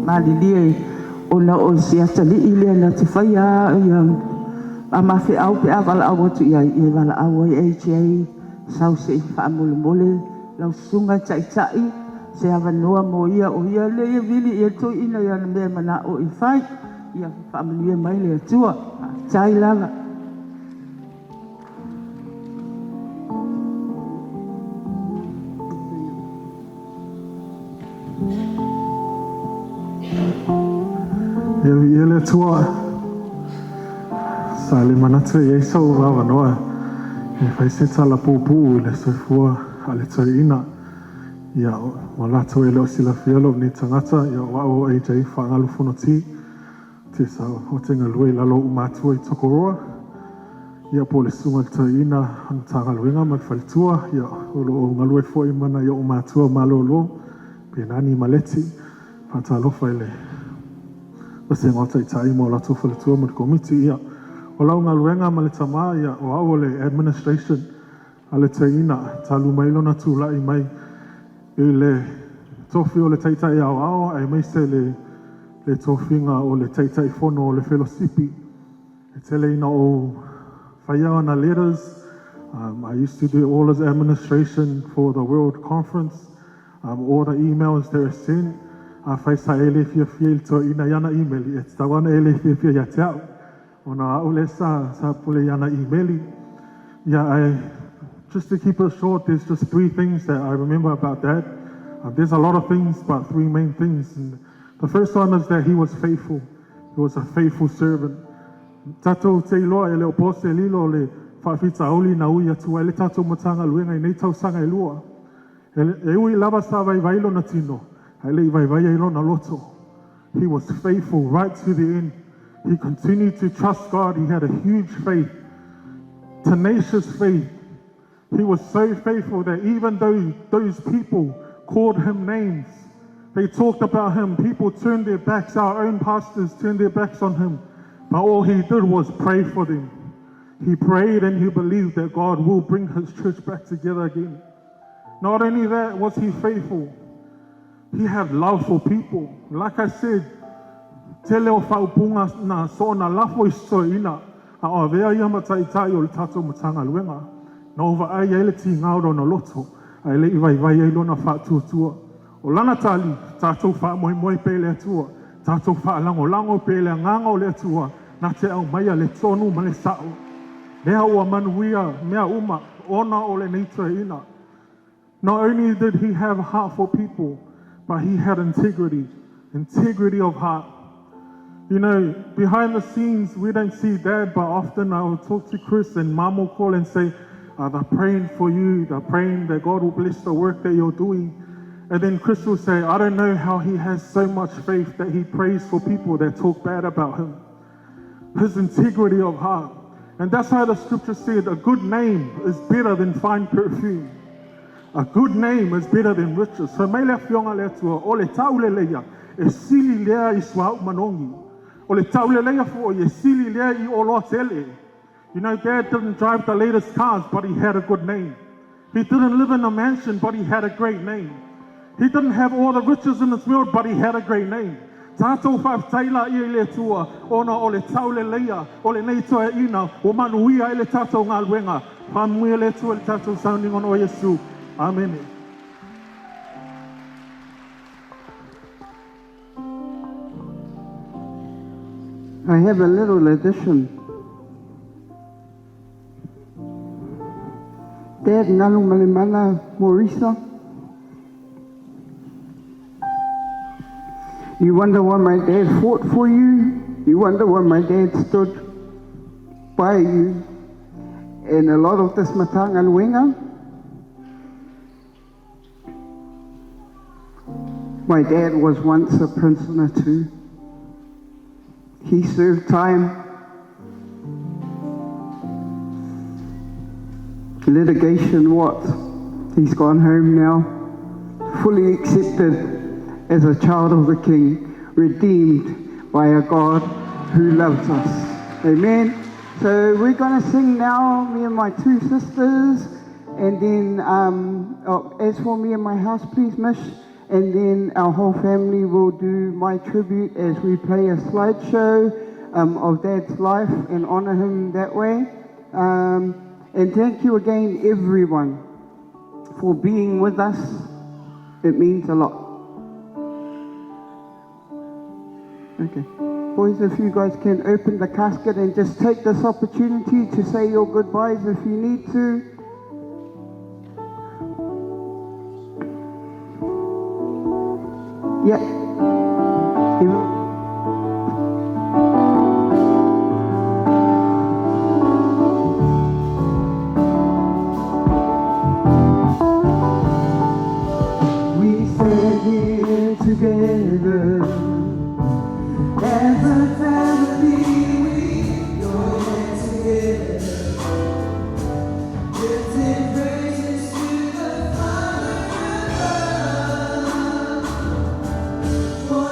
Malilie ona o si atalii lea na te faia ia a mafeau pe a valaau atu i ai, ia e valaau ai AJ sau se i faamolemole lau susuga i taitai se avanoa mo ia o ia lea e vili i ai le toeaina i ana mea e manao e fai. Ia faamanuia mai le Atua. Faafetai lava. Ia viia le Atua. Sa le manatu e i ai sou avanoa e fai se tala puupuu i le soifua a le toeaina. Ia, ua latou e le o silafia lou nei tagata, ia o au o AJ Faagalu Fonoti, te sa o te galue i lalo o ou matua i Tokoroa. Ia po o le susuga i le toeaina o le Matagaluega ma le faletua, ia o lo o galue foi ma nai ou matua malolo, Penani ma Leti. Faatalofa i le vasega o Taitai ma o latou faletua ma le Komiti. Ia, o lau galuega ma le tama, ia o au o le administration a le toeaina, talu mai lona tulai mai i le tofi o le Taitai Aoao aemaise le le tofiga o le Taitaifono o le Felosipi. E tele ina ou faia ana letters. I used to do all his administration for the World Conference, all the emails that were sent. Afai sa e le fiafia i le toeaina i ana imeli, e tatau lava ona e le fiafia ia te au, ona o au lea sa, sa pule i ana imeli. Yeah, just to keep it short, there's just three things that I remember about Dad. There's a lot of things, but three main things. And the first one is that he was faithful. He was a faithful servant. Tatou te iloa e le o po se lilo o le faafitauli na ui atu ai le tatou Matagaluega i nei tausaga e lua. E ui lava sa vaivai lona tino, ae le i vaivai ai lona loto. He was faithful right to the end. He continued to trust God. He had a huge faith, tenacious faith. He was so faithful that even though those people called him names, they talked about him, people turned their backs, our own pastors turned their backs on him. But all he did was pray for them. He prayed and he believed that God will bring his church back together again. Not only that was he faithful, he had love for people. Like I said, tele o faaupuga na soona lafo i se toeaina, a o avea ia ma taitai o le tatou Matagaluega. Na ou vaai ai le tiga o lona loto, ae le i vaivai ai lona faatuatua. O lana tali, tatou faamoemoe pea i le Atua, tatou faalagolago pea i le Agaga o le Atua, na te aumaia le tonu ma le sao. Lea ua manuia mea uma ona o lenei toeaina. Not only did he have a heart for people, but he had integrity, integrity of heart. You know, behind the scenes, we don't see Dad, but often I will talk to Chris and Mom will call and say, they're praying for you, they're praying that God will bless the work that you're doing. And then Chris will say, I don't know how he has so much faith that he prays for people that talk bad about him. His integrity of heart. And that's why the scripture said, a good name is better than fine perfume. A good name is better than riches. Fai mai le Afioga a le Atua, O le tauleleia, e sili lea i suauu manogi. O le tauleleia foi, e sili lea i oloa tele. You know, Dad didn't drive the latest cars, but he had a good name. He didn't live in a mansion, but he had a great name. He didn't have all the riches in this world, but he had a great name. Tātou faafetai la ia i le Atua, ona o le tauleleia o lenei toeaina ua manuia ai le tātou galuega. Faamanuia le Atua i le tātou sauniga ona o Iesu. Amene. I have a little addition. Dad Galumalemana Morisa. You wonder why my dad fought for you. You wonder why my dad stood by you. And a lot of this Matagaluega, my dad was once a prisoner too. He served time. Litigation, what? He's gone home now, fully accepted as a child of the King, redeemed by a God who loves us. Amen. So we're going to sing now, me and my two sisters, and then oh, as for me and my house, please, Mish, and then our whole family will do my tribute as we play a slideshow of Dad's life and honor him that way. And thank you again, everyone, for being with us. It means a lot. Okay. Boys, if you guys can open the casket and just take this opportunity to say your goodbyes if you need to. Yeah. We stand here together as a family. We join together, lifting praises to the Father above.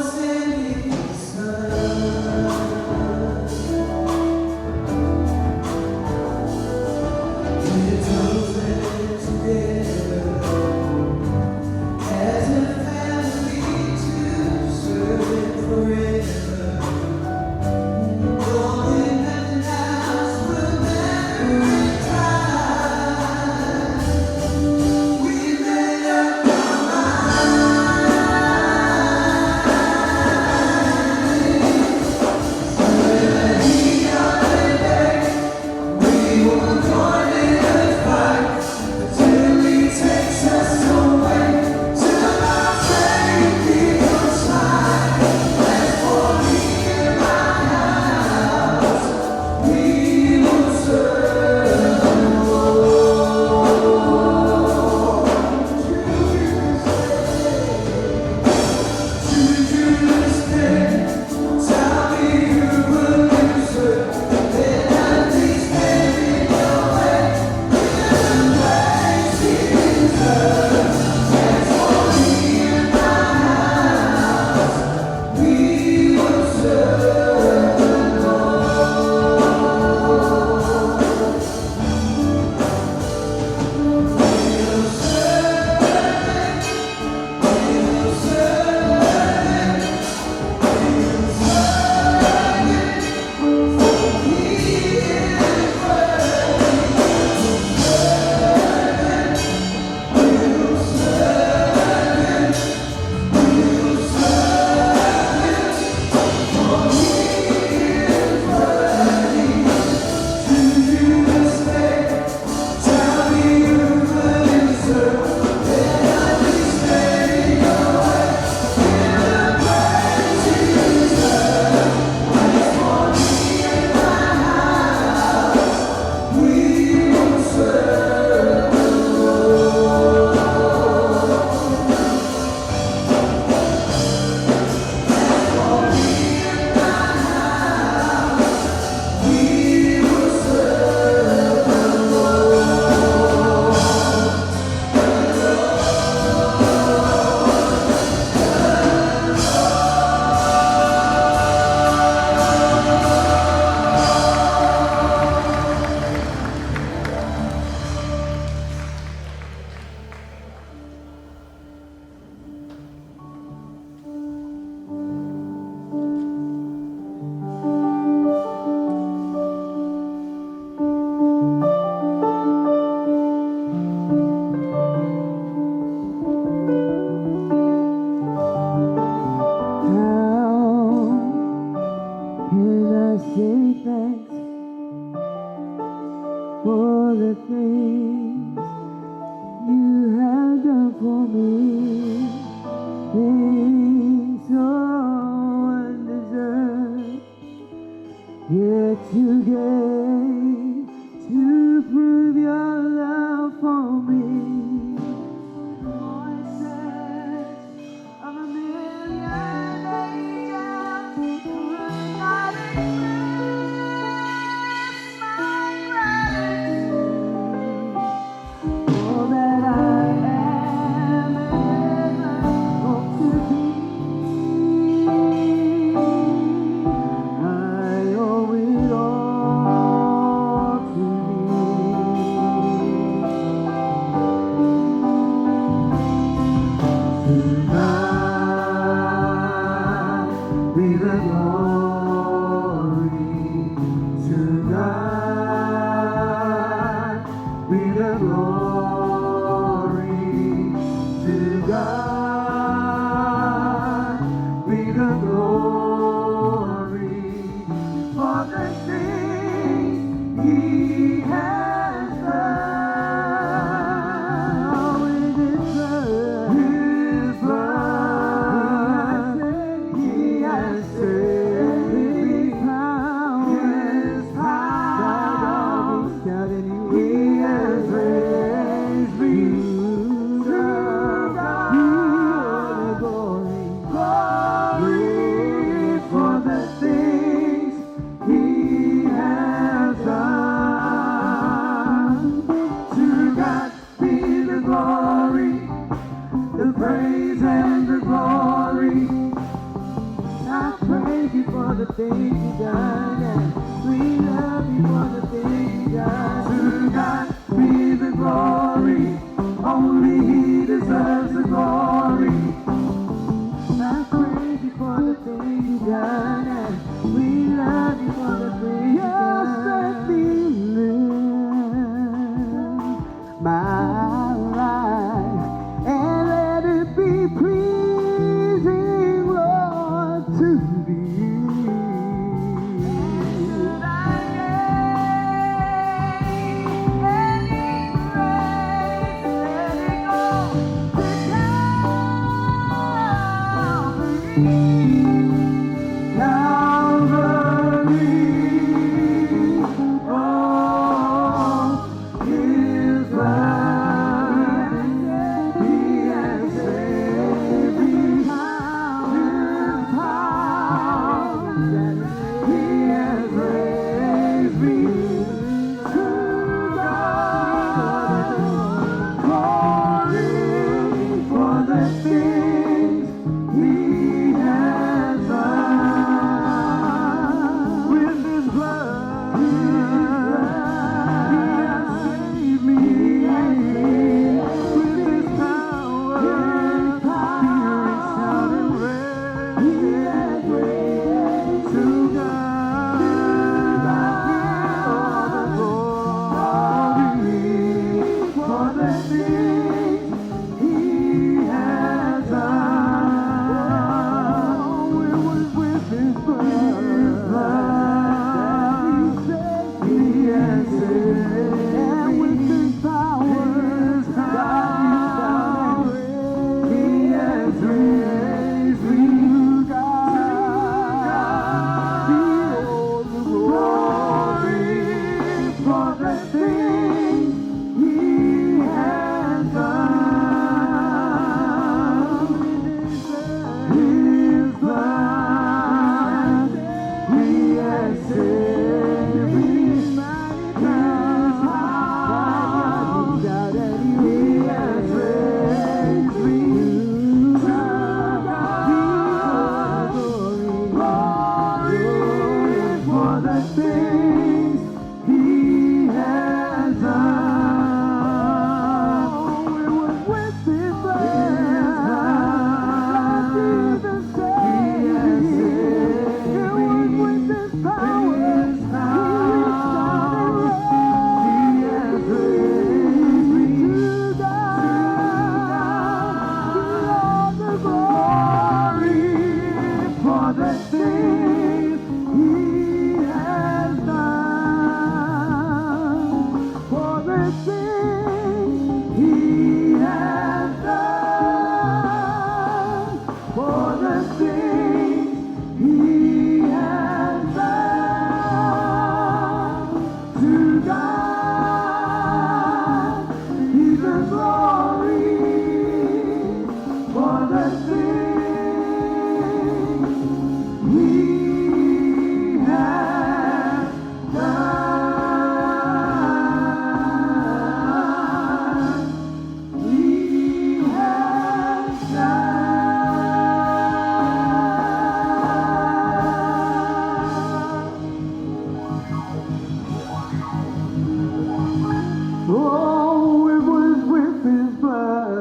the things you've done. And we love you for the things you've done. To God be the glory. Only He deserves the glory. I praise you for the things you've done. And we love you for the things you've done. Yes, let me live my life and let it be pleasing, Lord, to thee. Should I gain any praise, let it go to Calvary. Calvary, oh, His blood, He has saved me. His power, He has raised me to God. Glory for the things He has done. With His blood, He has saved me. With His power, He reached out and raised to God be all the glory for the things He has done. It was with His blood that He has saved me. And with His power, God He has raised me. To God be all the glory for the things He has done. His blood, He has saved me. His power, He has raised me. To God glory for the things He has done. It was with His blood, Jesus saved me. It was with His power, He reached out and raised me. To God be all the glory for the things He has done. For the things He has done. For the things He has done. To God be the glory for the things He has done. He has done. Oh, it was with His blood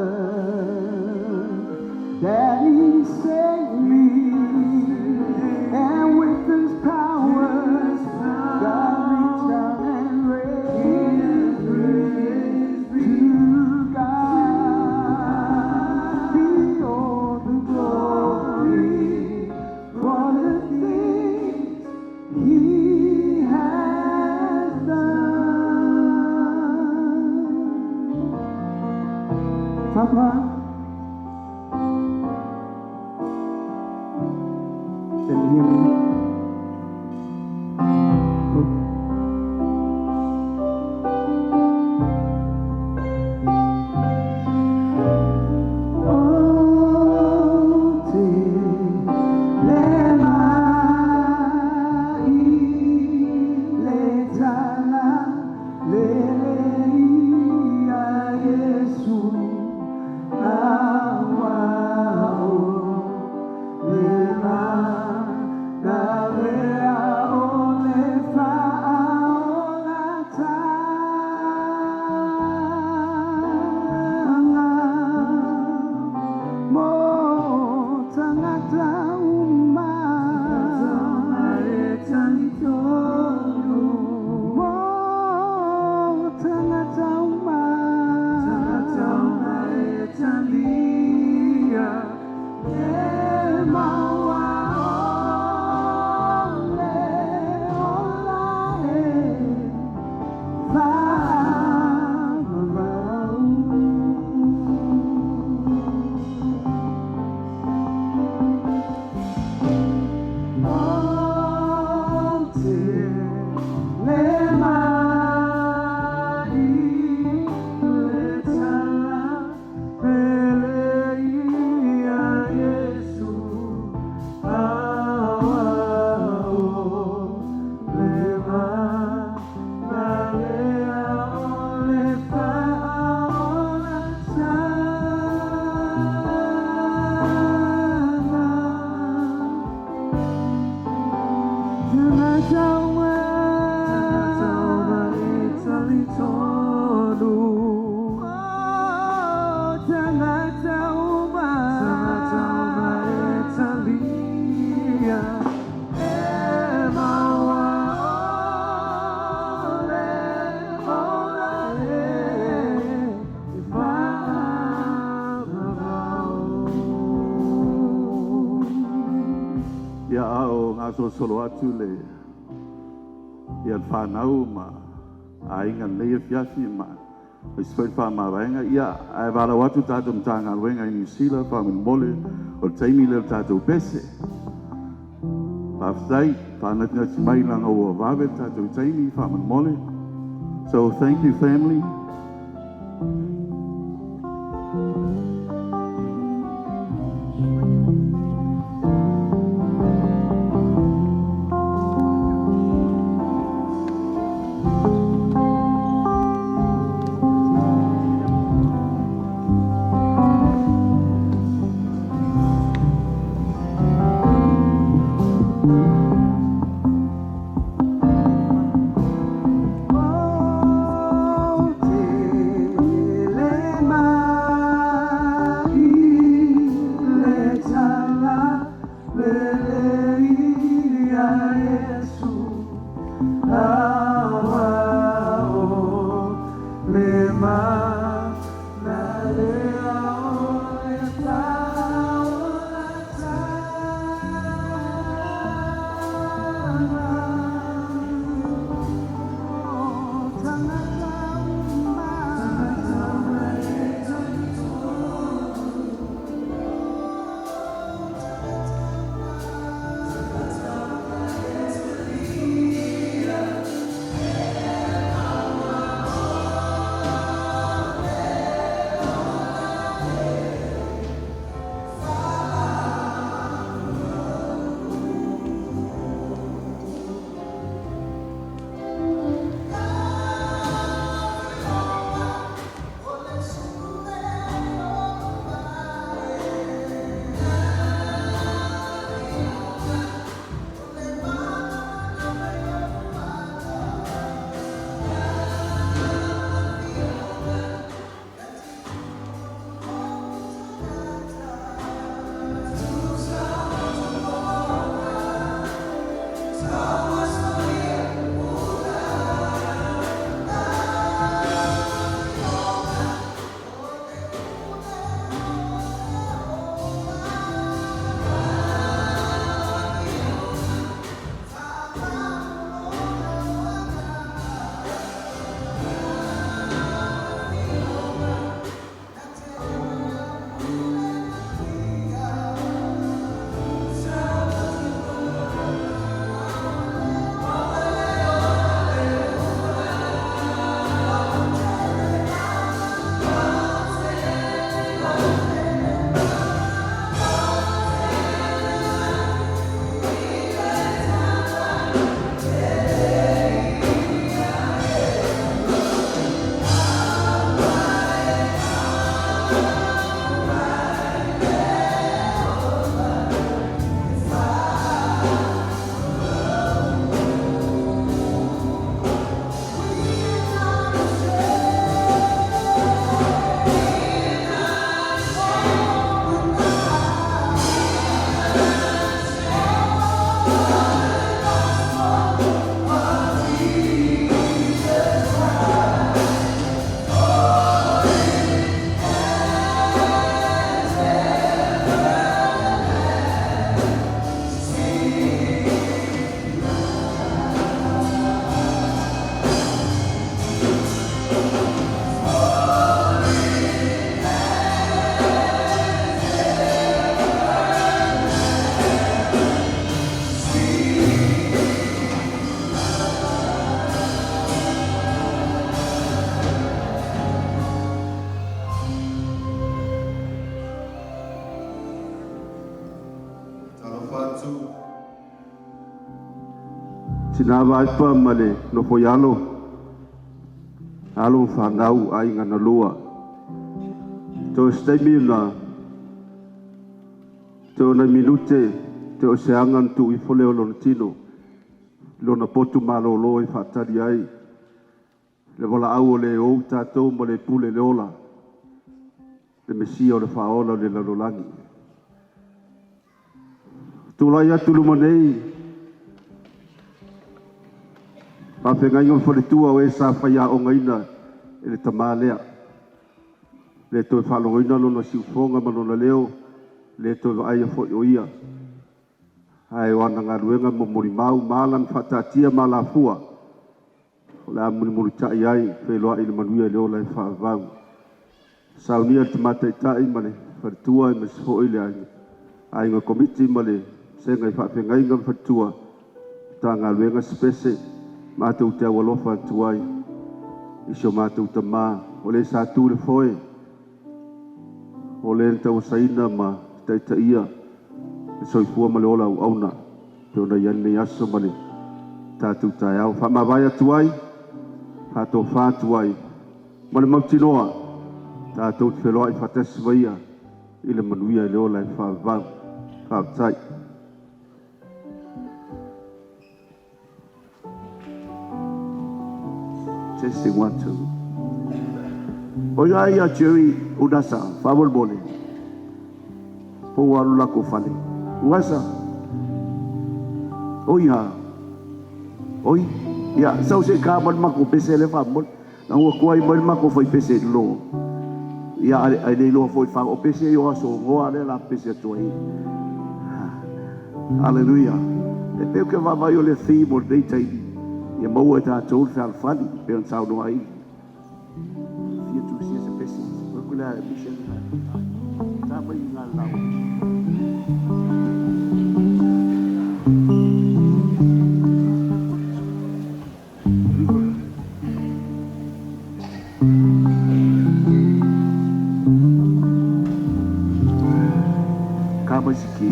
that He saved me, and with His power, God reached out and raised me. To God be all the glory for the things He has done. Papa, can you hear me? Oh, te le mai le tala le ia Yesu awao le ma. gasolosolo atu le ia le fanau ma aiga i lenei afiafi ma aemaise foi le faamavaega. Ia, ae valaau atu le tatou Matagaluega i Niu Sila faamolemole, o le taimi lea o le tatou pese. Faafetai, faanatinati mai leaga ua vave le tatou taimi faamolemole. So thank you family. Talofa atu. Tina Vaepa ma le nofo i alo, alo ma fanau aiga na lua. Toe o se taimi ona toe o nai minute toe o se aga ona tuu ifo lea o lona tino i lona potu malolo e faatali ai le valaau o le ou i tatou ma le pule le ola, le Mesia o le Faaola o le lalolagi. Tulai atu i luma nei, faafeagaiga ma faletua o e sa faiaogaina e le tama lea. Le toe faalogoina lona siufofoga ma lona leo, le toe vaaia foi o ia. Ae o ana galuega ma molimau ma ala na faataatia ma alafua o le a mulimulitai ai feiloai i le manuia i le ola e faavavau. Saunia le tamataitai ma le faletua aemaise foi le aiga komiti ma le vasega i faafeagaiga ma faletua, Matagaluega Sipese, matou te aualofa atu ai i si o matou tama o le sa tu le foe, o le na tauasaina ma taitaia le soifua ma le ola auauna pei ona i ai lenei aso ma le tatou taeao. Faamavae atu ai, faatofa atu ai ma le mautinoa tatou te feloai faatasi ma ia i le manuia i le ola e faavavau. Faafetai. Testing one, two. O ia ia Jerry Unasa, faamolemole. Po ua alu la kou fale. Unasa. Oi ha. Oi. Ia, sau se i ka mai le matou pese lea faamolemole. Na ua tuai mai le matou fai pese i lalo. Ia, ae le iloa foi o pese ia o aso Noa lea o le a pese atu ai. Haleluia. E pei ou te vaavaai o le theme o lenei taimi, ia maua e tatou le fealofani, e pei ona saunoa ai. Fia tusia se pese, se koe lea mission lena. Ta mai ngā lau. Ka mai se ki.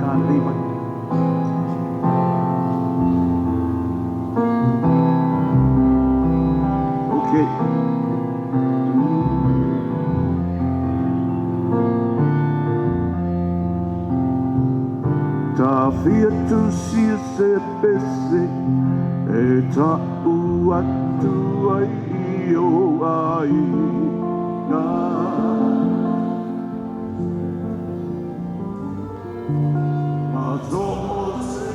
Ka lelei mai. Okay. Ta fia tusia se pese e ta'u atu ai i o aiga. Ma so o se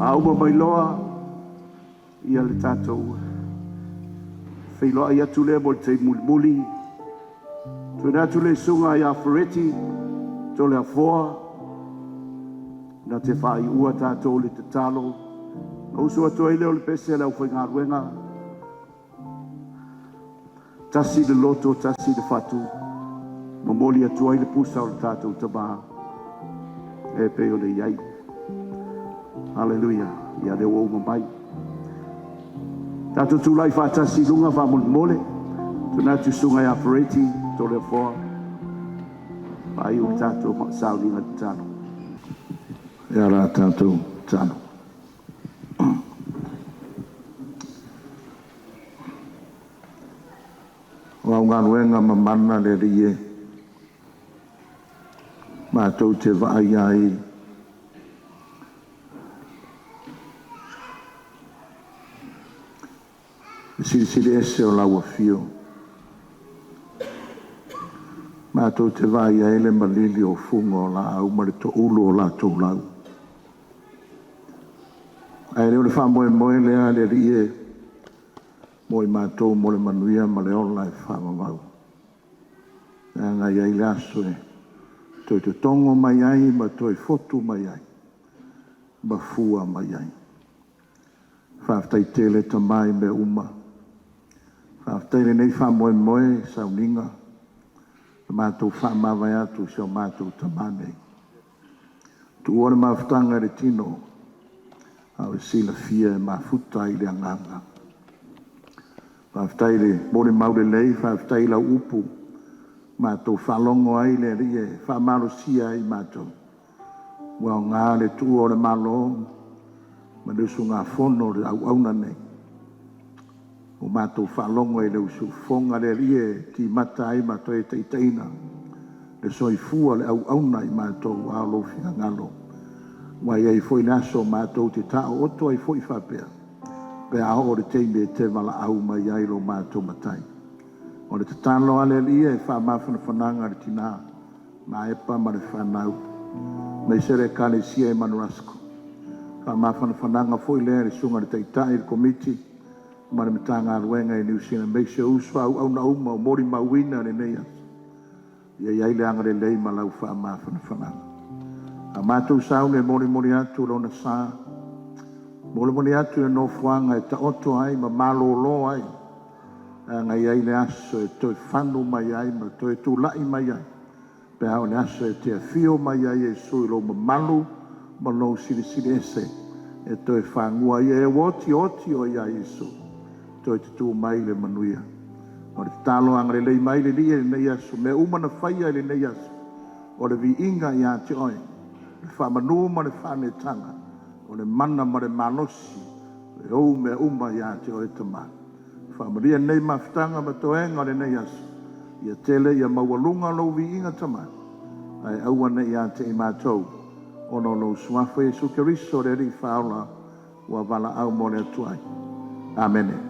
A uma mai loa ia le tatou feiloai atu lea mo le taimi mulimuli, tuuina atu le susuga ia Fereti Toleafoa na te faaiua tatou i le tatalo. Na usu atu ai lea o le pese a le aufaigaluega, tasi le loto, tasi le fatu, momoli atu ai le pusa o le tatou tama e pei ona i ai. Haleluia! Ia lea ua uma mai. Tatou tulai faatasi i luga faamolemole. Tuuina atu i le susuga ia Fereti Toleafoa faaiu le tatou sauniga tatalo. Ia la tatou tatalo. O au galuega mamana le Alii e, matou te vaai ai le silisili ese o lau afio. Matou te vaai ai le malili o fuga o laau ma le toulu o latou lau. Ae le o le faamoemoe lea le Alii e mo i matou mo le manuia ma le ola e faavavau. Leaga e i ai le aso e toe totogo mai ai ma toe fotu mai ai ma fua mai ai. Faafetai tele Tama i mea uma. Faafetai i lenei faamoemoe sauniga na matou faamavae atu i si o matou tama nei. Tuua le mafutaga i le tino, a o le silafia e mafuta ai le agaga. Faafetai i le molimau lelei, faafetai i lau upu matou faalogo ai le Alii e faamalosia ai matou. Ua aoga le tuua o le Malo ma le usugafono o le auauna nei. Ua matou faalogo i le usufofoga le Alii e timata ai ma toe taitaiina le soifua o le auauna i matou a o lou finagalo. Ua i ai foi le aso matou te taooto ai foi faapea, pe a oo i le taimi e te valaau mai ai lo matou Matai. O le tatalo a le Alii e faamafanafanaga i le tina Maepa ma le fanau, aemaise le Ekalesia i Manuasco. Faamafanafanaga foi lea i le susuga i le Taitai, le Komiti ma le Matagaluega i Niu Sila, aemaise o uso a auauna uma o molimauina lenei aso. Ia i ai le agalelei ma lau faamafanafanaga. A matou sauni e molimoli atu lona sa, molimoli atu le nofoaga e taoto ai ma malolo ai, leaga e i ai le aso e toe fanu mai ai ma toe tulai mai ai, pe a o le aso e te afio mai ai Iesu i lou mamalu ma lou silisili ese e toe fagua ai e ua otioti oe ia Iesu, toe tutū mai i le manuia. O le tatalo agalelei mai le Alii i lenei aso, mea uma na faia i lenei aso, o le viiga ia te oe, le faamanu ma le faaneetaga, o le mana ma le malosi, e ou mea uma ia te oe Tama. Faamanuia lenei mafutaga ma toega o lenei aso, ia tele ia maualuga lou viiga Tama, ae aua ne i ia te i matou, ona o lou Suafa Iesu Keriso le Alii Faaola ua valaau mo le atu ai. Amene.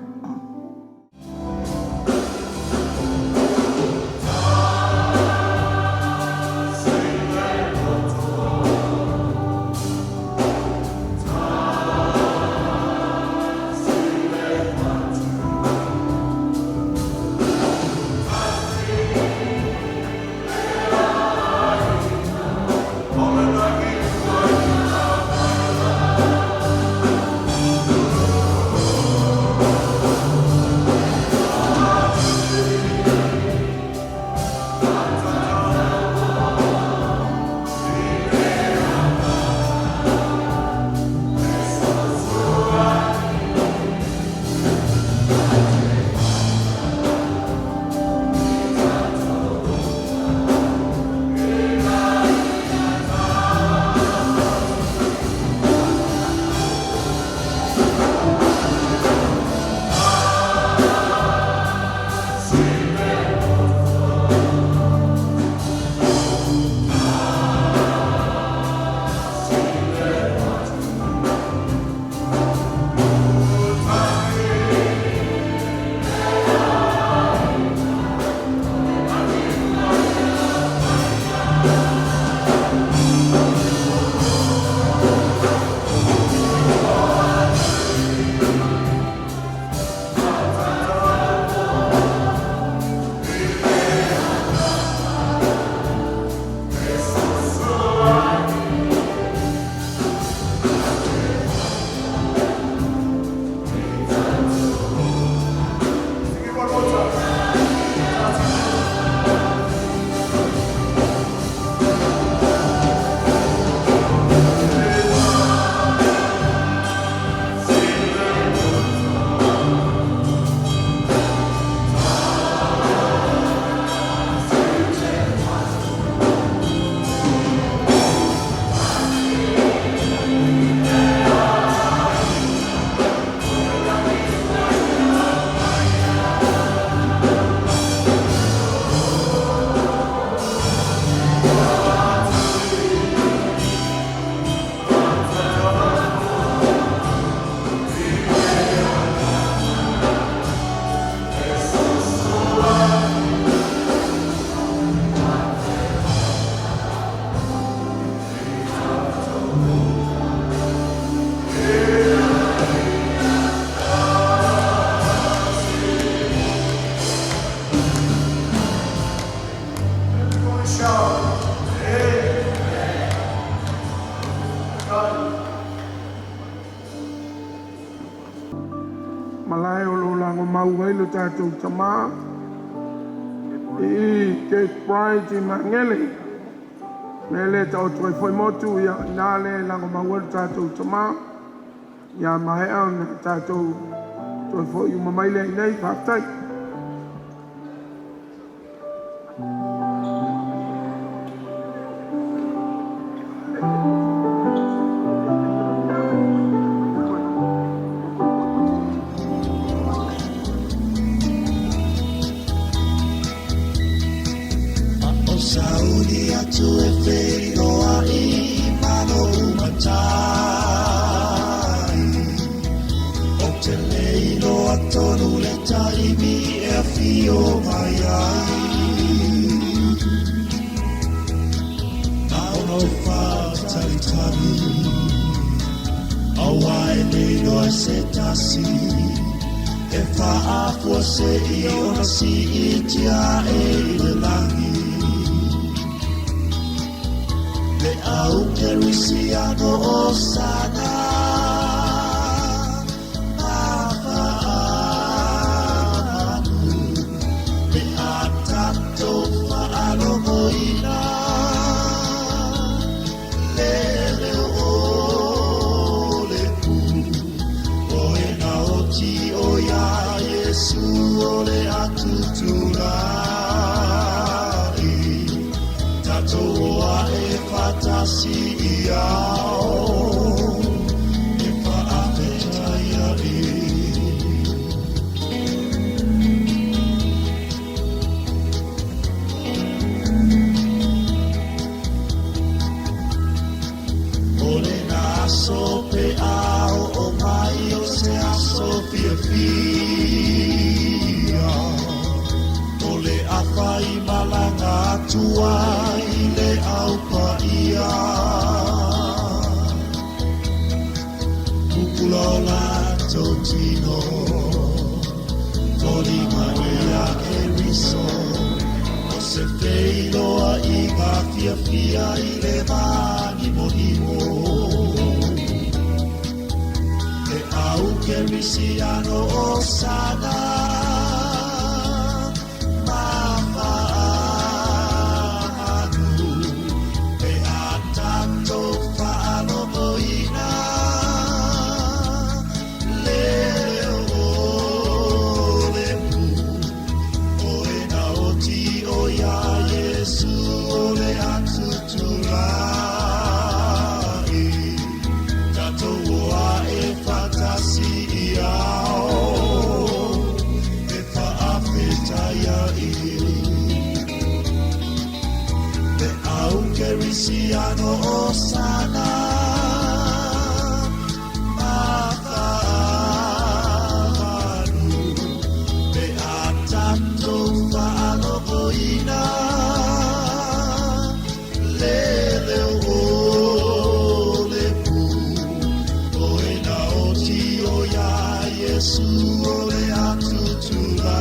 Malae o lo o lagomau ai lo tatou tama i Cape Pride i Magele. Le le taoto ai foi motu ia ina le lagomau ai lo tatou tama. Ia maea ona tatou toe foi uma mai lea i nei. Faafetai. O sauni atu e feiloai ma lou matai. Ou te le iloa tonu le taimi e afio mai ai. Na ona ou faatalitali, auā e le iloa e se tasi, e faaafua seia ona siitia ae i le lagi. Le au kerisiano osana ma faamanu pe a tatou faalogoina le leo o le pū o e gaoti o iā Iesu o le atutulai tatou o ae faatasi i ao e faafetai ai. O lena aso pe a oo mai o se aso fiafia, o le a faimalaga atu ai le au paia. Pupula o latou tino, foliga ia Keriso, o se feiloaiga fiafia i le mānimonimo. Le au kerisiano osana ma faamanu pe a tatou faalogoina le leo o le pū o e gaoti o iā Iesu o le atutulai tatou o ae faatasi i ao e faafetai ai. Le au kerisiano osana ma faamanu pe a tatou faalogoina le leo o le pū o e gaoti o iā Iesu o le atutulai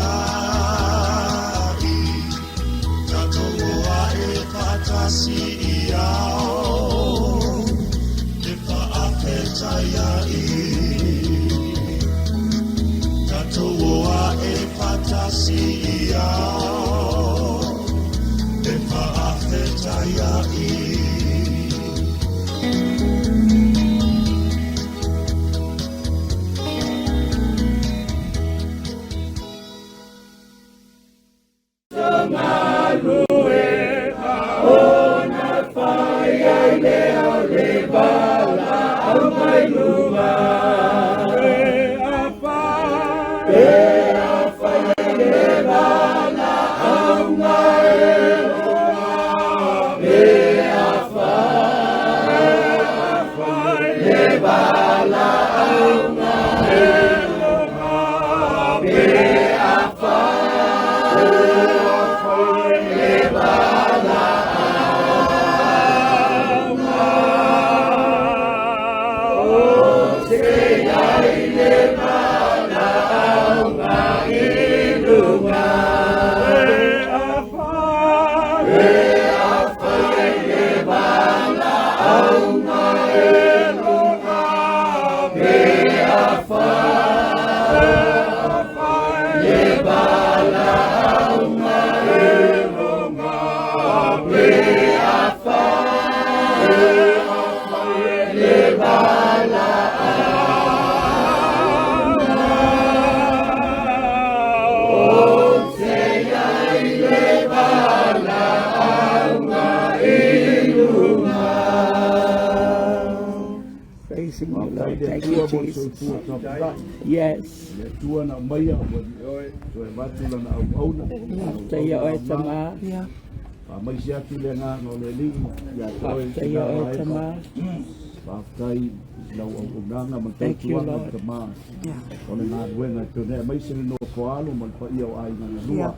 tatou o ae faatasi i ao e faafetai ai. Tatou o ae faatasi i ao e faafetai ai. Faafetai Lord. le Thank Atua you, mo le Jesus. soifua tapuai. Yes. Le Atua na aumaia ua toe avatu lana auauna. Faafetai ia oe Tama. Faamaise atu le agaga o le Alii ia te oe le Faafetai ia tina oe Vaepa. Tama. Faafetai i lau auaunaga ma le Thank you, tautuaga i le Lord. Tama o le galuega e pei ona aemaise le nofo alo ma le paia o aiga na lua.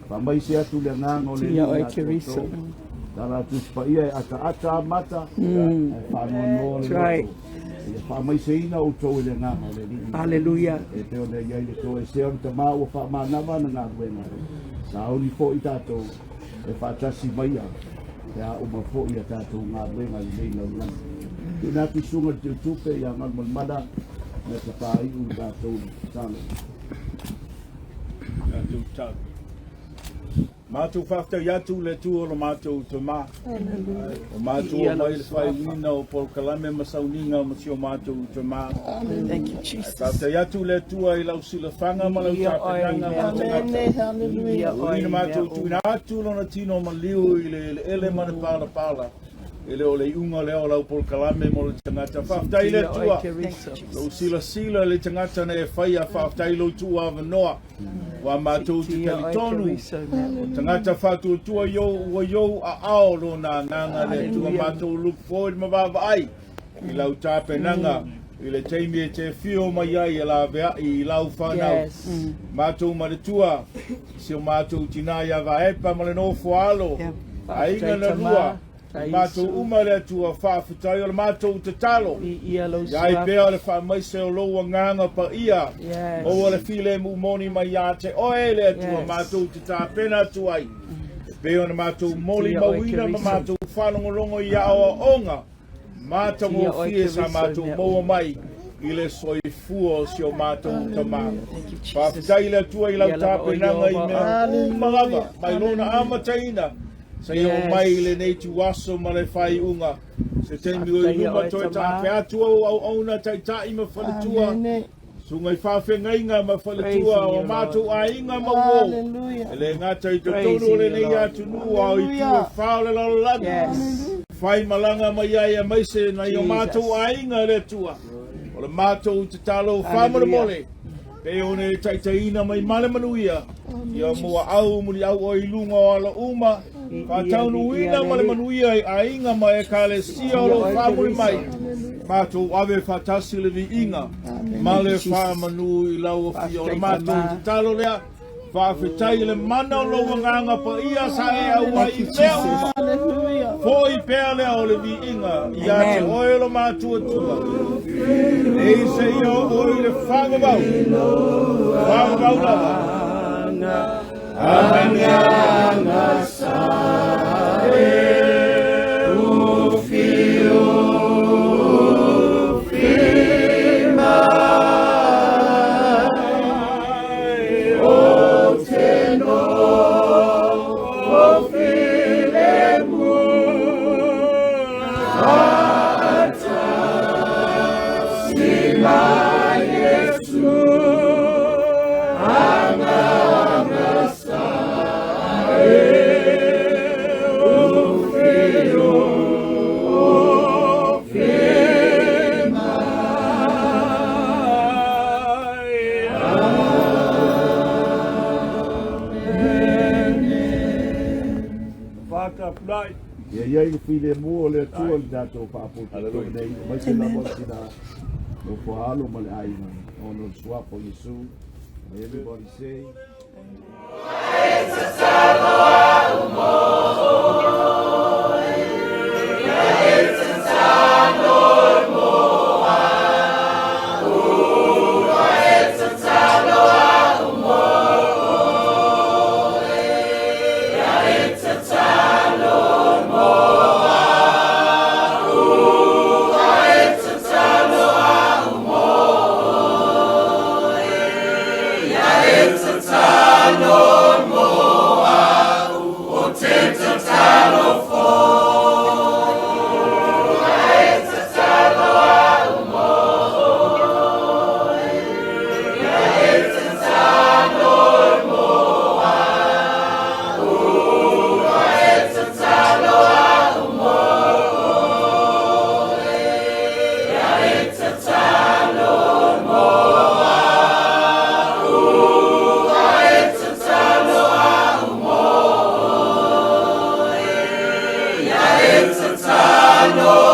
Faamaise atu le agaga o le Tia Alii oe ia te Teresa. outou. Tala Tusi Paia e ataata a mata, ae faanoanoa le That's right. loto. Ia faamaiseina outou i le agaga o le Alii. Hallelujah. E pei ona i ai le toesea o le Tama ua faamanava ana galuega. Sauni foi tatou e faatasi maia pe a uma foi a tatou galuega i lenei lalolagi. Tuuina atu i susuga i le Teutupe ia Galumalemana me Tapaaiu i tatou tatalo. Tatou tatalo. Matou faafetai atu i le Atua o lo matou Tama, o matou Ia omai lau i le suafa. faaiuina o polokalame ma sauniga ma si o matou Tama. Thank you, Jesus. Faafetai atu i le Atua i lau silafaga ma lau Ia oe i tapenaga mea ma le uma. tagata. Ia Ua oe ina i mea matou uma. tuuina atu lona tino maliu i le eleele ma le palapala. E le o le iuga lea o lau polokalame mo le tagata. Faafetai i le Tia oe Atua. Teresa. Lou silasila i le tagata na e faia, faafetai lou tuuavanoa. Ua matou te Tia oe talitonu. Teresa i mea uma. Tagata faatuatua i ua iou aao lona agaga le Atua Hallelujah. matou look forward ma vaavaai i lau tapenaga i le taimi e te afio mai ai e laveai i lau fanau. Yes. Matou ma le Atua, si o matou tina ia Vaepa ma le nofo alo, aiga Faafetai na lua, Tama. i matou Taisu. uma le Atua faafetai o le matou tatalo. Viia lau Ia ai suafa. pea o le faamaise o lou agaga paia, maua le Yes. filemu moni mai ia te oe le Atua Yes. matou te tapena atu ai. E pei ona matou moli Tia oe mauina ma Teresa. matou faalogologo i aoaoga, Tia oe matagofie sa Teresa i matou mea maua uma. mai i le soifua o si o matou Tama. Thank you, Jesus. Faafetai le Atua i lau Ia lava o tapenaga i Iowa. mea uma lava, mai lona amataina, seia o mai i Yes. lenei tuaso ma le faaiuga. Se taimi o i Faafetai ia luma oe toe Tama. tape atu au auauna taitai ma faletua, susuga i faafeagaiga ma faletua Praising o you, Lord. matou aiga ma uo. E le gata i totonu o Praising you, lenei Lord. atunuu a o itu e fa o le lalolagi. Yes. Fai malaga mai ai aemaise nai o matou Jesus. aiga le Atua. O le matou tatalo Hallelujah. faamolemole. Pe ona e taitaiina mai ma le manuia. Ia mua au muli au o i luga o ala uma. Viia, viia Faataunuuina le ma le Alii. manuia i aiga ma ekalesia o Tia loo oe faamuli Teresa. mai. Matou ave faatasi le viiga ma Thank you, le Jesus. faamanu i lau afio. O le Faafetai matou Tama. tatalo lea. Faafetai i le mana o lou agaga paia sa e auai Thank you, i mea Jesus. uma. Foi pea lea o le viiga ia te Amen. oe lo matuatua. E se ia oo i le faavavau. Faavavau lava. Amene. Ia i ai le filemu o le Atua i le tatou faapotopoto nei, aemaise lava o le tina nofo alo ma le aiga ona o le suafa o Iesu. May everybody say. No.